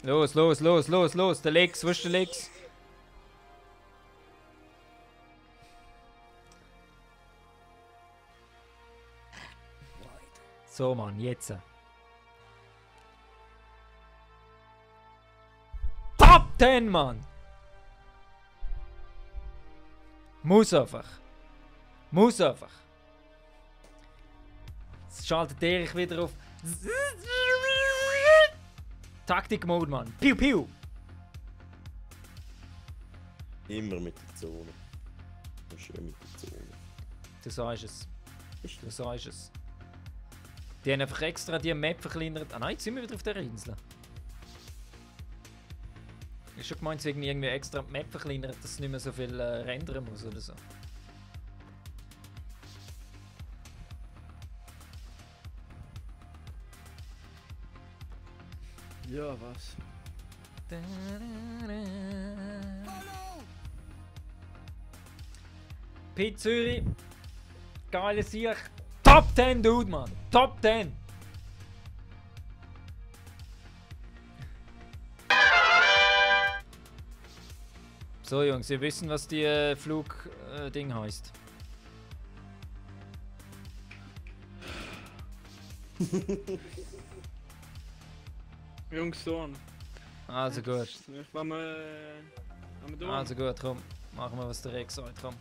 Los. Der Lex, wo ist der Lex? So, Mann, jetzt. Top 10, Mann! Muss einfach. Jetzt schaltet Erich wieder auf Taktik-Mode, Mann. Piu, piu. Immer mit der Zone. Schön mit der Zone. Du sagst es. Ist Du das? sagst es. Die haben einfach extra die Map verkleinert. Ah nein, jetzt sind wir wieder auf der Insel. Ich schon gemeint, sie haben irgendwie extra die Map verkleinert, dass es nicht mehr so viel rendern muss oder so. Ja, was? Pete Zürich. Geile Sieg. Top 10, Dude, Mann. Top 10. So, Jungs, ihr wissen, was die Flug-Ding heißt. Jungs, so an. Also gut. Wenn wir da. Also gut, komm. Machen wir, was der Rex sagt, komm.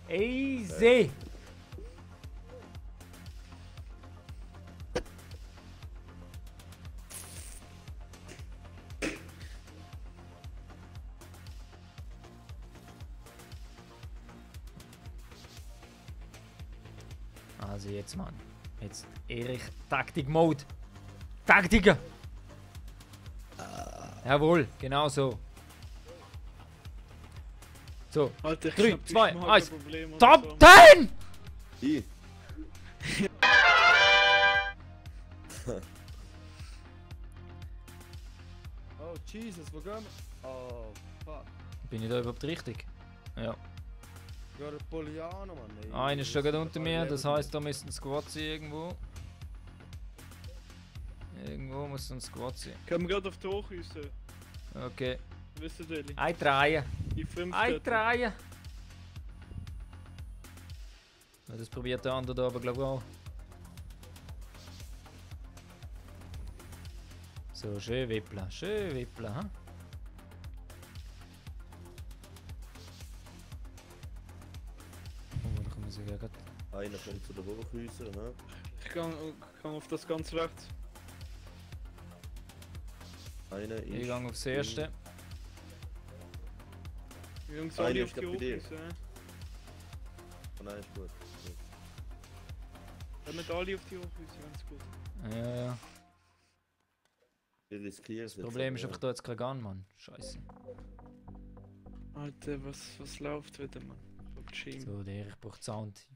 Easy! Also jetzt, Mann. Jetzt Erich, Taktik-Mode. Taktiker! Jawohl, genau so. So, Alter, ich 3, glaub, 2, ich hab 1. ein Problem oder Top so. 10! Ich? Oh Jesus, wo gehen wir? Oh fuck. Bin ich da überhaupt richtig? Ja. Ja, der Poliano, Mann. Ey. Einer ist schon gerade unter mir, das heisst, da müsste ein Squad sein irgendwo. Irgendwo muss ein Squad sein. Können wir gerade auf die Hochhäuser? Okay. Wisst ihr, Deli? Ein Dreien. Die 5 Ein Dreien. Ja, das probiert der andere da aber glaube ich auch. So, schön wippeln, hm? Oh, da kommen sie gerade. Einer kommt zu den Hochhäusern, ne? Ich kann auf das ganz rechts. Einer ist... Ich gehe aufs erste. Jungs, Einer alle ist auf die gerade bei dir. Hochhäuser. Oh nein, ist gut. Gut. Kommen alle auf die Hochhäuser, ganz gut. Ja, ja. Wir riskieren es Das Problem ist einfach da jetzt kein Gun, Mann. Scheiße. Alter, was läuft wieder, Mann? Ich hab Shame. So, der ich brauche Sound.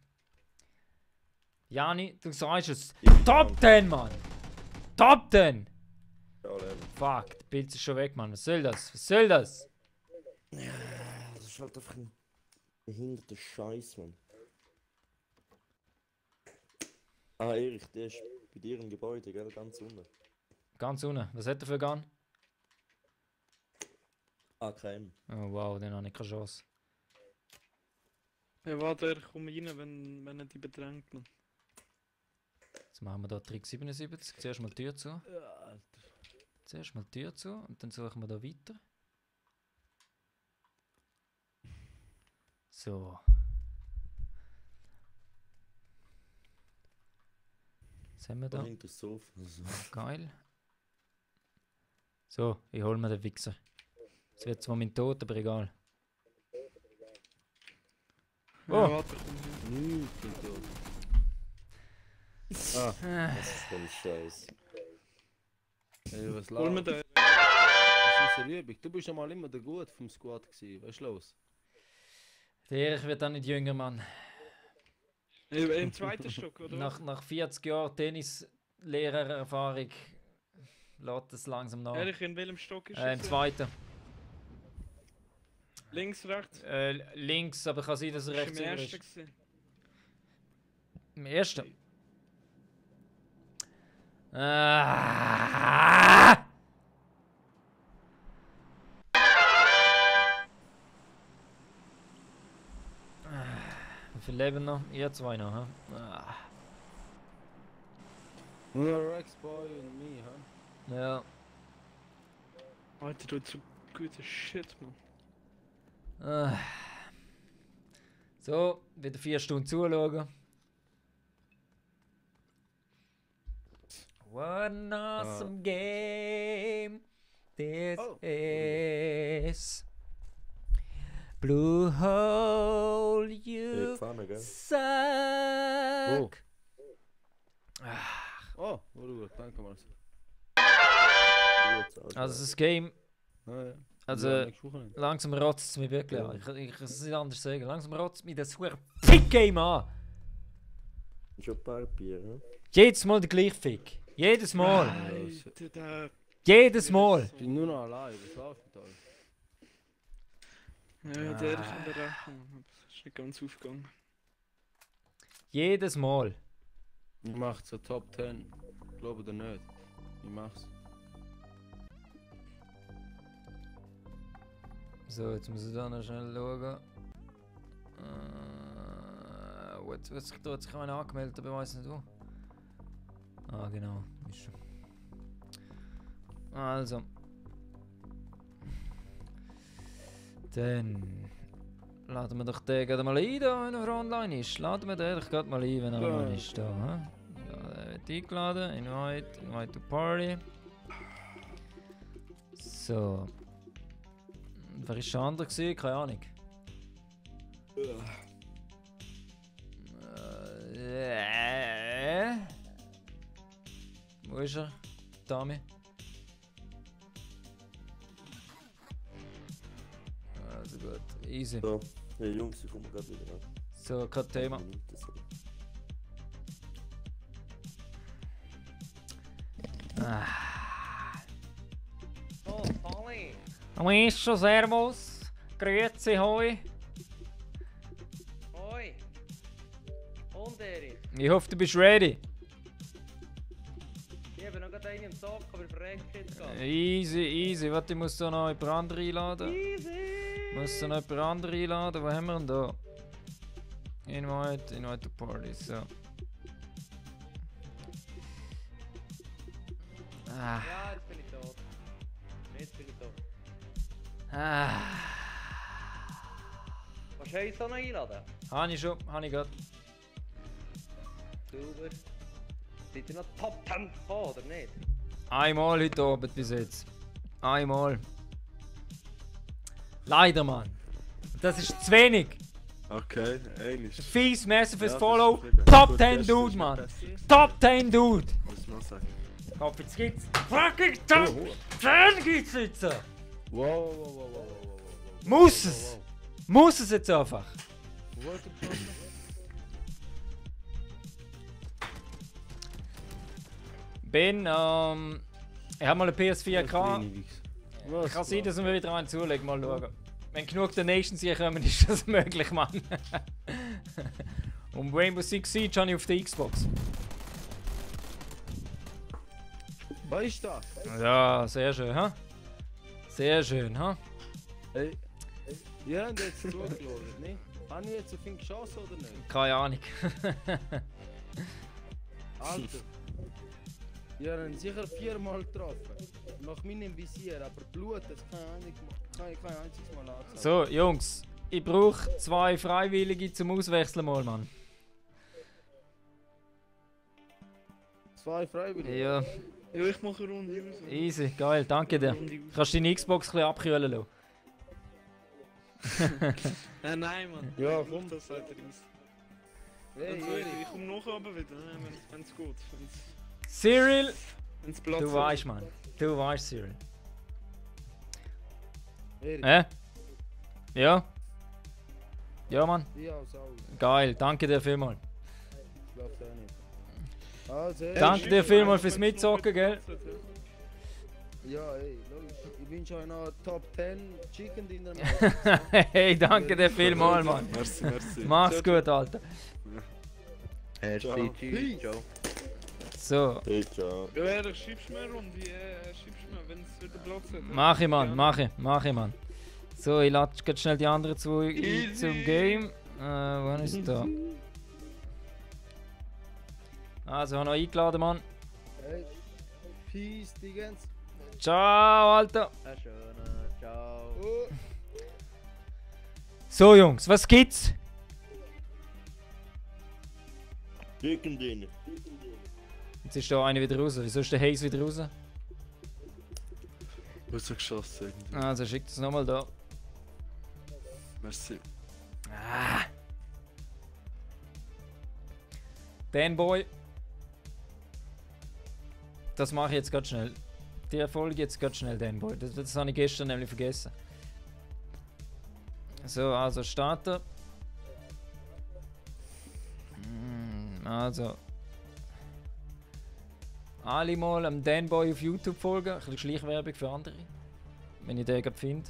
Jani, du sagst es. Ich- Top 10, Mann! Top 10! Ja, Leben. Fuck, der Pilz ist schon weg, Mann. Was soll das? Was soll das? Das ist halt einfach ein behinderter Scheiß, Mann. Ah, Erich, der ist bei dir im Gebäude, gell? Ganz unten. Ganz unten. Was hat er für Gun? AKM. Oh wow, den habe ich keine Chance. Ja, warte, ich komme rein, wenn er die bedrängt, Mann. Jetzt machen wir da Trick 77. Zuerst mal die Tür zu. Ja, Alter. Zuerst mal die Tür zu und dann suchen wir da weiter. So. Was haben wir Da da? hinter das Sofa. Also. Geil. So, ich hol mir den Wichser. Es wird zwar mein Tod, aber egal. Ja, Oh. warte, ich komm hin. Nichts, Idiot. Ah, Das ist voll Scheiß. ey, was Hol mir läuft? den. Das ist eine Übung. Du bist ja mal immer der Gut vom Squad gewesen. Was ist los? Der Erich wird auch nicht jünger, Mann. Im zweiten Stock, oder? Nach 40 Jahren Tennislehrererfahrung lässt es langsam nach. Ehrlich, in welchem Stock ist Im es? zweiten. Links, rechts? Links, aber kann sein, dass er Ist rechts im über ersten ist. gewesen. Im ersten. Ah! Wie viel leben noch? Ihr zwei noch, hä? Ah. Nur Rex Boy und me, hä? Ja. Alter, du hast so gute Shit, Mann. Ah. So, wieder 4 Stunden zuschauen. What an awesome game this Oh. is. Blue hole, you Pfanne, gell? suck. Oh, gut, danke mal. Gut, Also das Game, Ah, ja. also Ja, nächste Woche nicht. langsam rotzt es mich wirklich Ja. an. Ich kann es nicht anders sagen. Langsam rotzt es mich das hure Fick-Game an. Schon ein paar Bier, ne? Jedes Mal der gleiche Fick. Jedes Mal. Alter, der... Jedes Mal. Ich bin nur noch allein, was läuft mit euch? Ja, der ist in der Rechnung. Aber das ist nicht ganz aufgegangen. Jedes Mal. Ich mach so Top 10. Glaube oder nicht. Ich mach's. So, jetzt muss ich da noch schnell schauen. Jetzt hat sich einer angemeldet, aber ich weiß nicht wo. Ah, genau. Ist schon. Also. Dann laden wir doch den gerade mal ein, da, wenn er online ist. Laden wir den doch gerade mal ein, wenn er online ist. Da, ja, der wird eingeladen. Invite to Party. So. Wer war der andere gewesen? Keine Ahnung. Wo ist er? Dame? Also gut, easy. So, hey Jungs, ich komme gerade wieder ran. So, kein Thema. Oh, Polly! Amischo, servus. Grüezi, hoi. Hoi! Und Erich? Ich hoffe, du bist ready. Ich habe noch gerade einen im Zock, aber verreckt jetzt gar. Easy. Warte, ich muss da noch jemand andere einladen. Easy! Ich muss da noch jemand andere einladen. Wo haben wir denn da? Invite to Party. So. Ja, jetzt bin ich tot. Jetzt bin ich tot. Was hast du noch einladen? Habe ich schon, habe ich gerade. Super. Seid ihr noch Top 10 gekommen, oder nicht? Einmal heute Abend bis jetzt. Einmal. Leider, Mann. Das ist zu wenig. Okay, einig. Fies, merci fürs Ja, Follow. das ist wieder- Top Gut, 10 das Dude, ist Mann. besser. Top 10 Dude. Muss man sagen. Ich hoffe, jetzt gibt's fucking Top 10 gibt's jetzt. Wow. Muss es. Muss es jetzt einfach. Ben, ich habe mal eine PS4 gehabt. Kann sein, dass wir wieder einen zulegen. Mal schauen. Wenn genug Donations hier kommen, ist das möglich, Mann. Und Rainbow Six Siege habe ich auf der Xbox. Weißt du das? Ja, sehr schön, ha? Sehr schön, ha? Hey. Ja, und jetzt zugeschaut, nicht? Habe ich jetzt auf ihn geschossen oder nicht? Keine Ahnung. Alter. Ich habe ihn sicher 4-mal getroffen. Nach meinem Visier, aber Blut, das kann ich kein einziges Mal anzeigen. So, Jungs, ich brauche 2 Freiwillige zum Auswechseln mal, Mann. 2 Freiwillige? Ja, Ja, ich mache eine Runde raus. easy, geil, danke dir. Kannst du deine Xbox ein bisschen abkühlen lassen? Nein, Mann. Ja, komm. Das halt raus. Hey, Also, Erich. ich komme nachher aber wieder, wenn es geht. Cyril, Wenn es Platz du hat. weißt, Mann. Du weißt, Cyril. Erich. Ja? Ja, Mann. Ich aus aus. Geil, danke dir vielmals. Ich glaub's auch nicht. Also, Erich. Danke dir vielmals fürs Wenn's noch Mitzocken, gell? Platz hat, ja. Ja, ey, logisch. Ich wünsche euch noch Top 10 Chicken Dinner. Hey, danke dir vielmals, Mann. Merci. Mach's gut, Alter. Ciao. Ciao. So, Hey, ciao. Ja, Erich, schiebst du mir eine Runde, schiebst du mir, wenn es wieder Platz hat. mach ich, Mann, mach ich, Mann. So, ich lade jetzt schnell die anderen 2 ein Easy. zum Game. Wann ist es da? Also, ich habe noch eingeladen, Mann. Hey, Peace, Dingens. Ciao, Alter. Ein schöner, ciao. Oh. So, Jungs, was gibt's? Chicken Dinner. Jetzt ist da einer wieder raus. Wieso ist der Haze wieder raus? Rausgeschossen irgendwie. Also, schickt es nochmal da. Merci. Danboy. Das mache ich jetzt ganz schnell. Die Erfolge jetzt ganz schnell, Danboy. Das habe ich gestern nämlich vergessen. So, also starten. Also. Alle mal am Danboy auf YouTube folgen. Ein bisschen Schleichwerbung für andere. Wenn ich den gerade finde.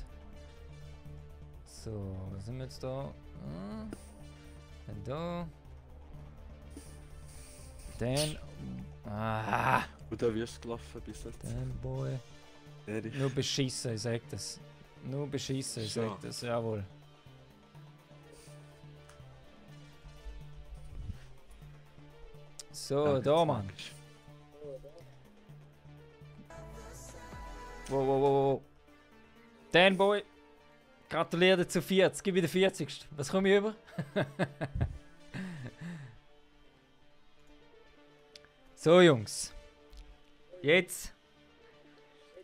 So, was sind wir jetzt da? Dann da. Dann. Und wie ist es gelaufen bis jetzt? Danboy. Erich. Nur beschissen, ich sag das. Nur beschissen, ich sag So. das, jawohl. So, da, Mann. Wow, wow, wow, wow. Dan Boy, gratuliere dir zu 40. Gib mir den 40. Was komme ich über? So, Jungs. Jetzt.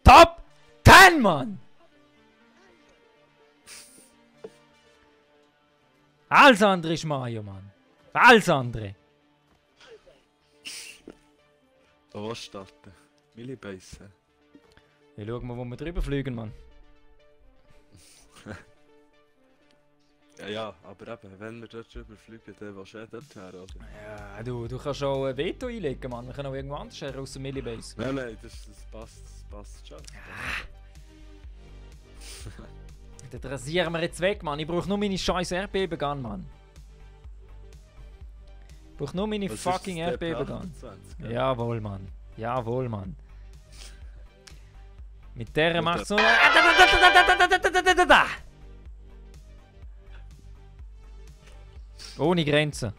Top 10, Mann! Alles andere ist Mario, Mann. Alles andere. Da was starten? Millibase. Ja, schau mal, wo wir drüber fliegen, Mann. Ja, aber eben, wenn wir dort drüber fliegen, dann willst du dort her, oder? Ja, du kannst auch ein Veto einlegen, Mann. Wir können auch irgendwo anders her, aus dem Millibase. Nein, das passt schon. Den rasieren wir jetzt weg, Mann. Ich brauche nur meine scheiß Erdbebengun, Mann. Ich brauche nur meine Was fucking ist das, Erdbebengun. TP28, gell? Jawohl, Mann. Jawohl, Mann. Mit der Und machst der- du... Ohne Grenzen.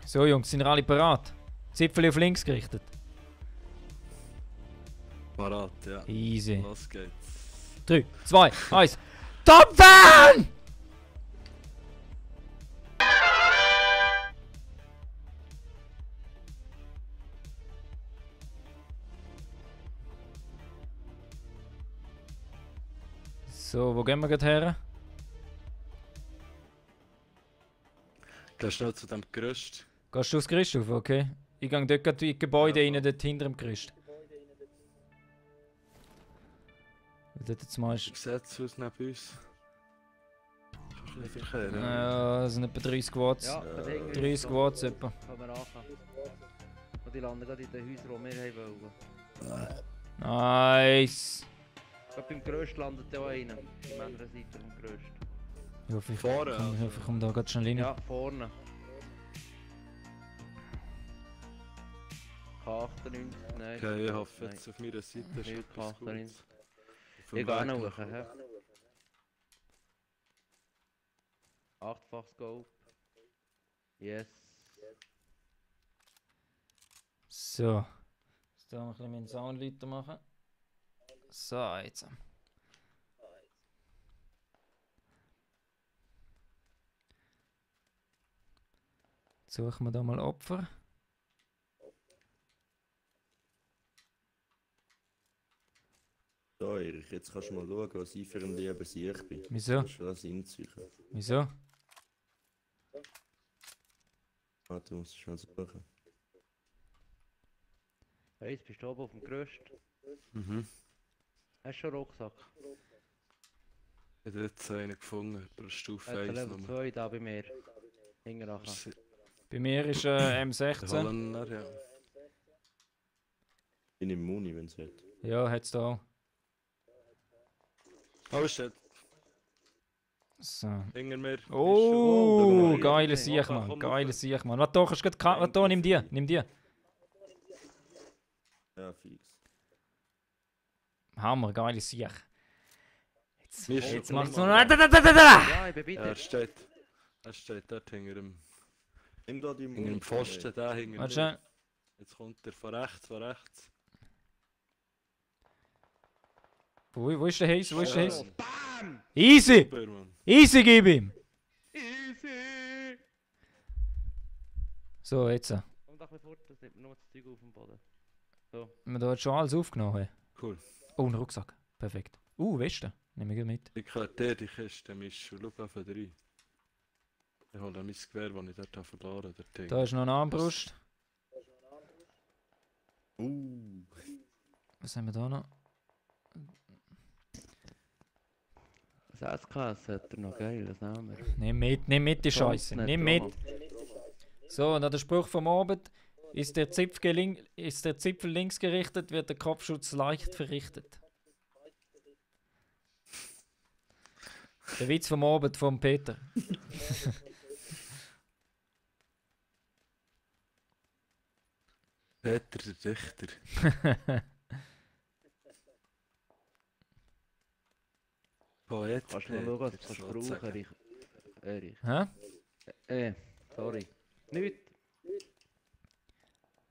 So, Jungs, sind ihr alle parat? Zipfel auf links gerichtet. Parat, ja. Easy. Los geht's. 3, 2, 1. Top Fan! So, wo gehen wir gerade her? Gehst du noch zu dem Gerüst? Gehst du aufs Gerüst auf, okay? Ich gehe dort gerade in die Gebäude rein, dort hinter dem Gerüst. Dort jetzt mal Wie sieht es aus neben uns? Kannst du nicht verkehren? das sind etwa 30 Watts. Ja, das Ding 30 Watts etwa. Können wir anfangen. Und die landen gerade in den Häusern, die wir haben wollen. Nice! Gerade beim Geröst landet ja auch einer. Die anderen Seite vom Geröst. Ich hoffe, ich Vorne, komme also. ich komm da ganz schnell rein. Ja, vorne. K98, nein. Okay, ich hoffe nein. jetzt auf meiner Seite ist Nicht etwas K98. Gutes. Auf dem Ich gehe auch Weg noch nach- hoch, hä? 8-fach Scope. Yes. So. Jetzt da ein bisschen meinen Sound lauter machen. So, jetzt. Jetzt suchen wir da mal Opfer. So, Erich, jetzt kannst du mal schauen, was ich für ein lieber Sieg bin. Wieso? Kannst du das inziehen? Wieso? Ah, du musst schnell suchen. Hey, jetzt bist du oben auf dem Geröst. Mhm. Hast du schon einen Rucksack? Ich habe jetzt einen gefunden, pro Stufe Hat 1 Level Nummer. 2 da bei mir. Hinten nachher. Bei mir ist Der M16. Holländer, ja. Bin im Muni, wenn es hat. Ja, hat's da auch. Oh shit, So. hinter mir. Oh, Oh, geile okay. Sieg, Komm, Mann. komm, Geile komm. Sieg, Mann. Was da kannst du gerade... Was da, nimm die. Nimm die. Ja, fix. Hammer, geile Sieg. Jetzt, Mir ist jetzt schon macht's cool, noch... Mann. Ja, ich bin bei Ja, dir. er steht dort hinter dem Nimm da die Muni. Pfosten, da hinter Warte mir. schnell. Jetzt kommt er von rechts, von rechts. Wo ist der Haze? Wo ist der Ja. Haze? Easy! Super, Mann. Easy, gib ihm! Easy! So, jetzt. Komm doch mal fort, das nimmt nur das Zeug auf dem Boden. Wir da jetzt schon alles aufgenommen. Cool. Oh, ein Rucksack. Perfekt. Weste. Nehme ich gleich mit. Ich gehört dir die Kiste, Misch, und schau auf den 3. Ich hole mein Gewehr, das ich dort habe verloren habe. Da ist noch eine Armbrust. Was haben wir da noch? Das SKS hat er noch geil, das nehmen wir. Nimm mit die Scheiße. Nicht Nimm mit. Roman. So, und dann der Spruch vom Abend. Ist der Zipfel links gerichtet, wird der Kopfschutz leicht verrichtet. Der Witz vom Abend vom Peter. Peter, der Dichter. Poet. Kannst du mal schauen, was du Peter, kannst sozusagen. brauchen, Erich? Hä? Sorry. Nicht.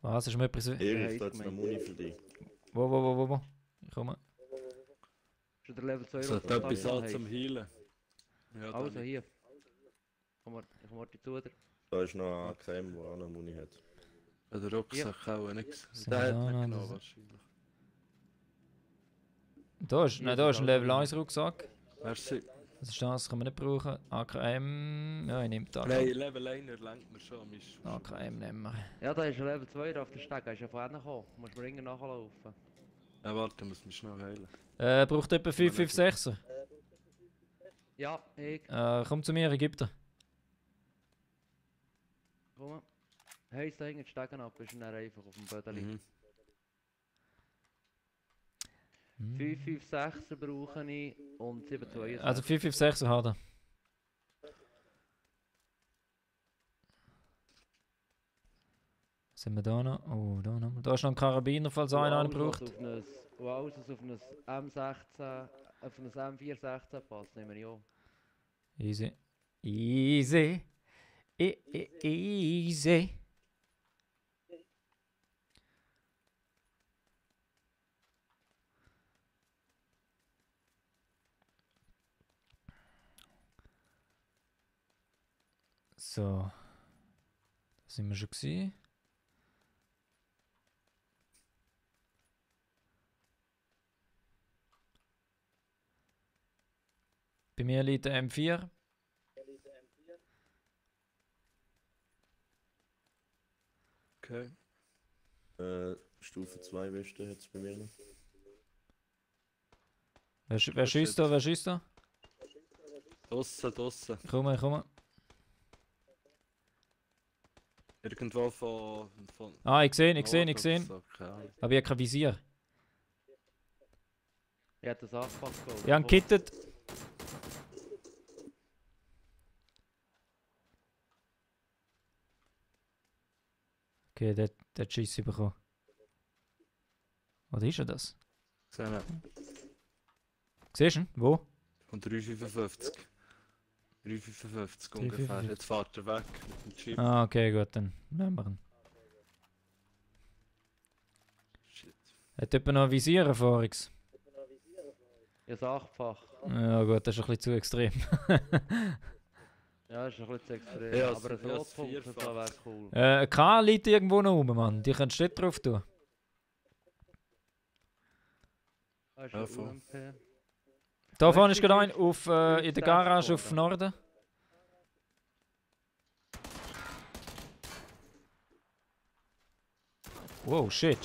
Was, ist mir etwas... Erich, da jetzt noch Muni für dich. Wo? Ich komme. Schon der Level 2 Es hat etwas an zum Healen. Ja, Also dann hier. Ich komme dir zu dir. Da ist noch ein AKM, der auch noch Muni hat. hat der Rucksack auch nichts. So, Der hat da, nicht da, genommen das- wahrscheinlich. Da ist ein Level 1 Rucksack. Merci. Was ist das? Kann man nicht brauchen. AKM... Ja, ich nehme die Nein, AKM. Level 1 lenkt mir schon. AKM nehmen wir. Ja, da ist ein Level 2 auf der Steg. Er ist ja vorhin gekommen. Musst mir irgendwie nachlaufen. Ja, warte, muss mich schnell heilen. Braucht etwa 556er. Ja, ich. Komm zu mir, Ägypter. Komm. Heiß da hängen die Stegen ab. Ist dann einfach auf dem Boden liegen. Mhm. 556er brauche ich und 762. Also 556er hat er. Was haben wir da noch? Oh, da noch. Da ist noch ein Karabiner, falls einer einen braucht. Wo alles auf ein M16, auf ein M416 passt, nehmen wir auch. Easy. Easy. Easy. So. Da sind wir schon gewesen. Bei mir liegt der M4. Okay. Stufe 2 Weste hat es bei mir noch. Wer schießt da? Wer schießt da? Draussen. Komm. Irgendwo von... Ah, ich sehe. Norden oder so, keine Ahnung. Aber ich habe kein Visier. Ich hätte das angepackt. Ich habe gekittet. Okay, der hat Schiss bekommen. Oder ist er das? Gesehen nicht. Siehst du ihn? Wo? Und 3,55. 3,55 ungefähr. Jetzt fährt er weg mit dem Chip. Ah, okay, gut, dann nehmen wir ihn. Shit. Hat jemand noch ein Visier vor uns? Ja, das 8-fach. Ja gut, das ist ein bisschen zu extrem. Ja, ist ein bisschen zu extrem. Ja, aber ein ja, das Rotpunkt Vierfach. wäre cool. Ein K liegt irgendwo noch rum, Mann. Die könntest du nicht drauf tun. Das ist Ja, ein voll. UMP. Da vorne ist Weißt du, gerade wie ein auf, in der Garage auf Norden. Wow, shit.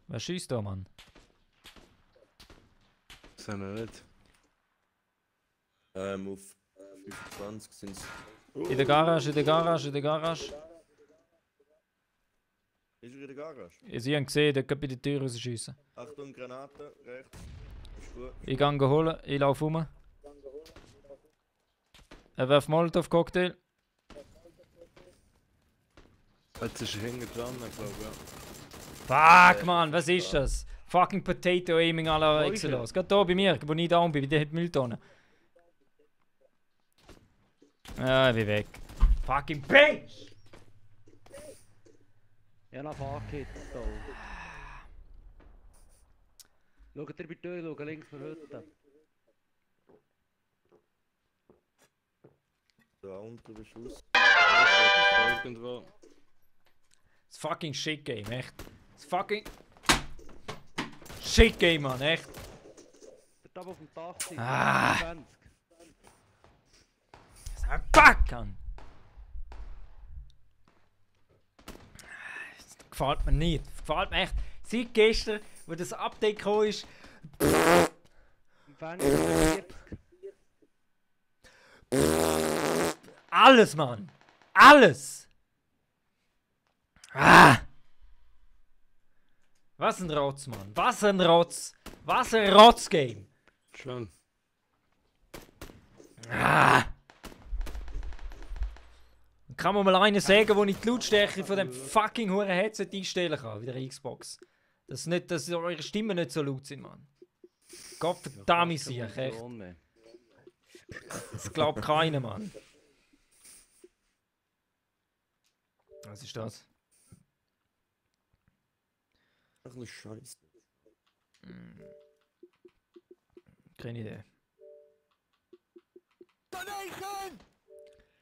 Wer schießt da, Mann? Gesehen nicht. Auf 25 sind es. In der Garage. Ist er in der Garage? Sie haben gesehen, der kann bei der Tür rausschiessen. Achtung, Granate, rechts. Ist gut. Ich gehe holen, ich laufe rum. Er wirft Molotov-Cocktail. Jetzt ist er hinten dran, glaube ich. Ja. Fuck, Mann, was ist das? Fucking Potato Aiming à la Wo ist Excelos. Gerade hier bei mir, wo ich da bin, bei der Mülltonne. Ah, ich bin weg. Fucking Bitch! Ja, nach Fahrkit. Schaut ihr bei der Tür, schaut links von Hütte. Da unten Beschuss. Irgendwo. Das fucking Shit Game, echt. Das fucking Shit Game, Mann, echt. Der oben auf dem Dach sind. Ah. 20. Fuck, Mann. Das gefällt mir nicht. Das gefällt mir echt. Seit gestern, wo das Update gekommen ist, Im Fenster 40. alles, Mann. Alles. Ah. Was ein Rotz, Mann. Was ein Rotz. Was ein Rotz-Game. Schön. Ah. Kann man mal einen sagen, wo ich die Lautstärke von dem fucking huren Headset einstellen kann, wie der Xbox. Dass eure Stimmen nicht so laut sind, Mann. Gottverdammt, ich echt. Das glaubt keiner, Mann. Was ist das? Ein bisschen scheiße. Keine Idee.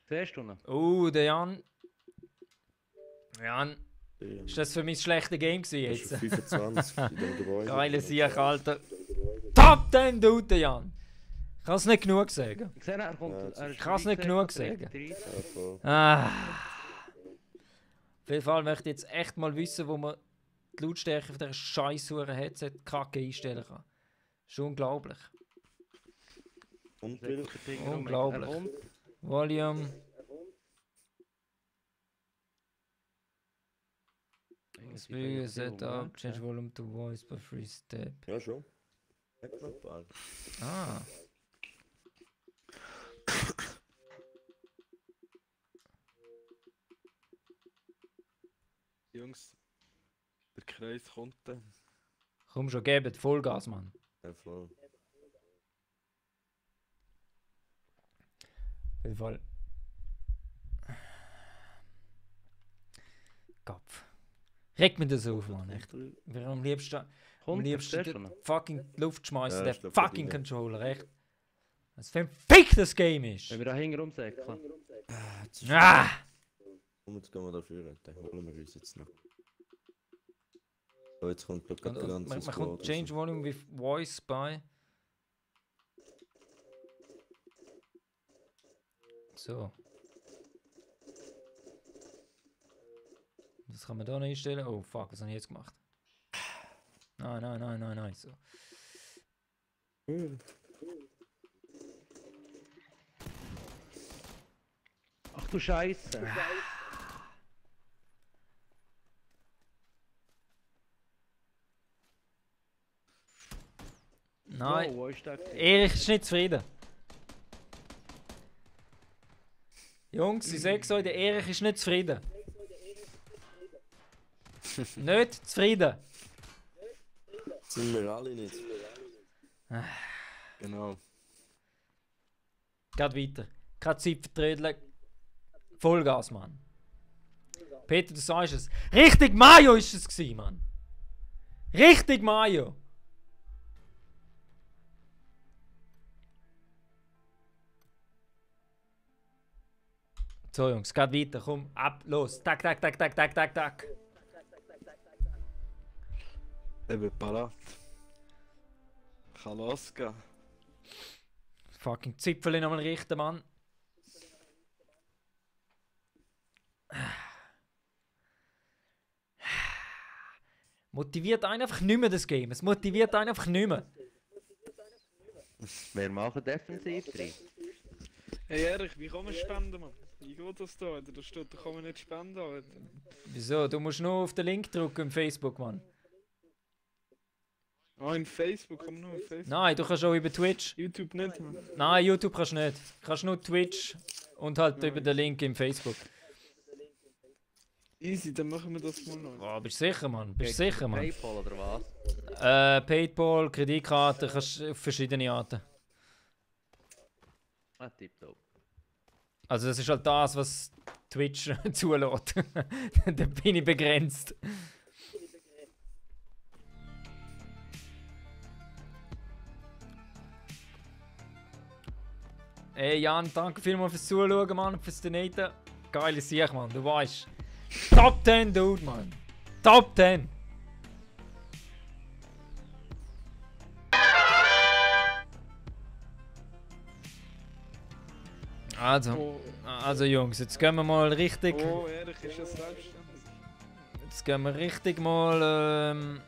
Siehst du noch? Der Jan. Jan, ist das für mich das schlechte Game gewesen Jetzt. jetzt? 25 in dem Gebäude. Geile Sieg, Alter. Top 10 Dude, der Jan. Ich kann es nicht genug sagen. Ich sehe, er kommt. Ja, Er ist ich kann's nicht 13, genug direkt sagen. 30. Ja, voll. Auf jeden Fall möchte ich jetzt echt mal wissen, wo man die Lautstärke von dieser scheisshuren Headset-Kacke einstellen kann. Ist unglaublich. Und Bill? Unglaublich. Er kommt. Volume. Speaker Setup, change volume to voice by free step. Ja, schon. Hat noch ein paar. Ah. Jungs, der Kreis kommt dann. Komm schon, gebt Vollgas, Mann. Ja, voll. Auf jeden Fall. Kopf. Regt mir das auf, Mann. Echt. Wir am liebsten Kommt, den siehst du noch? fucking Luft schmeißen, Ja, der ich glaub, fucking bei dir. Controller, echt. Was für ein verficktes Game ist. Wenn wir da hinten rumsäckeln. Ah! Und jetzt gehen wir dafür. Den holen wir uns jetzt noch. So, jetzt kommt Und, gerade der und ganze man kommt Change Volume with Voice bei. So. Das kann man da noch einstellen. Oh fuck, was habe ich jetzt gemacht? Nein. So. Ach du Scheiße. Nein. Wow, wo ist der? Erich ist nicht zufrieden. Jungs, ich sag's euch, der Erich ist nicht zufrieden. Nicht zufrieden. Sind wir alle nicht. Genau. Geht weiter. Keine Zeit vertrödeln. Vollgas, Mann. Peter, du sagst es. Richtig Mayo ist es gewesen, Mann. Richtig Mayo. So, Jungs, geht weiter. Komm, ab, los. Tak. Eben parat. Kann losgehen. Fucking Zipfel nochmal richten, Mann. Motiviert einen einfach nicht mehr das Game. Es motiviert einen einfach nicht mehr. Wir machen defensiv drin. Hey Erich, wie kann man spenden, Mann? Wie geht das da, Alter? Da steht, da kann man nicht spenden, Alter. Wieso? Du musst nur auf den Link drücken im Facebook, Mann. Ah, in Facebook, kann man nur auf Facebook. Nein, du kannst auch über Twitch. YouTube nicht, Mann. Nein, YouTube kannst du nicht. Du kannst nur Twitch und halt über den Link im Facebook. Easy, dann machen wir das mal noch. Oh, bist du sicher, Mann? Bist du sicher, Mann? Paypal oder was? Paypal, Kreditkarte, kannst du auf verschiedene Arten. Ah, tipptopp. Also das ist halt das, was Twitch zulässt. Da bin ich begrenzt. Ey Jan, danke vielmals fürs Zuschauen, Mann, fürs Donaten. Geile Sieg, Mann, du weißt. Top 10, Dude, Mann. Top 10. Also Jungs, jetzt gehen wir mal richtig. Oh, Erich, ist das selbstständig? Jetzt gehen wir richtig mal.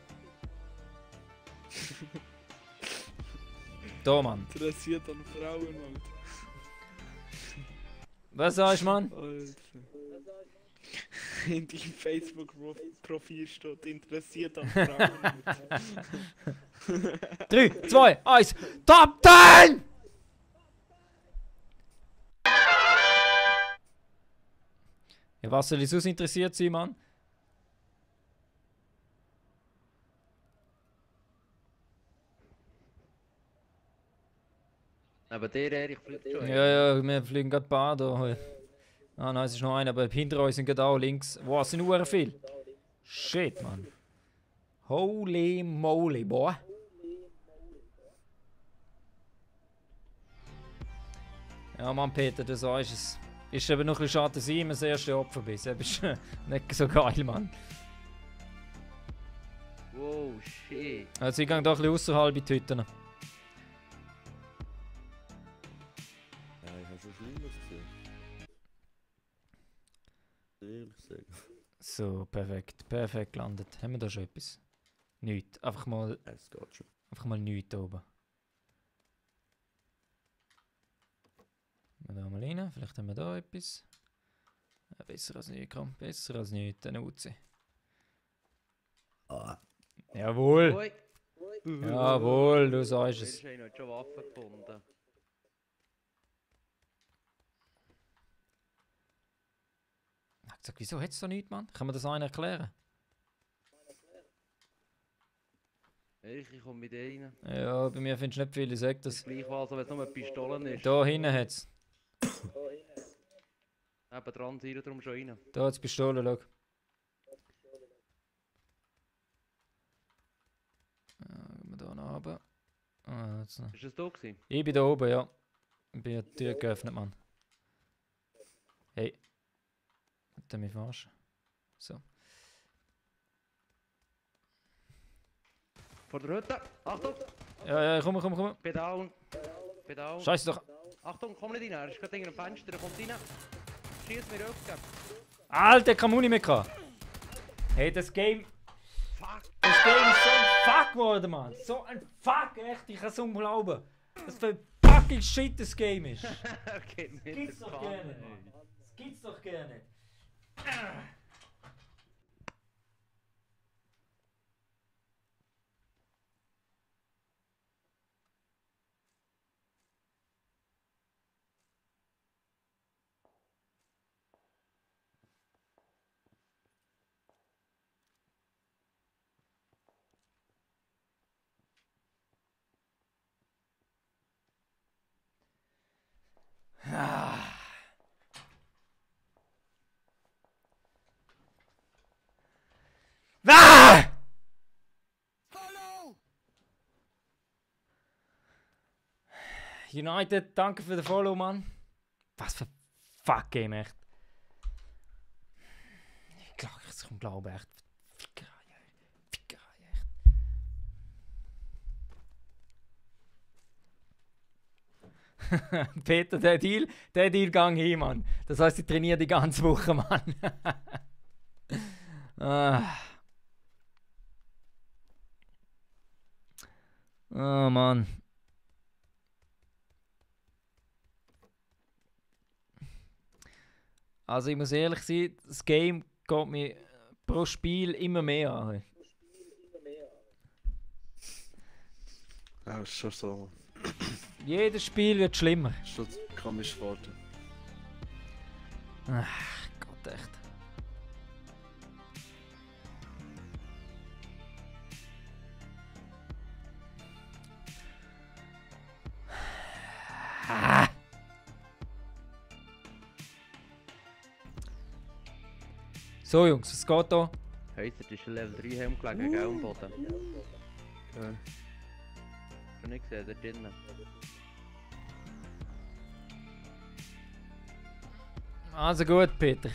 Da, Mann. Interessiert an Frauen, Alter. Was sagst du, Mann? Alter. In deinem Facebook-Profil steht interessiert an Frauen. Alter. 3, 2, 1, Top 10! Ja, was soll ich sonst interessiert sein, Mann? Aber der Erich fliegt schon. Ja, wir fliegen gerade ein paar da. Ah nein, es ist noch einer, aber hinter uns sind gerade auch links. Wow, es sind nur viel. Shit, Mann. Holy moly, boy. Ja, Mann, Peter, du sagst es. Ist eben noch ein bisschen schade, dass ich immer das erste Opfer bin. Das ist nicht so geil, Mann. Wow, shit. Also ich gehe doch ein bisschen außerhalb in die Hütten. Ja, ich habe schon Schlimmes gesehen. Ehrlich sagen. So, perfekt. Perfekt gelandet. Haben wir da schon etwas? Nichts. Einfach mal nichts da oben. Gehen wir da mal rein. Vielleicht haben wir da etwas. Ja, besser als nichts, komm. Besser als nichts. Dann Uzi. Jawohl. Ui. Jawohl, du sagst es. Ich habe schon Waffen gefunden. Ich habe gesagt, wieso hat es da nichts, Mann? Kann man das einer erklären? Ich komme mit rein. Ja, bei mir findest du nicht viel, ich sag das. Gleich was, wenn es nur eine Pistole ist. Da hinten hat es. Eben dran, sie darum schon rein. Da hat es Pistole, schau. Gehen wir da nach oben. Jetzt noch. Ist das da gewesen? Ich bin da oben, ja. Ich bin die Tür geöffnet, Mann. Hey. Hat er mich verarschen? So. Vor der Hütte! Achtung! Ja, komm. Bin down! Bin down! Scheiße doch. Achtung, komm nicht rein, er ist gerade in einem Fenster, er kommt rein. Schieß mir Rücken! Alter, kein Muni mehr gehabt. Hey, das Game. Fuck! Das Game ist so ein Fuck geworden, Mann. So ein Fuck, echt. Ich kann es glauben. Das für ein fucking shit das Game ist. Okay, Das gibt's doch gerne, Mann. Das gibt's doch gerne. Ah! United, danke für den Follow, Mann. Was für Fuck Game, echt. Ich glaube, ich kann glauben, echt. Fickerei, echt. Peter, der Deal gang hin, Mann. Das heisst, ich trainiere die ganze Woche, Mann. Oh, Mann. Also ich muss ehrlich sein, das Game geht mir pro Spiel immer mehr an. Ja, ist schon so. Jedes Spiel wird schlimmer. Ist schon komisch geworden. Ach Gott, echt. So Jungs, was geht da? Heute ist ein Level 3 Helm gelegen, gell, am Boden. Ja. Schon nicht gesehen, da drinnen. Also gut, Peter.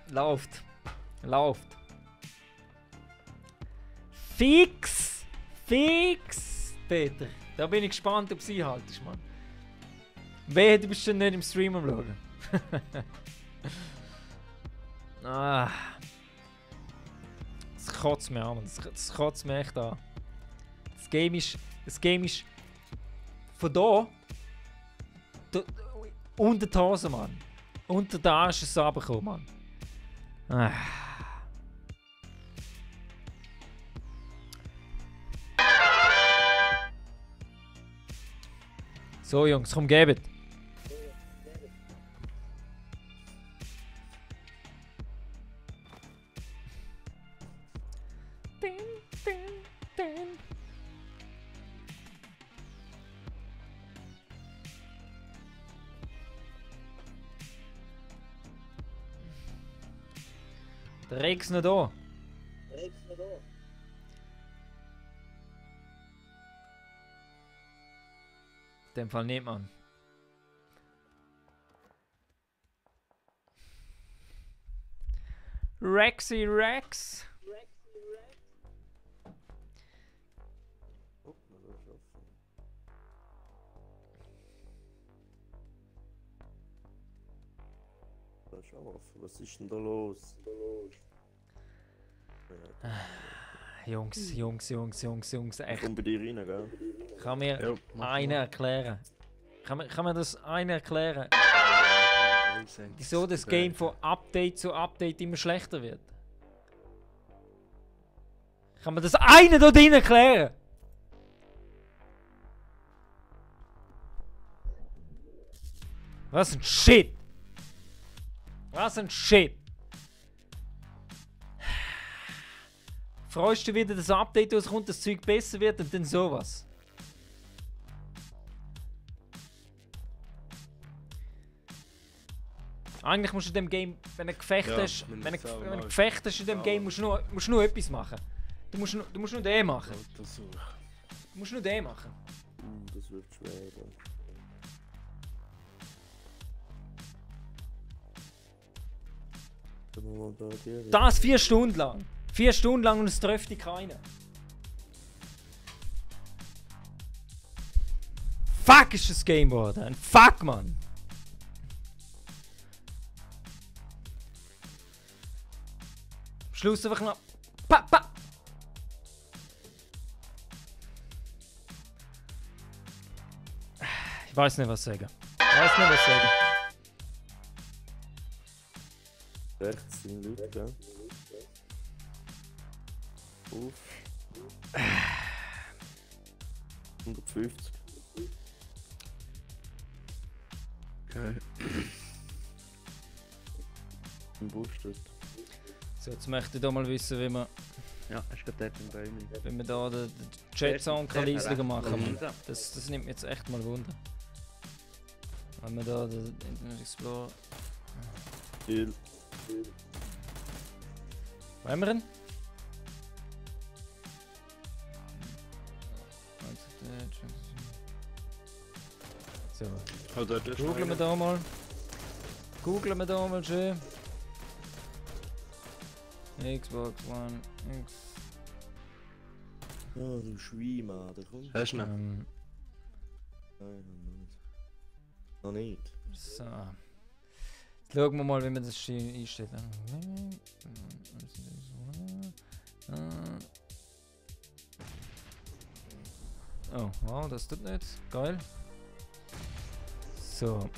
Läuft. Fix, Peter. Da bin ich gespannt, ob sie haltest, Mann. Wehe, du bist schon nicht im Stream am Schauen. Das kotzt mir an, das kotzt mir echt an. Das Game ist von da unter die Hose, Mann. Unter den Arsch ist es runtergekommen, Mann. So Jungs, komm, gebt. Der Rex noch da. dem Fall nicht, Mann. Rexy Rex. Oh, das ist offen. Das ist auch offen. Was ist denn da los? Jungs, echt. Komm bei dir rein, gell? Kann mir Ja, mach einer erklären? Kann mir das einer erklären? Wieso das Game von Update zu Update immer schlechter wird? Kann man das einer da drin erklären? Was ein Shit! Was ein Shit! Freust du wieder, dass das Update rauskommt, das Zeug besser wird und dann sowas? Eigentlich musst du in dem Game, wenn du Gefecht Ja, hast, wenn wenn ich du selber wenn du mal- Gefecht hast in dem Game, musst du nur etwas machen. Du musst nur den machen. Du musst nur den machen. Das wird schwer. Da. Können wir mal da dir. Das 4 Stunden lang. 4 Stunden lang und es trifft dich keiner. Fuck ist das Game geworden. Ein Fuck, Mann. Am Schluss einfach noch. Pa. Ich weiß nicht, was sagen. Rechts sind Leute, gell? Auf. 150. Okay. Im Busch dort. So, jetzt möchte ich da mal wissen, wie man Ja, hast du gerade dort im Bäumchen. wenn wir da den Chat-Sound Dort leisiger rechts machen links. kann. Das nimmt mich jetzt echt mal Wunder. Wenn wir da den Internet Explorer... Kill. Wo haben wir ihn? So, Oh, dort ist googeln wir einer. da mal. Googeln wir da mal schön. Xbox One X. Oh, du Schwein, der kommt. Hast du ihn? Ähm, Nein, noch nicht. so. Jetzt schauen wir mal, wie man das einstellt. Oh, wow, das tut nicht. Geil. So.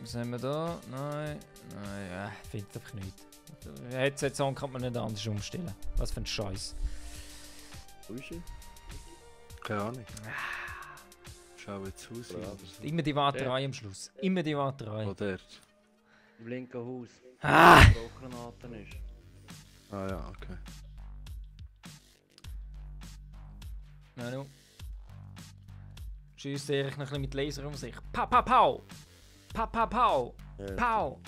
Was haben wir da? Nein, ja, findet einfach nicht. Headset-Song kann man nicht anders umstellen. Was für ein Scheiß. Wo ist er? Keine Ahnung. Schau jetzt aus. Ja. Oder so. Immer die Warterei am Schluss. Immer die Warterei. Oh, dort. Im linken Haus. Ah! Wo Granaten ist. Ah ja, okay. Nanu. Tschüss, sehe ich noch ein bisschen mit Laser um sich. Pau, pau, pau! Pau, pau, pau! Ja, Pau!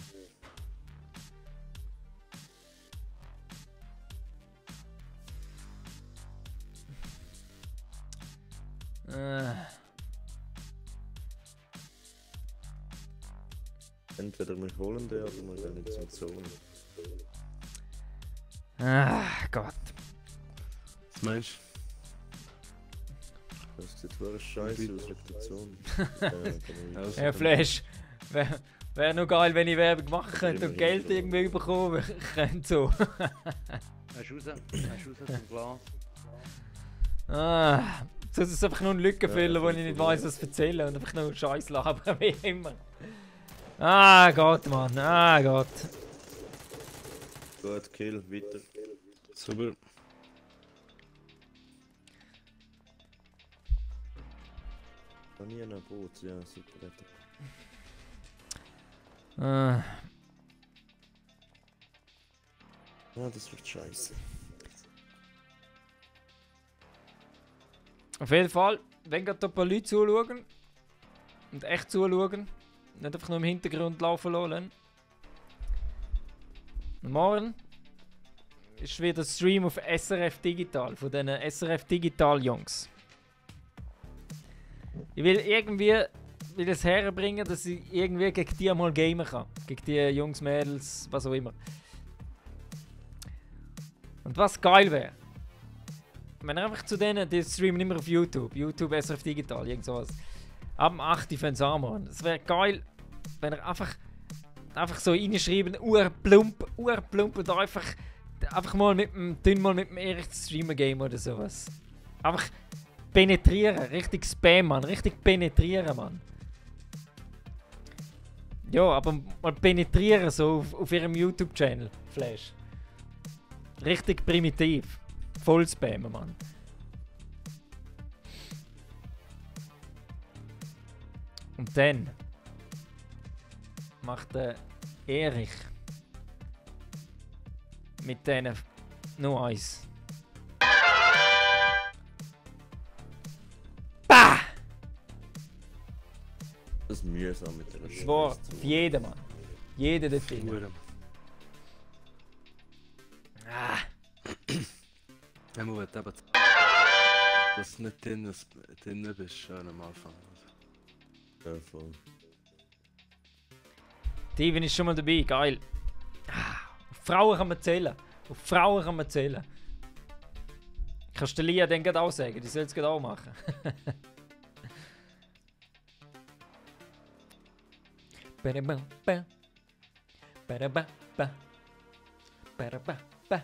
Entweder wir holen den oder wir gehen nicht zum Zone. Gott. Was meinst Das sieht wirklich scheiße aus wegen der Zone. du? Also, Ja, Flash. Wäre noch geil, wenn ich Werbung machen könnte und Geld irgendwie bekommen könnte. So. Hast du raus zum Glas? Das ist einfach nur ein Lückenfüller, wo ich nicht weiss, was erzählen und einfach nur Scheiß labern, wie immer. Ah Gott, Mann, ah Gott. Gut, Kill, weiter. Super. Noch nie ein Boot, ja, super. Ah, Ja, das wird scheiße. auf jeden Fall, wenn gerade ein paar Leute zuschauen und echt zuschauen, nicht einfach nur im Hintergrund laufen lassen. Morgen ist wieder Stream auf SRF Digital, von den SRF Digital Jungs. Ich will irgendwie es herbringen, dass ich irgendwie gegen die mal gamen kann. Gegen die Jungs, Mädels, was auch immer. Und was geil wäre, wenn er einfach zu denen, die streamen immer auf YouTube, SRF Digital, irgend sowas. Ab dem 8. fängt es an, Mann. Es wäre geil, wenn er einfach so reinschreiben, urplump und einfach mal mit dem Erich streamen game oder sowas. Einfach penetrieren, richtig Spam, Mann, richtig penetrieren, Mann. Ja, aber mal penetrieren so auf ihrem YouTube-Channel, Flash. Richtig primitiv. Voll spammen, Mann. Und dann macht der Erich mit denen nur eins. Bah! Das ist mühsam mit der Das war auf jeden, Mann. Jeder dort drin. Hure. Ah. Man muss eben, dass du nicht drin bist, schön am Anfang. Ja, voll. Steven ist schon mal dabei, geil. Auf Frauen kann man zählen. Auf Frauen kann man zählen. Kannst du Lia dann gerade auch sagen, die soll es gerade auch machen. Ba-da-ba-ba. Ba-da-ba-ba. Ba-da-ba-ba.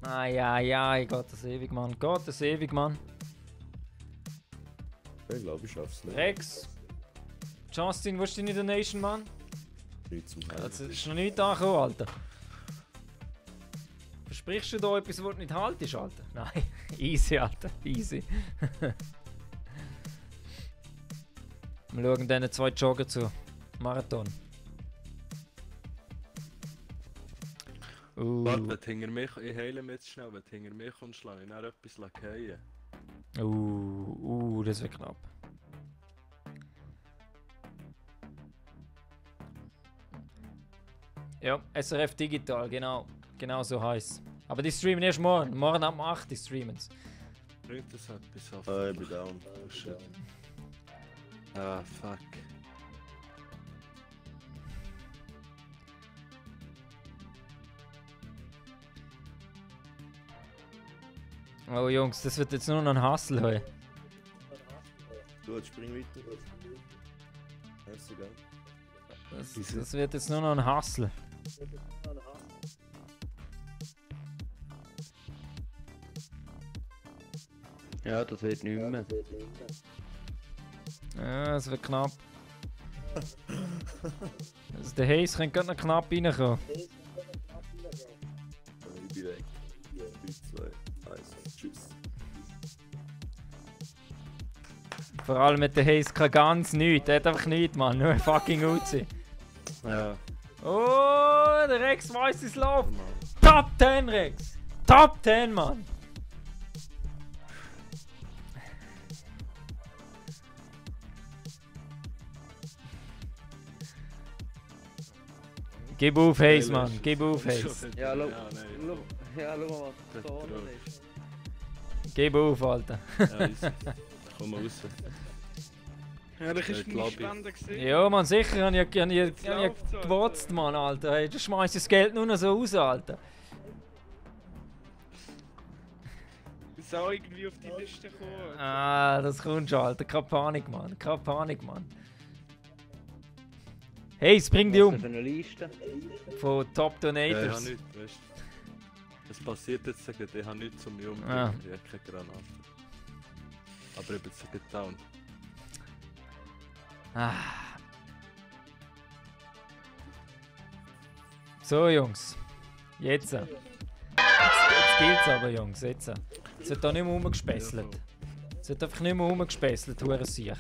Ai, Gottes ewig, Mann. Gottes ewig, Mann. Ich glaube, ich schaff's nicht. Rex. Justin, wo ist deine Donation, Mann? Nicht zum Das Helfen. ist noch nicht angekommen, Alter. Versprichst du da etwas, was du nicht haltest, Alter? Nein. Easy, Alter. Easy. Wir schauen diesen 2 Joggen zu. Marathon. Warte, wenn du hinter mich, ich heile mich jetzt schnell, wenn du hinter mich kommst, schlage ich dann etwas fallen. Das wird knapp. Ja, SRF Digital, genau. Genau so heisst. Aber die streamen erst morgen. Morgen ab 8 die streamen es. Bringt das etwas auf? Ich bin down. Oh shit. Ah, fuck. Oh Jungs, das wird jetzt nur noch ein Hustle, hey. Gut, spring weiter. Merci, gell? Das wird jetzt nur noch ein Hustle. Ja, das wird nicht mehr. Ja, es wird knapp. Also der Haze könnte gerade noch knapp reinkommen. Ich bin weg. 3, 2, 1, tschüss. Vor allem mit der Haze kann ganz nichts. Der hat einfach nichts, Mann. Nur ein fucking Uzi. Ja. Oh, der Rex weiss es läuft. Top 10, Rex. Top 10, Mann. Gib auf, Haze, Mann. Gib auf, Haze. Ja, schau Ja, mal, was da unten ist. Gib auf, Alter. Ja, easy. Komm mal raus. Ja, das ist die meine Lobby. Spende gesehen. Ja, Mann, sicher. Ich Jetzt läuft's, gewotzt, Alter. Mann, Alter. Hey, du schmeißt das Geld nur noch so raus, Alter. Ich soll irgendwie auf die Liste kommen. Ah, das kommt schon, Alter. Keine Panik, Mann. Keine Panik, Mann. Hey, spring dich Was ist um. für eine Liste? Von Top Ja, ich habe Donators. nichts, weißt du. Es passiert jetzt, ich habe nichts um mich umbringen. Ah. Ich habe keine Granate. Aber ich bin jetzt down. Ah. So, Jungs. Jetzt. Jetzt geht's aber, Jungs. Jetzt. Es wird da nicht mehr rumgespässelt. Es wird einfach nicht mehr rumgespässelt, hure Siech.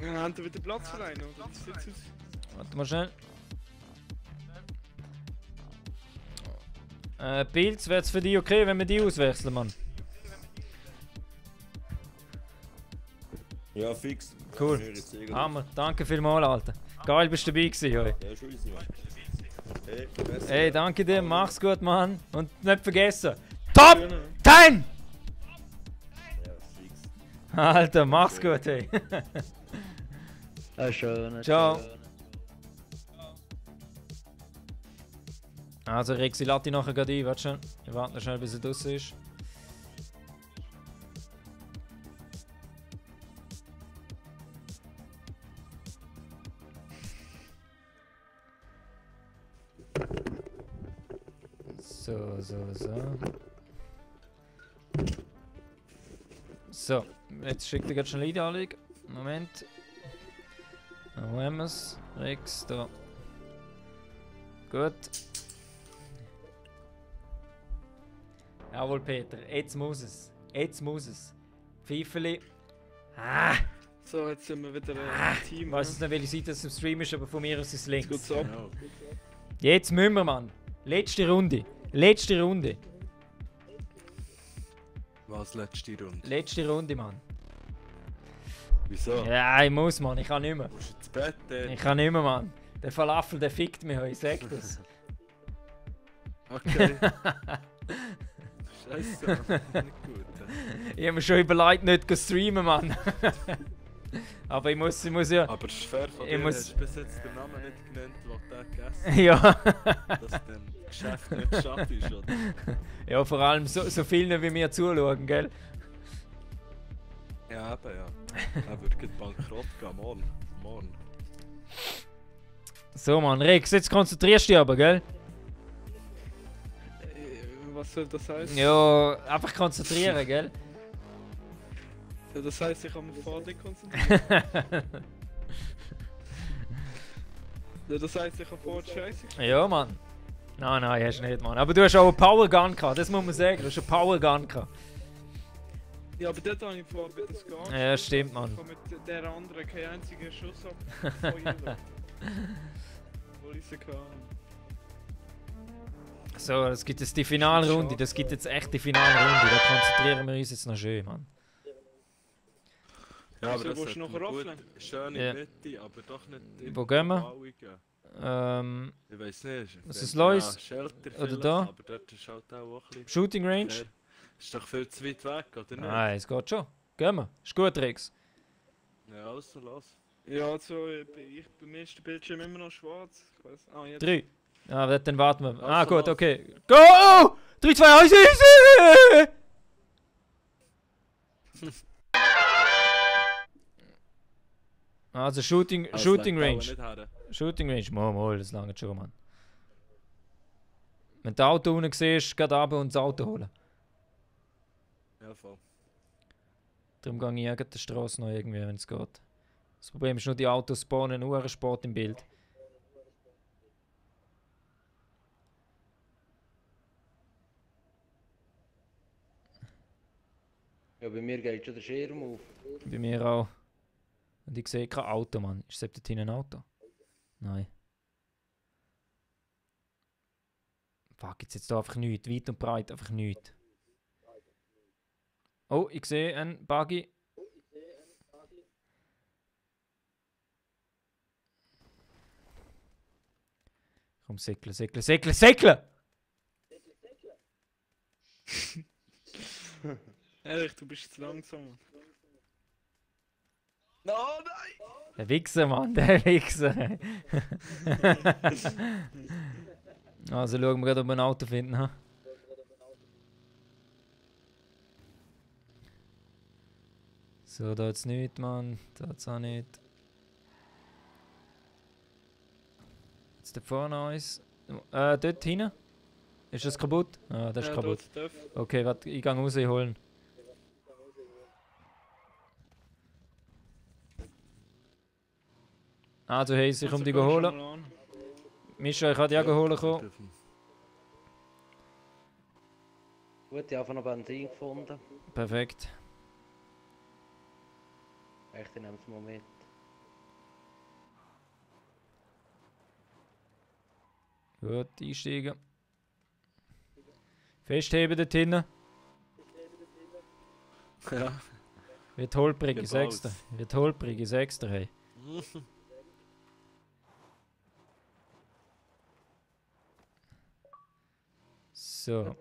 Ja, haben wir wieder Platz für einen, oder? Wie sieht's aus? Warte mal schnell. Pilz, wäre es für dich okay, wenn wir die auswechseln, Mann? Ja, fix. Cool. Schöne Ziege. Hammer, danke vielmals, Alter. Geil, bist du dabei gewesen, hoi. Ja, Schulze, Mann. Hey, merci. Hey, danke dir, mach's gut, Mann. Und nicht vergessen, Top 10! Ja, fix. Alter, mach's gut, hey. Schön. Ciao. Also, Rexi, lade dich nachher gerade ein, warte schon. Ich warte noch schnell, bis er draussen ist. So. So, jetzt schickt er gerade schon eine Einladung. Moment. Wo haben wir's? Rex, da. Gut. Jawohl, Peter, jetzt muss es. Jetzt muss es. Pfeifeli. Ah! So, jetzt sind wir wieder ein Team. Ich weiß nicht, welche Seite es im Stream ist, aber von mir aus ist es links. Geht's ab? Jetzt müssen wir, Mann. Letzte Runde. Letzte Runde. Was, letzte Runde? Letzte Runde, Mann. Wieso? Ja, ich muss, Mann. Ich kann nicht mehr. Musst du ins Bett? Ich kann nicht mehr, Mann. Der Falafel, der fickt mich heute, ich sag das. Okay. Scheiße, nicht gut. Ich habe mir schon überlegt, nicht zu streamen, Mann. Aber ich muss ja... Aber es ist fair von Ich dir, muss- hast du bis jetzt den Namen nicht genannt, den du gegessen Ja. hast, dass dem Geschäft nicht geschafft ist, oder? Ja, vor allem so vielen wie mir zuschauen, gell? Ja, eben, ja. Er würde gleich bankrott gehen, morgen. So, Mann. Rex, jetzt konzentrierst du dich aber, gell? Was soll das heißen? Ja, einfach konzentrieren, gell? Ja, das heisst, ich kann mich vor dir konzentrieren. Ja, das heisst, ich kann vor dir scheiße. Ja, Mann. Nein, hast du nicht, Mann. Aber du hast auch eine Power Gun gehabt, das muss man sagen. Du hast eine Power Gun gehabt. Ja, aber dort habe ich vor, wie das geht. Ja, stimmt, Mann. Ich habe mit der anderen keinen einzigen Schuss abgefeuert. Obwohl ich sie kann. So, das gibt jetzt die Finalrunde. Das gibt jetzt echt die Finalrunde. Da konzentrieren wir uns jetzt noch schön, Mann. Ja, Also, das willst du sollte noch gut, raffeln? schön in Ja. die Mitte, aber doch nicht in Wo gehen wir? Bauung gehen. Ich weiß nicht. Was ist los? Ja, Shelter Oder vielleicht, da? aber dort ist halt auch ein bisschen... Shooting Range? fair. Ist doch viel zu weit weg, oder nicht? Nein, es geht schon. Gehen wir. Ist gut, Rex. Ja, also los. Ja, also, bei mir ist der Bildschirm immer noch schwarz. Ich weiss. Ah, jetzt. 3. Ja, dann warten wir. Ah, Also, gut, los. okay. Go! 3, 2, 1, easy! Also Shooting Das Range. lenkt auch nicht her. Shooting Range. Mal, das lange schon, Mann. Wenn du das Auto unten siehst, geh runter und das Auto holen. Ja, voll. Darum gehe ich irgendeine Straße noch irgendwie, wenn es geht. Das Problem ist nur, die Autos spawnen nur Sport im Bild. Ja, bei mir geht schon der Schirm auf. Bei mir auch. Und ich sehe kein Auto, Mann. Ist das dort hinten ein Auto? Nein. Fuck, jetzt da einfach nichts. Weit und breit einfach nichts. Oh, ich sehe einen Buggy. Komm, säckle, säckle, säckle, säckle! Ehrlich, du bist zu langsam. No, nein! Der Wichser, Mann, der Wichser. Also schauen wir gerade, ob wir ein Auto finden. Ha? So, da jetzt nicht, Mann. Da jetzt auch nicht. Jetzt da vorne eins. Dort hinten. Ist das kaputt? Ah, das ist kaputt. Okay, warte, ich gehe raus holen. Also, hey, sich um die holen. Mischa, ich habe die auch holen kommen. Gut, ich habe noch Benzin gefunden. Perfekt. Echt, ich nehme es mal mit. Gut, einsteigen. Festheben dort hinten. Ja. Wird holprig, ich Gebaut. sag's dir. Wird holprig, ich sag's dir, hey. So.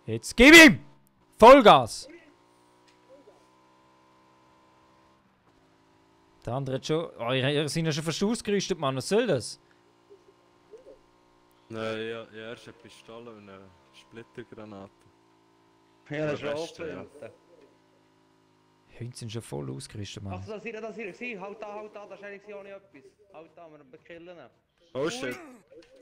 Jetzt gib ihm! Vollgas! Der andere hat schon... Oh, ihr seid ja schon fast ausgerüstet, Mann. Was soll das? Nein, ja, erst eine Pistole und eine Splittergranate. Ja, das ist Der schon Beste, ja. aufgefüllt. Hunde sind schon voll ausgerüstet, Mann. Ach, das ist er. Halt da, das ist eigentlich auch nicht etwas. Halt da, wir killen ihn. Oh shit.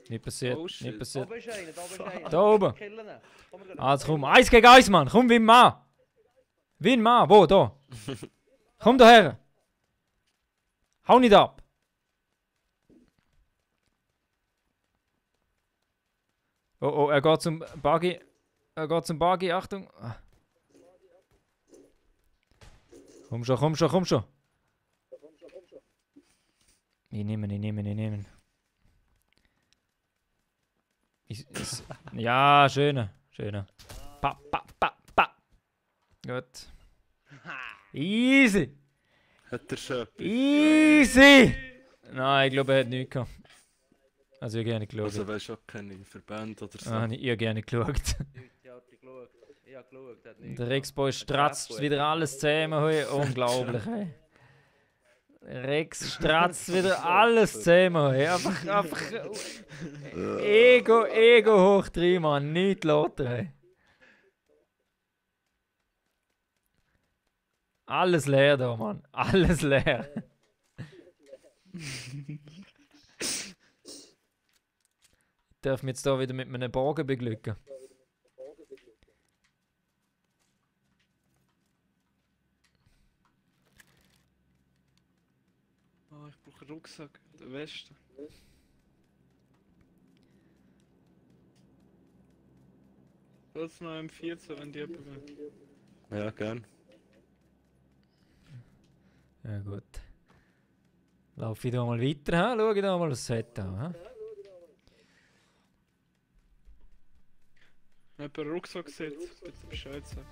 Nicht passiert, Oh, nicht shit. passiert. Da bist du einer, da bist du einer. Da oben. Killen ihn. Komm, wir gehen. Also komm, 1 gegen 1, Mann. Komm, wie ein Mann. Wie ein Mann. Wo? Da. Komm da her. Hau nicht ab. Oh, oh, er geht zum Buggy. Er geht zum Buggy, Achtung. Ah. Komm schon, komm schon, komm schon. Ich nehme. Ja, schöne. Pa. Gut. Easy. Hat er schon etwas? Easy. Nein, ich glaube, er hat nichts gehabt. Also, ich habe gerne geschaut. Also weißt du auch keine Verbände oder so? Ah, ich habe gerne geschaut. Ich habe geschaut. Ich habe geschaut, hat nichts. Der Rexboy stratzt wieder alles zusammen. Hey. Unglaublich, hey. Rex stratzt wieder alles zusammen. Hey. Einfach Ego hoch drin, Mann. Nicht lauter, hey. Alles leer da, Mann. Alles leer. Ich darf mich jetzt da wieder mit meinem Bogen beglücken. Oh, ich brauche einen Rucksack, der Weste. Kurz noch M14, wenn die jemand will. Ja, gern. Ja gut. Laufe ich da mal weiter, ha? Schau ich da mal das Set an. Ha? Wenn jemand einen Rucksack sieht, bitte Bescheid sagen.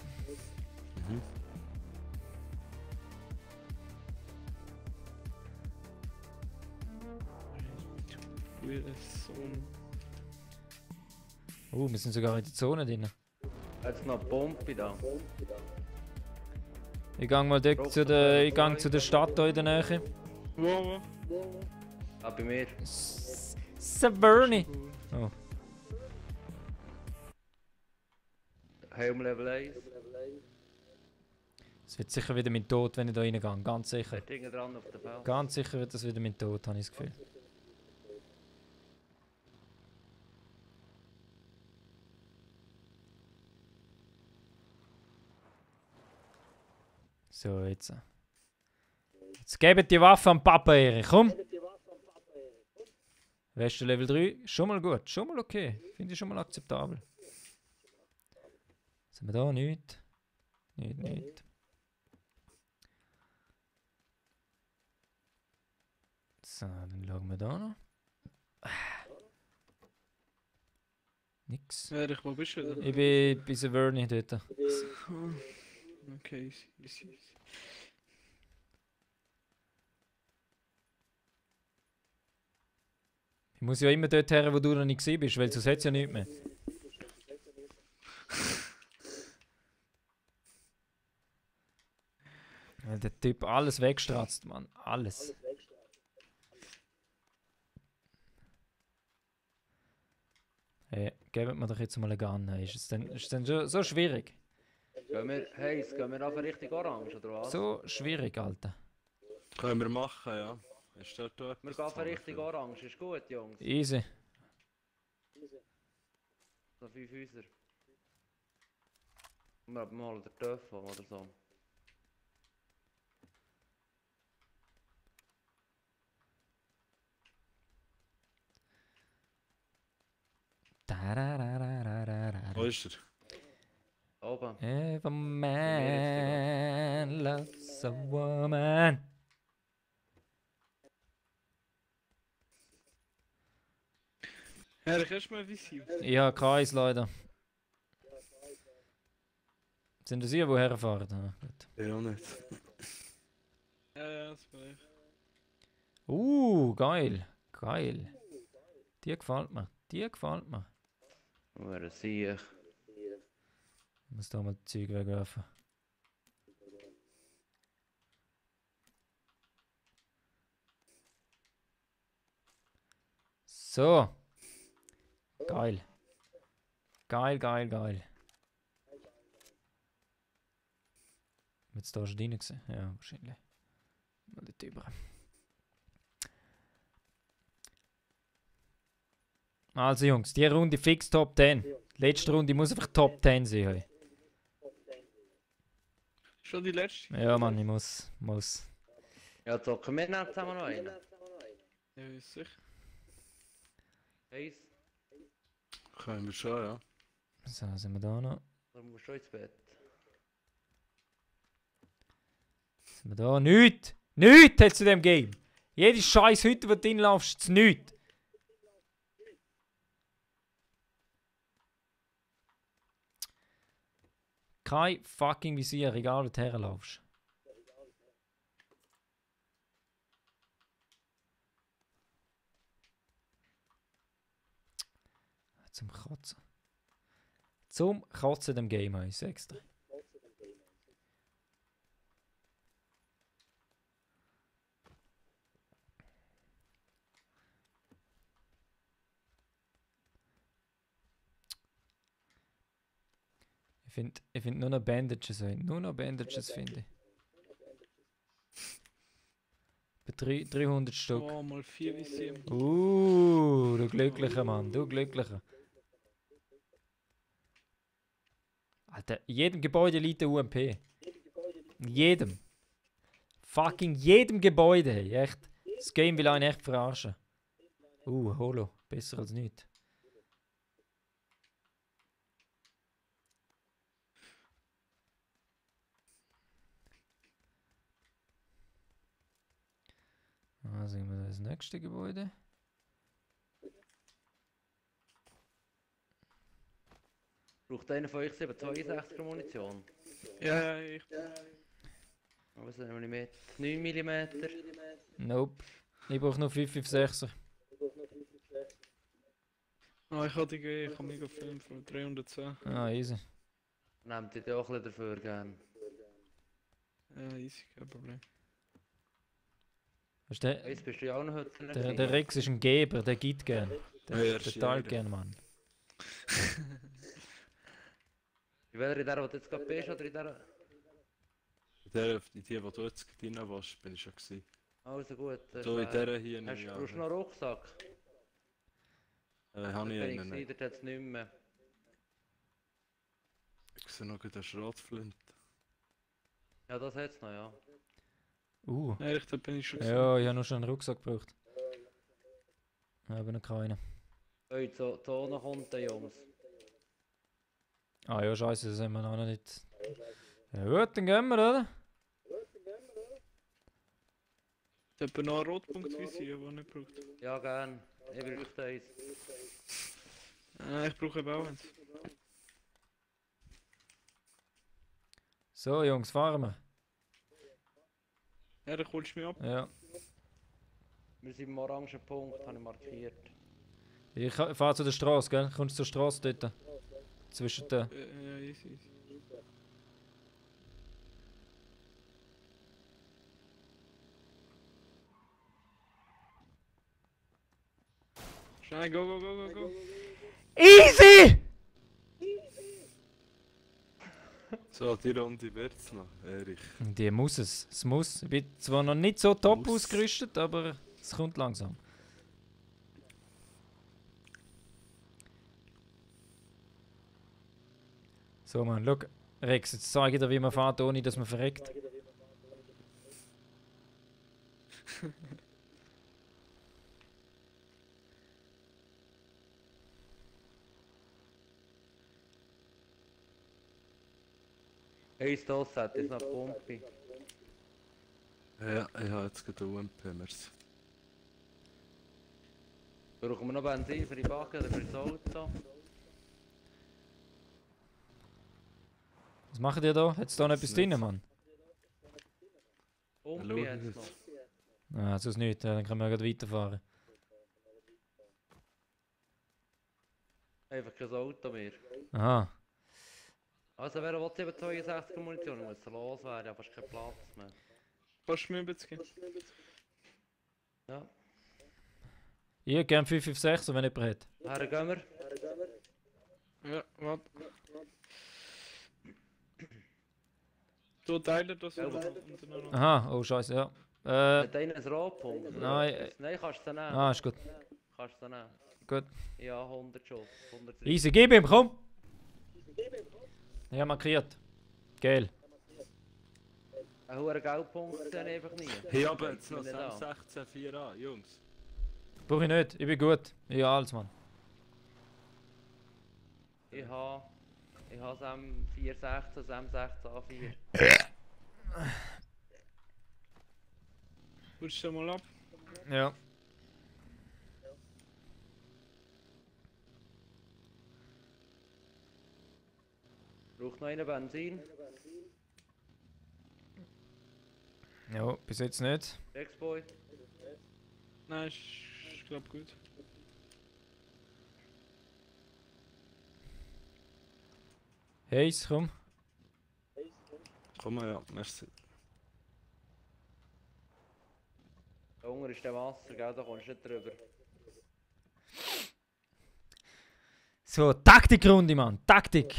Mhm. Wir sind sogar in der Zone drin. Jetzt noch eine Pumpe da. Ich gehe mal dort zu der Stadt hier in der Nähe. Wo? Ah, bei mir. Saverni. Oh. Helm Level 1. Es wird sicher wieder mein Tod, wenn ich da reingehe. Ganz sicher. Dort hinten dran auf der Feld. Ganz sicher wird das wieder mein Tod, habe ich das Gefühl. So, jetzt. Jetzt gebt die Waffe am Papa, Erich. Komm! Weste Level 3. Schon mal gut. Schon mal okay. Finde ich schon mal akzeptabel. Sind wir da? Nicht. Nicht. So, dann schauen wir da noch. Nix. Erich, wo bist du denn? Ich bin bei Saverni dort. Okay, easy. Ich muss ja immer dort her, wo du noch nicht gesehen bist, weil sonst hat es ja nichts mehr. Weil der Typ alles wegstratzt, Mann. Alles. Hey, gebt mir doch jetzt mal eine Gun. Ist es denn schon so schwierig? Gehen wir einfach Richtung Orange, oder was? So schwierig, Alter. Können wir machen, ja. Ist dort Wir etwas gehen einfach Richtung Orange, ist gut, Jungs. Easy. So 5 Häuser. Wir haben mal den Töpf oder so. Wo ist er? Oben. If a man loves a woman. Herr, hast du mal Vision? Ja, Kreis leider. Sind das ihr, die herfahren? Ah, gut. Ja, nicht. Ja, das vielleicht. Geil. Geil. Die gefällt mir. Die gefällt mir. Wer sehe ich. Ich muss da mal das Zeug wegwerfen. So. Geil. Geil, geil, geil. Jetzt da schon drin gewesen? Ja, wahrscheinlich. Mal dort über. Also Jungs, die Runde fix Top 10. Letzte Runde muss einfach Top 10 sein. Hey. Schon die letzte? Ja Mann, ich muss. Ja, zocken wir dann zusammen noch einen. Ja, ist sicher. Eins. Können wir schon, ja. So, sind wir da noch? Dann musst du schon ins Bett. Sind wir da? Nichts! Nichts hat zu dem Game! Jede scheiß Hütte, wo du reinlaufst, ist nichts! Kein fucking Visier, egal wo du herlaufst. Zum Kotzen. Zum Kotzen dem Game, ich sag's dir. Ich find nur noch Bandages. Nur noch Bandages finde ich. Bei 300 Stück. Oh, mal 4 Vision. Du glücklicher Mann, du glücklicher. Alter, in jedem Gebäude liegt der UMP. In jedem. Fucking jedem Gebäude, hey, echt. Das Game will einen echt verarschen. Holo. Besser als nichts. Sehen wir das nächste Gebäude. Braucht einer von euch 762er Munition? Ja, ich. Was nehmen wir mit? 9 mm? Nope. Ich brauche nur 556er. Ah, ich hatte ich habe mega 5 von 310. Ah, easy. Nehmt ihr auch ein bisschen dafür gern? Ja, easy, kein Problem. Weißt du, Jetzt bist du ja auch noch heute. der Rex ist ein Geber, der gibt gern. Ja, Der ist teilt jeder. gern, Mann. In welcher, in der, wo du jetzt gerade bist, oder in der... Die, die du jetzt drin warst, bin ich schon gewesen. Also gut. Das, So in dieser hier hast, nicht. brauchst du noch einen Rucksack? Habe ich Wenn einen. ich sehe, jetzt nicht mehr. Ich sehe noch eine Schrotflinte. Ja, das hat's noch, ja. Ehrlich, da bin ich schon Ja, ich habe noch schon einen Rucksack gebraucht. Aber noch keinen. Hey, Zone kommt der Jungs. Ah ja, scheiße, das haben wir noch nicht. Ja gut, dann gehen wir, oder? Ich habe noch einen Rotpunkt-Visier, den ich nicht braucht. Ja, gern. Ich bräuchte eins. Ich brauche eben auch eins. So, Jungs, fahren wir. Ja, dann holst du mich ab. Ja. Wir sind im orangen Punkt, habe ich markiert. Ich fahre zu der Straße, gell? Kommst du zur Straße dort? Zwischen den. Ja, easy. Schnell, go. Easy! So, die Runde wird's noch, Erich. Die muss es. Es muss. Ich bin zwar noch nicht so top Muss. ausgerüstet, aber es kommt langsam. So, Mann, schau. Rex, jetzt zeige ich dir, wie man fährt, ohne dass man verreckt. Hey, Stoss hat jetzt noch Pumpe. Ja, ich habe jetzt gerade UMP, merci. Brauchen wir noch Benzin für die Backe oder für das Auto? Was macht ihr da? Hat's da noch Das etwas ist drin, nicht- Mann? Schau Pumpe ich hat's jetzt. noch. Ah, sonst nicht, dann können wir ja gleich weiterfahren. Einfach kein Auto mehr. Aha. Also wer will 762 Munition, muss loswerden, aber es ist kein Platz mehr. Kannst du mir bezahlen? Ja. Ich hätte gerne 556, wenn jemand hat. Herr gehen wir. Ja, warte. Du teilen das Ja, untereinander. Aha, oh scheiße, ja. Hat einer ein Rohpump? Nein, Nein, kannst du nehmen. ah, ist gut. Kannst du nehmen. Gut. Ja, 100 Schuss. 130. Easy, gib ihm, komm! Ja, markiert. Geil. Ein hoher Geldpunkt sehe ich einfach nie. Hey, aber jetzt noch Nicht da. 16 4A, Jungs. Brauche ich nicht, ich bin gut. Ja, alles, Mann. Ich habe Sam 416, Sam 16 A4. Holst du mal ab? Ja. Braucht noch einen Benzin? Ja, bis jetzt nicht. Rexboy? Nein, ich glaube gut. Heis, komm. Komm ja, merci. Da unten ist der Wasser, gell? Da kommst du nicht drüber. So, Taktikrunde, Mann. Taktik.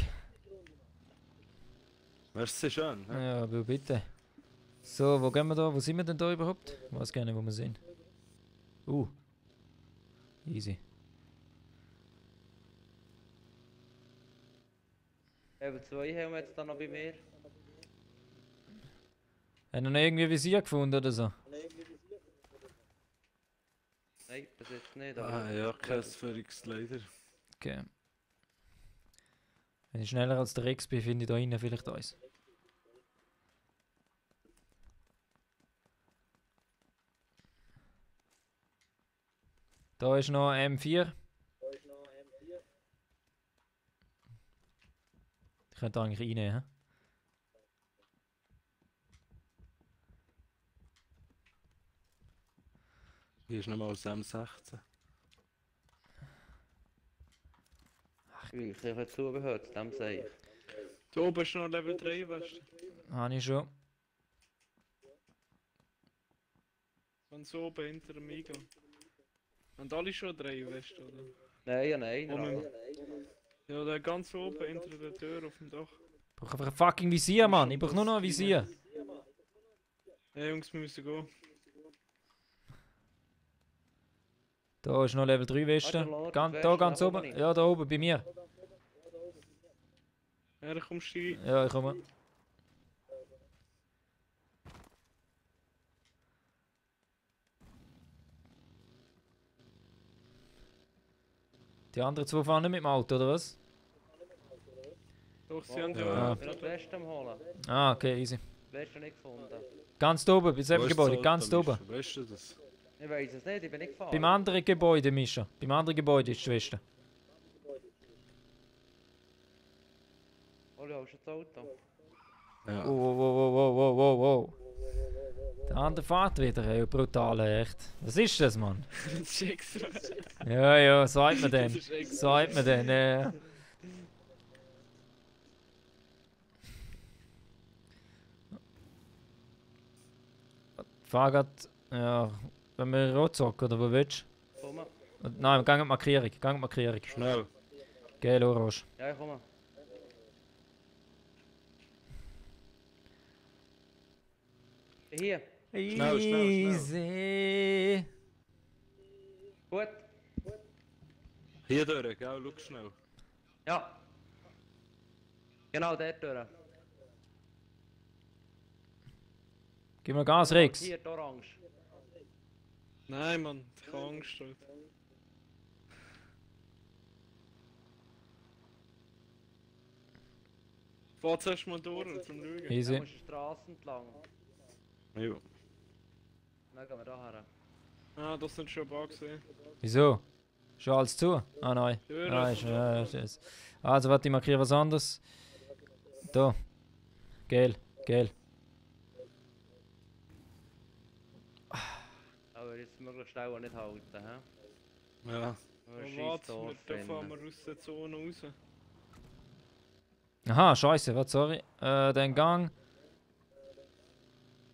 Merci schön. hä? Ja, aber bitte. So, wo gehen wir da? Wo sind wir denn da überhaupt? Ich weiß gar nicht, wo wir sind. Easy. Eben 2 haben wir jetzt da noch bei mir. Haben wir noch irgendwie Visier gefunden oder so? Nein, bis jetzt nicht. Ah, ja, kein Führungs leider. Okay. Wenn ich schneller als der Rex bin, finde ich da innen vielleicht eins. Da ist noch M4. Ich könnte eigentlich reinnehmen. Hä? Hier ist nochmal aus M16. Ich habe zugehört, dem sage ich. Da oben ist noch Level 3, weißt du? Habe ich schon. Ganz oben hinter dem Eagle. Und alle schon 3, weißt du, oder? Nein, ja, nein. Oh, nein. Ja, der ganz oben hinter der Tür auf dem Dach. Ich brauche einfach ein fucking Visier, Mann. Ich brauche nur noch ein Visier. Ja, Jungs, wir müssen gehen. Da ist noch Level 3 Weste. Da ganz oben. Ja, da oben bei mir. Ja, da kommst du rein. Ja, ich komme. Die anderen zwei fahren nicht mit dem Auto, oder was? Doch, sie haben Ja. ja. Ich bin noch die Weste am holen. Ah, okay, easy. Die Weste nicht gefunden. Ganz da oben, bei Wo diesem ist Gebäude, das ganz da Auto, oben. Mischa? Weißt du das? Ich weiß es nicht, ich bin nicht gefahren. Beim anderen Gebäude, Mischa. Beim anderen Gebäude ist die Schwester. Oh ja, ist das Auto? Ja. Wow. Der andere fährt wieder, ey, brutal, echt. Was ist das, Mann? Das ist extra. Ja, sagt man Das denn. ist extra. Sagt man denn, Fahrrad, ja, wenn wir rot zocken, oder wo willst Komm. du? Nein, gang die Markierung, gang die Markierung. Schnell. Gel, orange. Ja, ich komme. Hier. Schnell. Easy. Gut. Hier durch, gell? Schau schnell. Ja. Genau, dort durch. Gib mir Gas, Rex. Hier, die Orange. Nein, Mann, ich habe Angst. Halt. Fahr zuerst mal durch, zum Schauen. Da Easy. musst du die Straße entlang. Jo. Dann gehen wir da her. Ah, das sind schon ein paar gesehen. Wieso? Schon alles zu? Ah nein. Ja, Nein, das- ist. Also warte, ich markiere was anderes. Da. Gel, gel. Aber jetzt möglichst schnell auch nicht halten, hä? Ja. Wir Oh, scheiß warte, Dorf da fahren finden. wir aus der Zone raus. Aha, scheiße, was, sorry. Den Gang.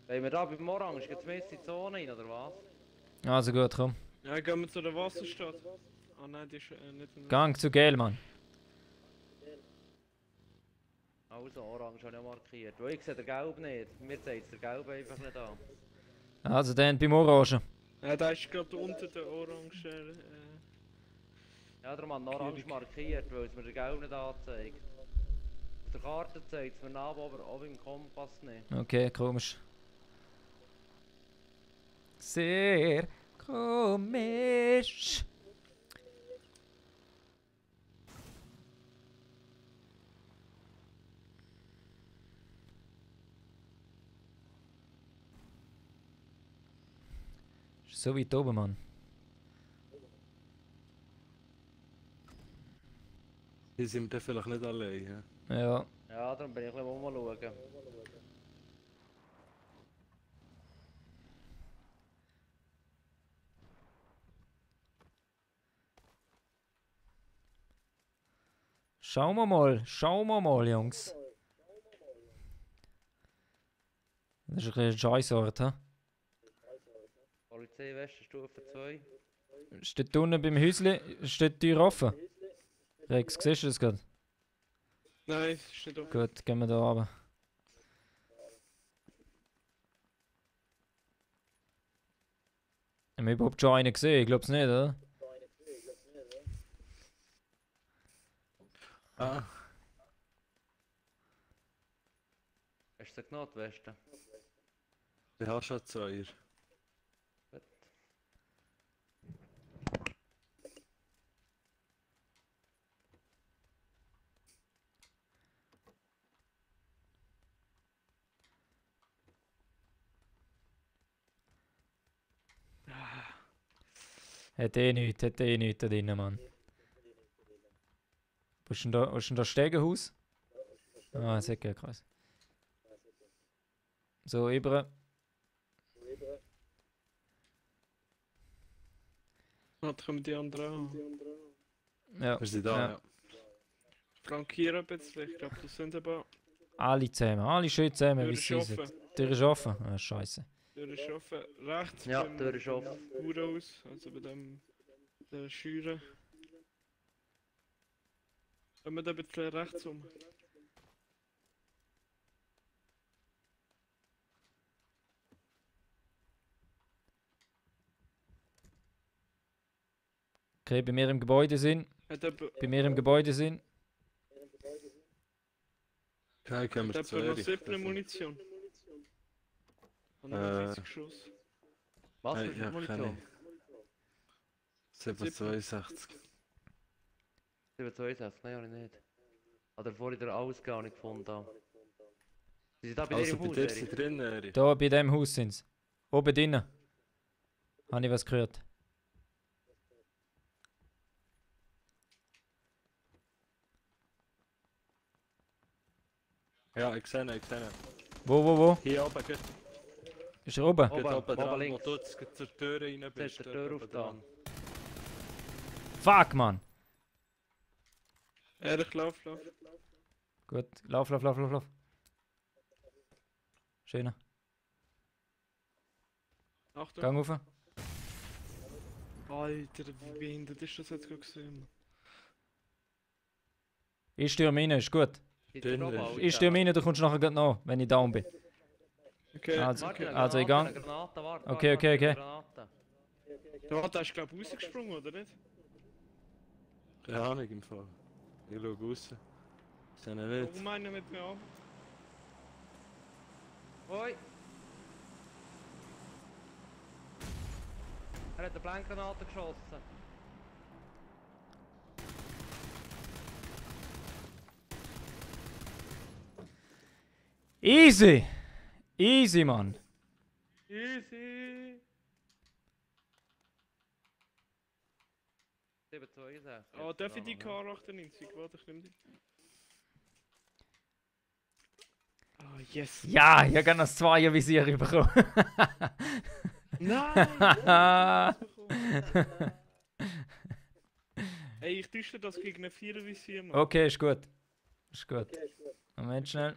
Wollen wir da beim Orange, geht's mit in die Zone rein, oder was? Also gut, komm. Ja, gehen wir zu der Wasserstadt. Ah nein, die ist nicht in der Gang zu Gel, Mann. Also, Orange habe ich auch markiert. Weil ich sehe den Gelb nicht. Mir zeigt der Gelb einfach nicht an. Also dann beim Orangen. Ja, da ist gerade unter der Orange. Ja, darum habe ich Orange markiert, weil es mir der Gelb nicht anzeigt. Auf der Karte zeigt es mir nach, aber auch im Kompass nicht. Okay, komisch. Sehr komisch. Ist so weit oben, Mann. Die sind dann vielleicht nicht allein. Ja. Ja. Ja, darum bin ich ein bisschen umschauen. Schauen wir mal, Jungs. Das ist ein bisschen Scheißort, hä? Polizei Westen Stufe 2. Steht unten beim Häusli, steht die Tür offen? Rex, siehst du das gerade? Nein, es ist nicht offen. Gut, gehen wir da runter. Haben wir überhaupt schon einen gesehen? Ich glaub's nicht, oder? Ah, Hast du sie genommen, die Weste? ich habe schon zwei. Gut. Hat eh nichts da drinnen, Mann. Wo ist denn das Stegenhaus? Ah, es hat keinen Kreis. So, über. Warte, kommen die anderen an. Ja. Wir sind da, Ja. ja. Flankieren ein bisschen, ich glaube, das sind aber. Alle zusammen, alle schön zusammen, Tür wie ist sie sind. offen. Die Tür ist offen. Ah, scheiße. Tür ist offen. Rechts Ja, beim- Tür ist beim offen. Bauhaus, also bei dem der Schüre. Wenn wir da ein bisschen rechts um. Okay, bei mir im Gebäude sind. Hat jemand Bei mir im Gebäude sind. Okay, können wir hat zu jemand noch Erich. 7 Munition? Und Äh. noch 30 Schuss. Was Nein, für ja, Munition? keine. 762. 762, nein, habe ich nicht. Oder bevor ich den Ausgang nicht gefunden habe. Sie sind da bei dir Also im bei Haus, dir Erich? sind drin, Erich. Da bei dem Haus sind sie. Oben drinnen. Habe ich was gehört? Ja, ich sehe ihn, ich sehe ihn. Wo? Hier oben, geht Ist er oben? Oben, oben dran, wo links. du jetzt gerade zur Tür rein Da bist. ist der dort Tür oben aufgetan. Fuck, Mann. Erich, lauf. Gut, lauf. Schöner. Achtung. Gang rauf. Alter, wie behindert ist das jetzt gerade gesehen? Ich stürme rein, ist gut. Sind die Dünner oben ist- alle Ich stürme rein, du kommst nachher gleich nach, wenn ich down bin. Okay, Also- Warte, eine also ich Granate, gang. eine Granate, warte, Okay, warte, okay. eine Granate. da ist glaube ich rausgesprungen, oder nicht? Keine Ahnung im Fall. Ich schaue raus. Ich sehe ihn nicht. Warum einer mit mir ab? Hoi! Er hat eine Blankgranate geschossen. Easy! Easy, Mann. Easy! 762. Oh, darf ich die K98? Warte, ich nehm die. Oh, yes! Ja, ich habe gerne das Zweiervisier bekommen. Nein! Ey, ich täusche das gegen eine 4er-Visier, Mann. Okay, ist gut. Ist gut. Moment schnell.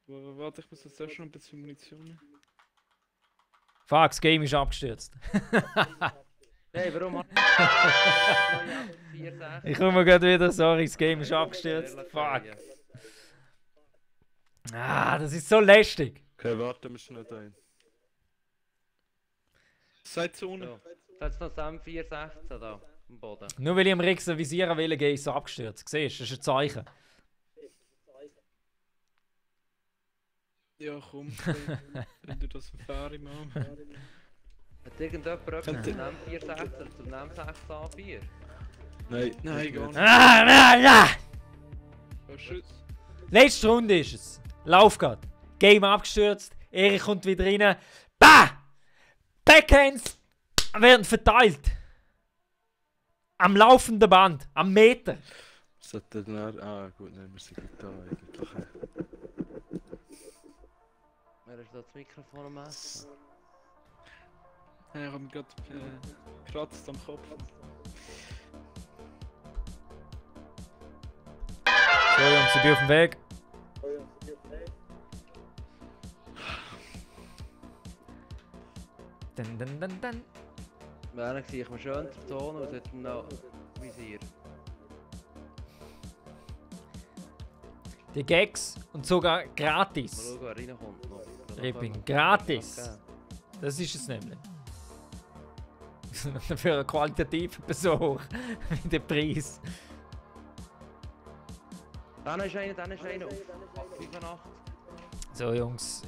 Warte, ich muss jetzt auch schon ein bisschen Munition nehmen. Fuck, das Game ist abgestürzt. Hey, warum hat 4, 6? Ich komme gerade wieder, sorry, das Game ist abgestürzt. Fuck. Ah, das ist so lästig. Okay, warten wir schnell ein. Seid Zone. So. Jetzt noch Sam 416 da am Boden. Nur weil ich am Rex ein Visier wählen gehe, ist es abgestürzt. Siehst du, das ist ein Zeichen. Ja, komm. Wenn du das Ferry machen. Hat irgendjemand etwas zum Namen 416 zum Namen 6A4? Nein, Nein, gar nicht. Ah! Tschüss. Letzte Runde ist es. Lauf grad. Game abgestürzt. Erich kommt wieder rein. Bah! Backhands werden verteilt. Am laufenden Band. Am Meter. Sollte dann... Ah gut, nein, wir sind gut da eigentlich. Wer ist da das Mikrofon am Essen? Ja, ich hab mich gerade gekratzt am Kopf. So Jungs, ich bin auf dem Weg. Dann. Dann sehe ich mir schön die Zone aus mit dem Visier. Die Gags und sogar Mal gratis. schauen, wer reinkommt noch. Ripping, gratis. Das ist es nämlich. Für einen qualitativen Besuch wie der Preis. Dann ist einer auf 85. So Jungs,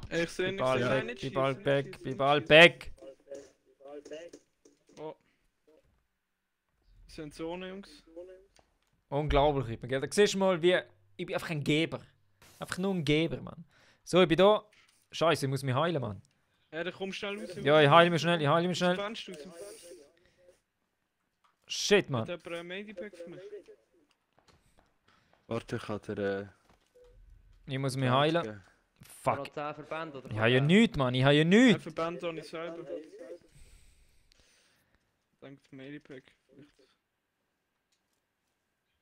Ich sehe bin bald nicht, weg, bin bald weg, bin bald weg. Oh. Wir sind Zone, Jungs. Unglaublich, Ripping. Da siehst du mal, wie... Ich bin einfach ein Geber. Einfach nur ein Geber, Mann. So, ich bin da. Scheiße, ich muss mich heilen, Mann. Ja, dann komm schnell raus. Ja, ich heile mich schnell, ich heile mich schnell. Fenster raus. Shit, Hat Mann. jemand ein Medipack für mich? Warte, ich kann dir... Ich muss mich heilen. geben. Fuck. Noch 10 Verbände oder Ich habe ja nichts, Mann. Ich habe ja nichts. Ein Verband habe ich selber. Denkt Medipack.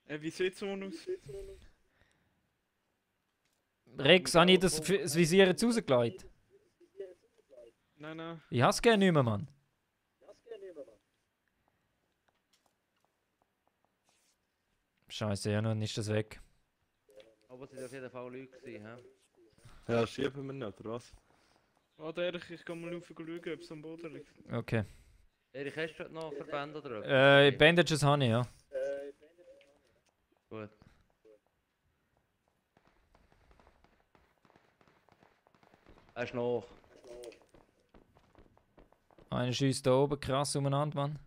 Wie sieht Zone aus? Rex, habe ich das Visier jetzt rausgelegt? Nein. Ich hasse gerne nicht mehr, Mann. Scheiße, ja, dann ist das weg. Aber es sind auf jeden Fall Leute gewesen, hä? Ja, schieben wir nicht, oder was? Warte, Erich, ich kann mal rauf schauen, ob es am Boden liegt. Okay. Erich, hast du noch Verbände oder etwas? Bandages habe ich, ja. Gut. Er ist noch. Einer schießt da oben krass umeinander, Mann.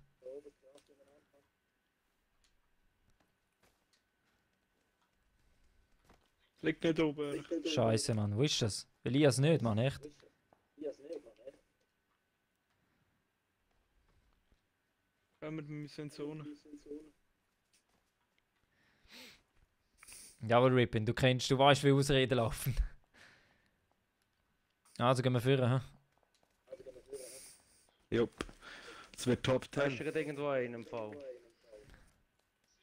Liegt nicht oben, Erich. Scheiße, Mann. Wo ist das? Elias nicht, Mann, echt. Wir müssen in Zone. Jawohl, Rippin, du weißt, wie Ausreden laufen. Also gehen wir führen, hä? Jupp. Es wird Top Hast du 10. gerade irgendwo einen im Fall?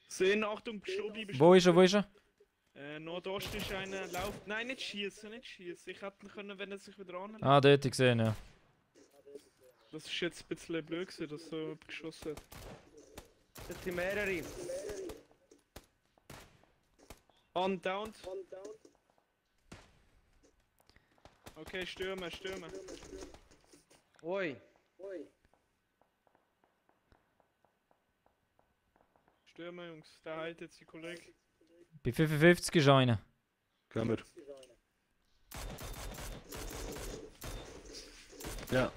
Sehen, Achtung, stehen bleiben. Wo ist er, wo ist er? Nordost ist einer, läuft. Nein, nicht schießen, nicht schießen. Ich hätte ihn können, wenn er sich wieder anlegt. Ah, dort, ich gesehen, ja. Das ist jetzt ein bisschen blöd gewesen, dass so jemand geschossen hat. Das sind mehrere. Undowned. Okay, stürmen. Ui. Stürmen, Jungs. Da hält jetzt die Kollege. Bei 55 ist einer. Gehen wir. Ja.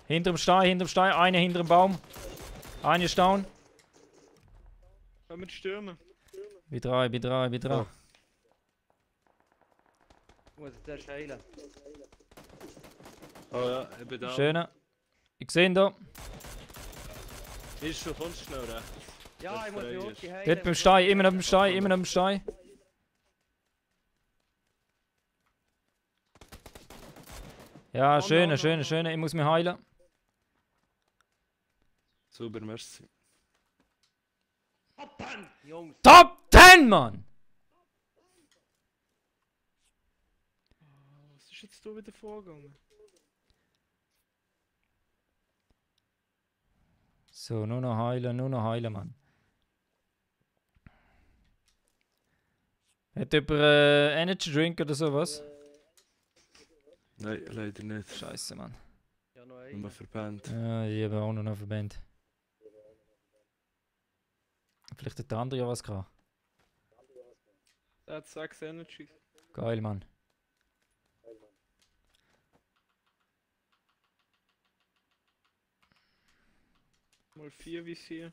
Hinterm Stein, einer hinter dem Baum. Einer ist down. Können wir stürmen? Bei drei. Oh. Muss ich zuerst heilen. Oh ja, ich bin da. Schöner. Ich sehe ihn da. Ist schon, kommst schnell rechts. Ja, ich muss frei die ist. Ulti heilen. Dort beim Stein, immer noch beim Stein, immer noch beim Stein. Ja, schöner, schöner, schöner. Ich muss mich heilen. Super, merci. Top 10, Jungs! Top 10, Mann! Was ist jetzt da wieder vorgegangen? So, nur noch heilen, Mann. Hat jemand Energy Drink oder sowas? Nein, leider nicht. Scheiße, Mann. Ja, noch Nur einen. verbannt. Ja, ich habe auch noch einen Verband. Vielleicht hat der andere ja was gehabt. Der hat 6 Energies. Geil, Mann. Mal 4 Visier.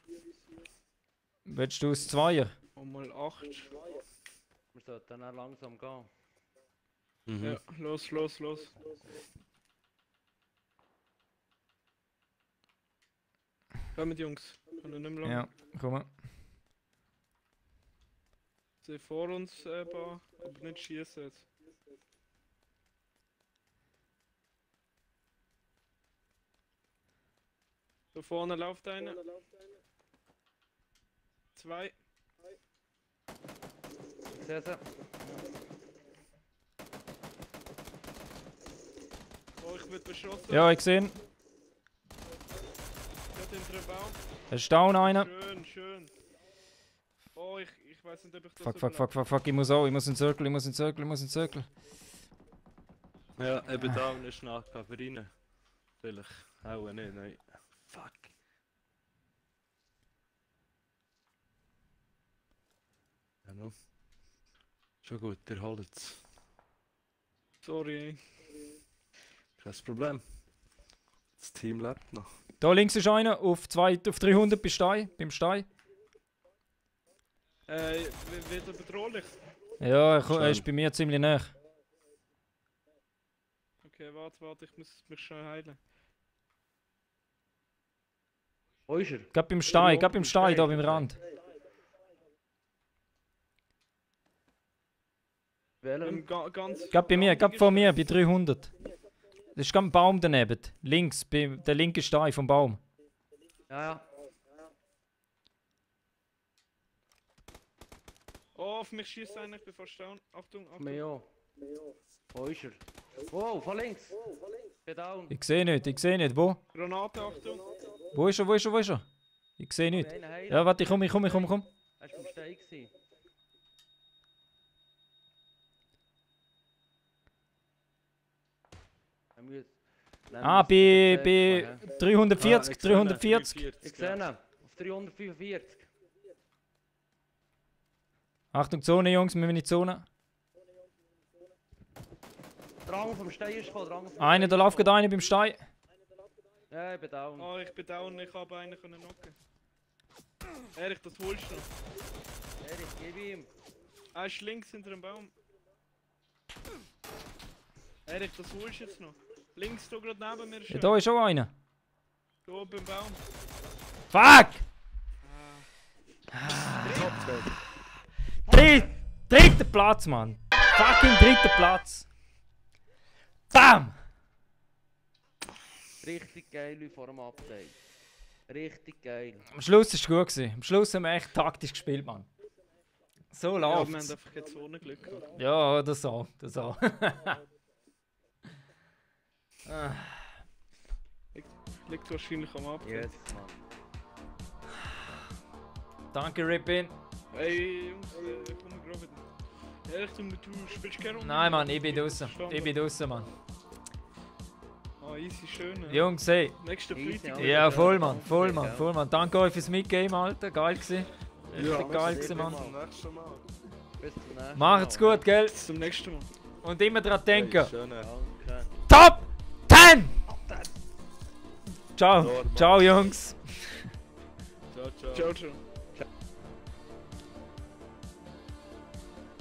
Willst du aus Zweier? Und mal 8. Wir sollten dann auch langsam gehen. Mhm. Ja, los, los, los. Kommt Jungs. Kann ich nicht mehr lang. Ja, komm mal. Sie vor uns, aber nicht schießen jetzt. Da vorne läuft einer. 2. Ich sehe sie. Oh, ich wird beschossen. Ja, ich sehe ihn. Gerade hinter dem Baum. Es ist down einer. Schön, schön. Oh, ich weiß nicht, ob ich das Fuck, überlebe. fuck. Ich muss auch. Ich muss in den Circle, ich muss in den Circle, ich muss in den Circle. Ja, eben da und ist nach rein. Vielleicht. Auch nicht, nein. Fuck. Ja, no. Schon gut, ihr holt es. Sorry. Kein Problem. Das Team lebt noch. Da links ist einer auf 300 beim Stein. Wieder bedrohlich. Ja, er Schön. ist bei mir ziemlich nah. Okay, warte, ich muss mich schnell heilen. Wo ist er? Gerade beim Stein, da beim Rand. Welcher? Ganz. Gerade bei mir, gerade vor mir, bei 300. Das ist gerade ein Baum daneben. Links, der linke Stein vom Baum. Ja, ja. Oh, auf mich schießt einer, ich bin fast down. Achtung, Achtung. Mir auch. Wo ist er? Wow, von links. Bin down. Ich sehe nicht. Wo? Granate, Achtung. Wo ist er? Ich sehe nicht. Einen heilen. Ja, warte, ich komm. Er war beim Stein gewesen. Er muss- Ah, bei 340, 340. Ich sehe ihn. Auf 345. Achtung, Zone, Jungs, wir sind in die Zone. Drang vom Stein ist gekommen, Drang vom Einer, da läuft gerade einer beim Stein. Ja, ich bin down. Oh, ich bin down, ich habe einen können knocken. Erich, das holst du noch. Erich, gib ihm. Er ist links hinter dem Baum. Erich, das holst du jetzt noch. Links, da gerade neben mir. Ja, da ist auch einer. Da oben im Baum. Fuck! Dritter Platz, Mann. Fucking dritter Platz. Bam! Richtig geil wie vor dem Update. Richtig geil. Am Schluss war es gut gewesen. Am Schluss haben wir echt taktisch gespielt, Mann. So Ja, wir haben läuft's. einfach jetzt ohne Glück gehabt. Ja, das auch. Ah. Liegt wahrscheinlich am Update. Yes, Mann. Danke, Rippin. Hey, Jungs, ich komme gerade wieder. Erich, du spielst keine Runde? Nein, Mann, ich bin draußen. Verstanden. Ich bin draußen, Mann. Ah, easy, schön. Ja. Jungs, hey. Nächster Easy, Freitag. ja. Ja, voll, Mann. Danke euch fürs Mitgame, Alter. Geil gewesen. Richtig geil gewesen, Mann. Bis zum nächsten Mal. Bis zum nächsten Macht's Mal. gut, gell? Bis zum nächsten Mal. Und immer dran denken. Hey, schöne. Danke. Top 10! Ciao. Normal. Ciao, Jungs. Ciao, ciao. Ciao, ciao.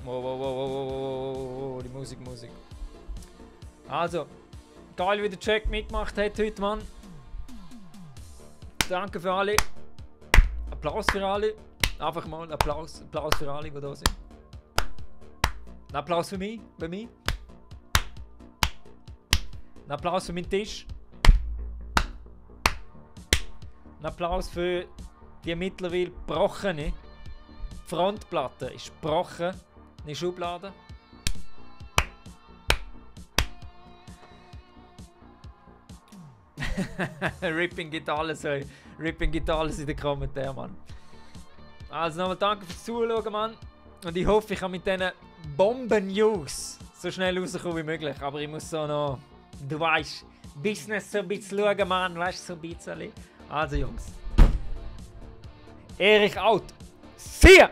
Wow, die Musik. Also, geil, wie der Jack mitgemacht hat heute, Mann. Danke für alle. Applaus für alle. Einfach mal Applaus für alle, die da sind. Ein Applaus für mich, bei mir. Ein Applaus für meinen Tisch. Ein Applaus für die mittlerweile gebrochene Frontplatte. Ist gebrochen, nicht Schublade. Ripping geht alles, ey. Ripping geht alles in den Kommentaren, Mann. Also nochmal danke fürs Zuschauen, Mann. Und ich hoffe, ich kann mit diesen Bomben-News so schnell rauskommen wie möglich. Aber ich muss so noch, du weißt, Business so ein bisschen schauen, Mann. Weißt du, so ein bisschen. Also, Jungs. Erich out. See ya!